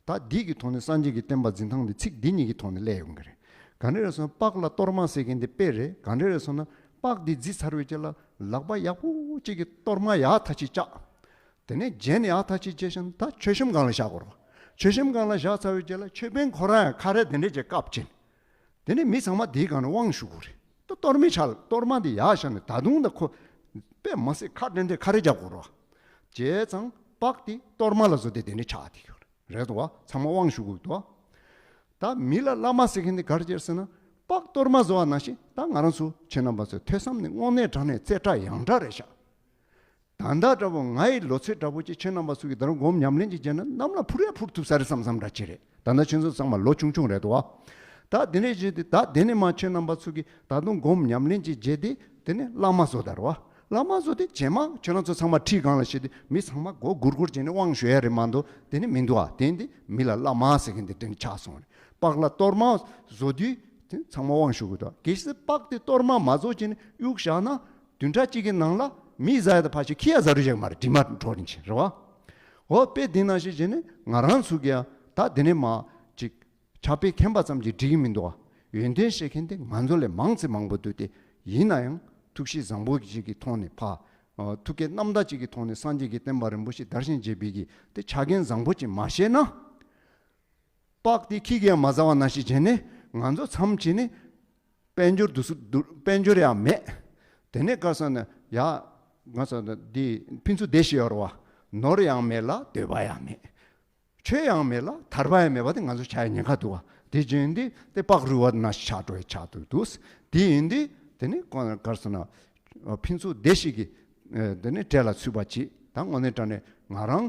ད་འདི་གི་ཐོག་ནས་སངས་རྒྱས་ཀྱི་བསྟན་པ་འཛིན་སྟངས་འདི་ཚིག་འདི་གཉིས་ཀྱི་ཐོག་ནས་སླེབས་ཡོང་གི་རེད། ག་འདྲ་རེད་ཟེར་ན་སྤགས་ལ་གཏོར་མ་ཟེར་མཁན་འདི་དཔེ་རེད། ག་འདྲ་རེད་ཟེར་ན་སྤགས་འདི་བརྫིས་ཚར་བའི་རྗེས་ལ་ལག་པ་ཡག་པོ་གཅིག་གིས་གཏོར་མ་ཡག་ཐག་ཆོད་བཅག་དེ་ནས་རྗེས་ནས་ཡག་ཐག་ཆོད་བྱས་ཤིང་ད་མཆོད་གཤོམ་སྒང་ལ་བཞག་དགོས་རེད་བ། མཆོད་གཤོམ་སྒང་ལ་བཞག་ཚར་བའི་རྗེས་ལ་མཆོད་དཔོན་ཁོ་རང་ཡང་ཁ་རས་དེ་འདྲས་ཅིག་བཀབ་བྱས། དེ་ནས་མི་ཚང་མ་དེའི་སྒང་ནས་དབང་ཞུ་དགོས་རེད། ད་གཏོར་མའི་ཆ་ལ་གཏོར་མ་འདི་ཡར་བཞག་ནས་ད་དུང་ད་ཁོ་དཔེ་མ་སྲིད་ཁ་འདྲེན་འདྲེ་ཁ་རེ་རྒྱག་དགོས་རེད་བ། བྱས་ཙང་སྤགས་དེ་གཏོར་མ་ལ་བཟོ་དེ་དེ་ནས་ཆགས་བསྡད་ཡོད་རེད་བ། ཚང་མ་དབང་ཞུ་དགོས་འདུག་བ། ད་མི་ལ་བླ་མ་ཟེར་མཁན་དེ་ག་རེ་བྱས་ཟེར་ན་སྤགས་གཏོར་མ་བཟོ་བ་ནང་བཞིན་ད་ང་རང་ཚོ་ཁྱེད་རྣམ་པ་ཚོའི་ཐོས་བསམ་ནི་དངོས་གནས་དྲང་གནས་རྩེ་གྲ་ཡངས་གྲ་རེད་ཤག་ད་ལྟ་འདྲ་པོ་ང་ཡི་ལོ་ཚོད་འདྲ་པོ་ཅིག་ཁྱེད་རྣམ་པ་ཚོ་གིས་ད་རུང་སྒོམ་ཉམས་ལེན་ཅིག་བྱས་ན་གནམ་ལ་འཕུར་ཡ་འཕུར་ཐུབ་ས་རེད་བསམ་བསམ་འདྲ་ཅིག་རེད། ད་ལྟ་ཁྱེད་ཚོ་ཚང་མ་ལོ་ཆུང་ཆུང་རེད་དོ། ད་དེ་ནས་བྱས་ཏེ་ད་དེ་ནས་མ་ཁྱེད་རྣམ་པ་ཚོ་གིས་ད་དུང་སྒོམ་ཉམས་ལེན་ཅིག་བྱས་ཏེ་དེ་ནས་བླ་མ་བཟོ་ད་རེད་བ། བླ་མ་བཟོ་དེ་རྗེས་མ་ཁྱེད་རང་ཚོ་ཚང་མ་ཁྲིའི་སྒང་ལ་བྱས་ཏེ་མི་ཚང་མ་མགོ་སྒུར་སྒུར་བྱས་ནས་དབང་ཞུ་ཡ་རེད་མ་གཏོགས་དེ་ནས་མི་འདུག་ཨ། དེ་འདི་མི་ལ་བླ་མ་ཟེར་མཁན་དེ་དེ་ནས་ཆགས་སོང་རེད། སྤགས་ལ་གཏོར་མ་བཟོ་དུས་དེ་ཚང་མ་དབང་ཞུ་དགོས་འདུག་གལ་སྲིད་སྤགས་དེ་གཏོར་མ་མ་བཟོ་བྱས་ནས་གཡུག་བཞག་ན། བདུན་ཕྲག་གཅིག་གི་ནང་ལ་མི་ཟ་ཡ་དང་ཕལ་ཆེར་ཁྱི་ཡ་ཟ་རུ་བཞག་མ་རེད། དྲི་མ་བྲོ་རིན་ཆེན་རེད་བ། འོ་དཔེ་འདི་ནང་བཞིན་བྱས་ནས་ང་རང་ཚོ་གིས་ཡང་ད་འདི་ནས་མ་ཅིག་ཕྱག་དཔེ་མཁྱེན་པ་ཙམ་གྱིས་འགྲིག་གི་མི་འདུག་བ། ཡོན་ཏན་ཤེས་མཁན་དེ་ང་ཚོ་ལས་མང་ཙམ་མང་པོ་འདུག་སྟེ། ཡིན་ན་ཡང་ཐུགས་གཤིས་བཟང་པོ་ཅིག་གི་ཐོག་ནས་ཕ། ཐུགས་བསྐྱེད་རྣམ་དག་ཅིག་གི་ཐོག་ནས་སངས་རྒྱས་ཀྱི་བསྟན་པ་རིན་པོ་ཆེ་དར་ཞིང་རྒྱས་པའི་གི་དེ་ཕྱག་འགན་བཟང་པོ་ཅིག་མ་བཞེས་ན། སྤགས་དེ་ཁྱི་གིས་མ་ཟ་བ་ནང་བཞིན་བྱས་ནས་ང་ཚོ་མཚམས་བྱས་ནས་དཔལ་འབྱོར་དུ་སུ་དུ་དཔལ་འབྱོར་ཡང་མེད། དེ་ནས་ག་ས་ན་ཡ་ང་ས་ན་འདི་ཕུན་ཚོགས་སྡེ་བཞི་ཡོད་རེད་བ། ནོར་ཡང་མེད་ལ་འདོད་པ་ཡང་མེད། ཆོས་ཡང་མེད་ལ་ཐར་པ་ཡང་མེད་པ་དེ་ང་ཚོ་ཆགས་ཡ་ཉེན་ཁ་འདུག་བ། དེ་བྱས་ཡིན་དུས་དེ་སྤགས་རུལ་བ་ནང་བཞིན་ཆགས་འགྲོ་ཡ་ཆགས་འདུག་འདུག་དེ་ཡིན་དུས་དེ་ནས་ག་ས་ན་ཕུན་ཚོགས་སྡེ་བཞི་གི་དེ་ནས་གྲལ་ལ་ཚུད་པ་ཅིག་ད་དངོས་གནས་དྲང་གནས་ང་རང་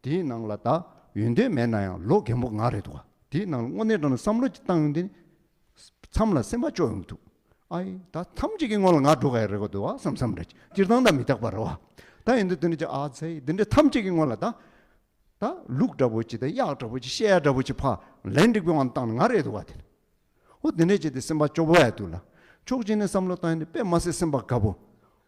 དེའི་ནང་ལ་ད་ཡོན་ཏན་མེད་ན་ཡང་ལོ་རྒན་པོ་ང་རེད་འདུག་བ། དེའི་ནང་ལ་དངོས་གནས་དྲང་གནས་བསམ་བློ་ཅིག་བཏང་ཡོང་དུས་མཚམས་ལ་སེམས་པ་སྐྱོ་ཡོང་གི་འདུག་ཨའི་ད་ཐམས་ཅད་ཀྱི་སྔོན་ལ་ང་འགྲོ་ག་ཡ་རེད་གོ་འདུག་བ་བསམ་བསམ་རེད། སྤྱིར་བཏང་ད་མི་རྟག་པ་རེད་བ། ད་ཡིན་དུས་དེ་འདྲ་ཅིག་ཨ་ཚེ་འདི་འདྲ་ཐམས་ཅད་ཀྱི་སྔོན་ལ་ད་ད་ལུག་འདྲ་པོ་ཅིག་ད་གཡག་འདྲ་པོ་ཅིག་བཤད་ཡ་འདྲ་པོ་ཅིག་ཕ་ལན་འགྲིག་པའི་དབང་བཏང་ནས་ང་རེད་འདུག་བ་དེ། འོ་དེ་འདྲས་བྱས་ཏེ་སེམས་པ་སྐྱོ་པོ་ཡ་འདུག་ལ། ཕྱོགས་གཅིག་ནས་བསམ་བློ་བཏང་ཡིན་ན་དཔེ་མ་སྲིད་སེམས་པ་དགའ་པོ།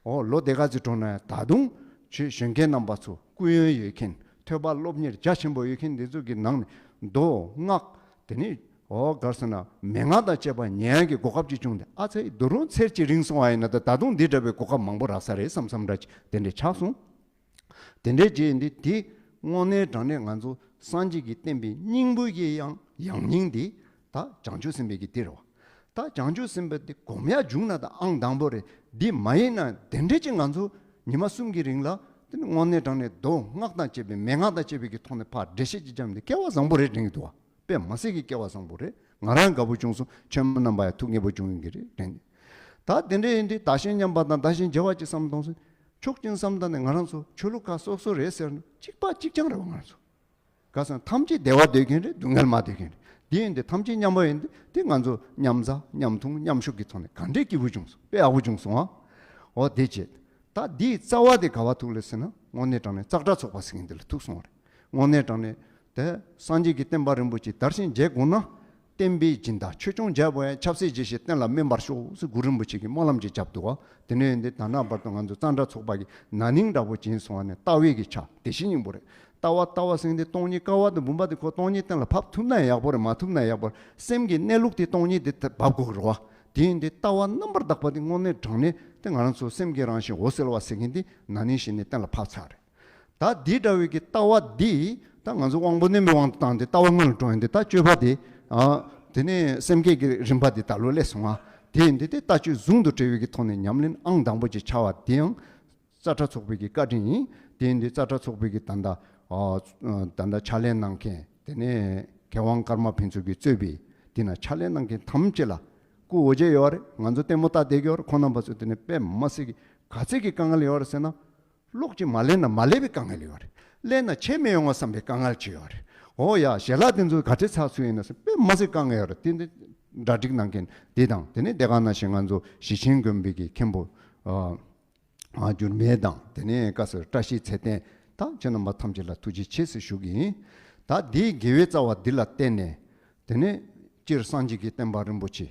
འོ་ལོ་དེ་ག་ཚོད་འགྲོ་ན་ཡང་ད་དུང་ཆོས་གཞོན་སྐྱེས་རྣམ་པ་ཚོ་སྐུ་ཡོན་ཡོད་མཁན་ཐོས་པ་སློབ་གཉེར་རྒྱ་ཆེན་པོ་ཡོད་མཁན་འདི་ཚོ་གི་ནང་ནས་མདོ་སྔགས་དེ་ནས་འོ་ག་རེ་ཟེར་ན་མན་ངག་དང་བཅས་པ་ཉན་ཡག་གི་གོ་སྐབས་ཅིག་བྱུང་སྟེ་ཨ་ཙི་ད་རུང་ཚེར་གཅིག་རིང་སོང་བ་ཡིན་ན་ད་ད་དུང་འདི་འདྲ་བའི་གོ་སྐབས་མང་པོ་རག་ས་རེད་བསམ་བསམ་འདྲ་ཅིག་དེ་འདྲས་ཆགས་སོང་། དེ་འདྲའི་རྗེས་འདི་དེ་དངོས་གནས་དྲང་གནས་ང་ཚོ་སངས་རྒྱས་ཀྱི་བསྟན་པའི་སྙིང་པོ་ཡི་ཡང་ཡང་སྙིང་འདི་ད་བྱང་ཆུབ་སེམས་དཔའི་གི་འདི་རེད་བ། ད་བྱང་ཆུབ་སེམས་དཔའ་འདི་སྒོམ་ཡ་བྱུང་ན་ད་ཨང་དང་པོ་རེད། འདི་མ་ཡིན་ན་དེ་འདྲའི་ཅིག་ང་ཚོ་ཉི་མ་གསུམ་གྱི་རིང་ལ་དེ་ནི་དངོས་གནས་དྲང་གནས་མདོ་སྔགས་དང་བཅས་པའི་མན་ངག་དང་བཅས་པའི་གི་ཐོག་ནས་ཕར་འགྲེལ་བཤད་ཅིག་བརྒྱབ་ནས་སྐལ་བ་བཟང་པོ་རེད་དྲན་གྱི་འདུག་བ། དཔེ་མ་སྲིད་ཀྱི་སྐལ་བ་བཟང་པོ་རེད། ང་རང་དགའ་པོ་བྱུང་སོང་། ཆོས་མོ་རྣམ་པ་ཡང་ཐུགས་མཉེས་པོ་བྱུང་ཡིན་གྱི་རེད་དྲན། ད་དེ་འདྲ་ཡིན་དུས་བདག་གཞན་མཉམ་པ་དང་བདག་གཞན་བརྗེ་བ་ཅིག་བསམ་གཏོང་སོང་། ཕྱོགས་གཅིག་བསམ་ད་ནས་ང་རང་ཚོ་ཆོས་ལུགས་ཁག་སོ་སོ་རེད་ཟེར་ན་གཅིག་པ་གཅིག་རྐྱང་རེད་བ། ང་རང་ཚོ་ག་ས་ཐམས་ཅད་བདེ་བ་འདོད་མཁན་རེད། སྡུག་བསྔལ་མ་འདོད་མཁན་ དེ་ཡིན་དེ་ཐམས་ཅད་མཉམ་པ་ཡིན་དེ་དེ་ང་ཚོ་མཉམ་བཟའ་མཉམ་འཐུང་མཉམ་བཞུགས་ཀྱི་ཐོག་ནས་ག་འདྲའི་སྐྱིད་པོ་བྱུང་སོང་། དཔེ་ཡག་པོ་བྱུང་སོང་ཨ། འོ་དེ་བྱས། ད་འདིའི་རྩ་བ་དེ་ག་བ་ཐུག་ལེ་ཟེར་ན། དངོས་གནས་དྲང་གནས་ཙཀྲ་ཚོགས་པ་ཟེར་མཁན་འདི་ལ་ཐུག་སོང་བ་རེད། དངོས་གནས་དྲང་གནས་དེ་སངས་རྒྱས་ཀྱི་བསྟན་པ་རིན་པོ་ཆེ་དར་ཞིང་རྒྱས་དགོས་ན། བསྟན་པའི་སྦྱིན་བདག་ཆོས་སྐྱོང་རྒྱལ་པོ་ཡང་ཆབ་སྲིད་རྗེ་ཞེས་བསྟན་ལ་སྨན་པར་ཤོག་ཟེར་གུ་རུ་རིན་པོ་ཆེ་གིས་སྨོན་ལམ་ཅིག་བརྒྱབ་འདུག་བ། དེ་ནས་ཡིན་དེ་ད་ནངས་བར་དུ་ང་ཚོ་ཙཀྲ་ཚོགས་པ་གི་ན་ནིང་འདྲ་པོ་བྱིན་སོང་བ་ནས་ལྟ་བའི་གི་ཆ་བདེ་ཆེན་སྙིང་པོ་རེད། ལྟ་བ་ལྟ་བ་ཟེར་མཁན་དེ་སྟོང་ཉིད་ཀ་བ་དང་བུམ་པ་དེ་ཁོ་སྟོང་ཉིད་གཏན་ལ་ཕབ་ཐུབ་ན་ཡག་པོ་རེད། མ་ཐུབ་ན་ཡག་པོ་རེད། སེམས་ཀྱི་གནས་ལུགས་དེ་སྟོང་ཉིད་དེ་ཕབ་དགོས་ཀྱི་རེད་བ། དེ་ཡིན་དེ་ལྟ་བ་རྣམ་པར་དག་པ་དེ་དངོས་གནས་དྲང་གནས་དེ་ང་རང་ཚོ་སེམས་ཀྱི་རང་བཞིན་འོད་གསལ་བ་ཟེར་མཁན་དེ་ན་ནིང་གཞི་ནས་གཏན་ལ་ཕབ་ཚར་རེད། ད་འདི་འདྲ་བའི་གི་ལྟ་བ་འདི་ད་ང་ཚོ་དབང་པོ་རྣོན་པོའི་དབང་དུ་བཏང་སྟེ་ལྟ་བ་སྔོན་ལ་འགྲོ་ཡིན་དེ། ད་སྤྱོད་པ་དེ་ཨ་དེ་ནས་སེམས་བསྐྱེད་ཀྱི་རིམ་པ་དེ་ད་ལོ་སླེབས་སོང་ཨ། དེ་ཡིན་དེ་དེ་ལྟ་སྤྱོད་ཟུང་དུ་འབྲེལ་བའི་གི་ཐོག་ནས་ཉམས་ལེན་ཨང་དང་པོ་ཅིག་ཆགས་པ་དེ་ཡང་ཙཀྲ་ཚོགས་པའི་གི་བཀའ་དྲིན་ཡིན། དེ་ཡིན་དུས་ཙཀྲ་ཚོགས་པའི་གི་ད་ལྟ་ཨ་ད་ལྟ་ཕྱག་ལས་གནང་མཁན་དེ་ནས་མཁས་དབང་ཀརྨ་ཕུན་ཚོགས་ཀྱིས་གཙོས་པའི་དེ་ན་ཕྱག་ལས་གནང་མཁན་ཐམས་ཅད་ལ་སྐུ་འོ་བརྒྱལ་ཡོད་རེད། ང་ཚོ་ལྟད་མོ་ལྟ་བསྡད་ཀྱི་ཡོད་རེད། ཁོང་རྣམ་པ་ཚོ་དེ་ནས་དཔེ་མ་སྲིད་ཀྱི་ག་ཚད་ཀྱི་དཀའ་ངལ་ཡོད་རེད་ཟེར་ན། གློག་ཅིག་མ་ལེན་ན་མ་ལེན་པའི་དཀའ་ངལ་ཡོད་རེད། ལེན་ན་ཆད་མི་ཡོང་བ་བསམ་པའི་དཀའ་ངལ་ཅིག་ཡོད་རེད། འོ་ཡ་ཞལ་ལག་དེ་ཚོ་ག་ཚད་ཚགས་ཚུད་ཡིན་ན་ཟེར་དཔེ་མ་སྲིད་དཀའ་ངལ་ཡོད་རེད། དེ་འདི་གྲ་སྒྲིག་གནང་མཁན་དེ་དང་དེ་ནས་དེ་ག་ནང་བཞིན་ང་ཚོ་ཞེ་ཆེན་དགོན་པའི་གི་མཁན་པོ་ཨ། ཨ་འགྱུར་མེད་དང་དེ་ནས་བཀའ་ཟུར་བཀྲ་ཤིས་ཚེ་བརྟན་དང་ཁྱེད་རྣམ་པ་ཐམས་ཅད་ལ་ཐུགས་རྗེ་ཆེ་ཟེར་ཞུ་གི་ཡིན། ད་འདིའི་དགེ་བའི་རྩ་བ་འདི་ལ་བརྟེན་ནས་དེ་ནས་སྤྱིར་སངས་རྒྱས་ཀྱི་བསྟན་པ་རིན་པོ་ཆེ་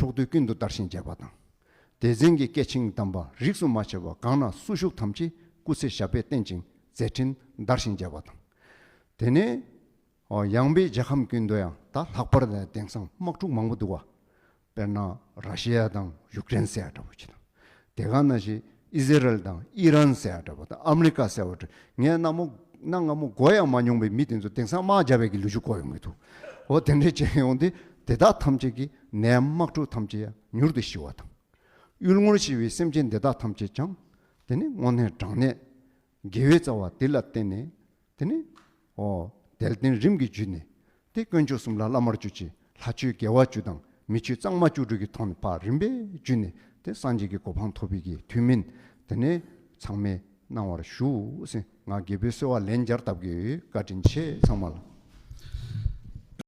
ཕྱོགས་དུས་ཀུན་ཏུ་དར་ཞིང་རྒྱས་པ་དང་། དེ་ཟན་གྱི་སྐྱེ་ཆེན་དམ་པ་རིས་སུ་མ་ཆད་པ་གང་ན་སུ་བཞུགས་ཐམས་ཅད་སྐུ་ཚེ་ཞབས་པད་བརྟན་ཅིང་མཛད་འཕྲིན་དར་ཞིང་རྒྱས་པ་དང་། དེ་ནས་ཨོ་ཡངས་པའི་རྒྱལ་ཁམས་ཀུན་ཏུ་ཡང་ད་ལྷག་པར་དེང་སང་དམག་འཁྲུག་མང་པོ་འདུག་བ། དཔེར་ན་ར་ཤི་ཡ་དང་ཡུཀ་རེན་ཟེར་ཡ་འདྲ་པོ་ཅིག་དང་། དེ་ག་ནང་བཞིན་ཨི་ཟི་རལ་དང་ཨི་རན་ཟེར་ཡ་འདྲ་པོ་དང་ཨ་མི་རི་ཀ་ཟེར་བ་འདྲ། ངས་གནའ་མོ་གནའ་སྔ་མོ་གོ་ཡང་མ་མྱོང་པའི་མི་དེ་ཚོ་དེང་སང་དམག་བརྒྱབ་པའི་གི་ལོ་རྒྱུས་གོ་ཡོང་གི་འདུག། འོ་དེ་འདྲས་བྱས་ཡོང་དུས་དེ་དག་ཐམས་ཅད་ཀྱི་ནད་དམག་འཁྲུག་ཐམས་ཅད་ཡང་མྱུར་དུ་ཞི་བ་དང་། གཡུལ་ངོར་ཤི་བའི་སེམས་ཅན་དེ་དག་ཐམས་ཅད་ཀྱང་དེ་ནི་དངོས་གནས་དྲང་གནས་དགེ་བའི་རྩ་བ་དེ་ལ་བརྟེན་ནས་དེ་ནི་ཨོ་དལ་རྟེན་རིམ་གྱིས་བརྒྱུད་ནས་དེ་དཀོན་མཆོག་གསུམ་ལ་བླ་མར་གྱུར་ཅིང་ལྷ་ཆོས་དགེ་བ་བཅུ་དང་མི་ཆོས་གཙང་མ་བཅུ་དྲུག་གི་ཐོག་ནས་ཕར་རིམ་པས་བརྒྱུད་ནས་དེ་སངས་རྒྱས་ཀྱི་གོ་འཕང་ཐོབ་པའི་གི་དུས་མིན་དེ་ནས་ཚང་མས་གནང་བར་ཞུ་ཟེར། ང་རྒྱལ་པོའི་གསོལ་བ་ལན་བརྒྱར་བཏབ་ཀྱི་ཡོད། བཀའ་དྲིན་ཆེ་ཚང་མ་ལ།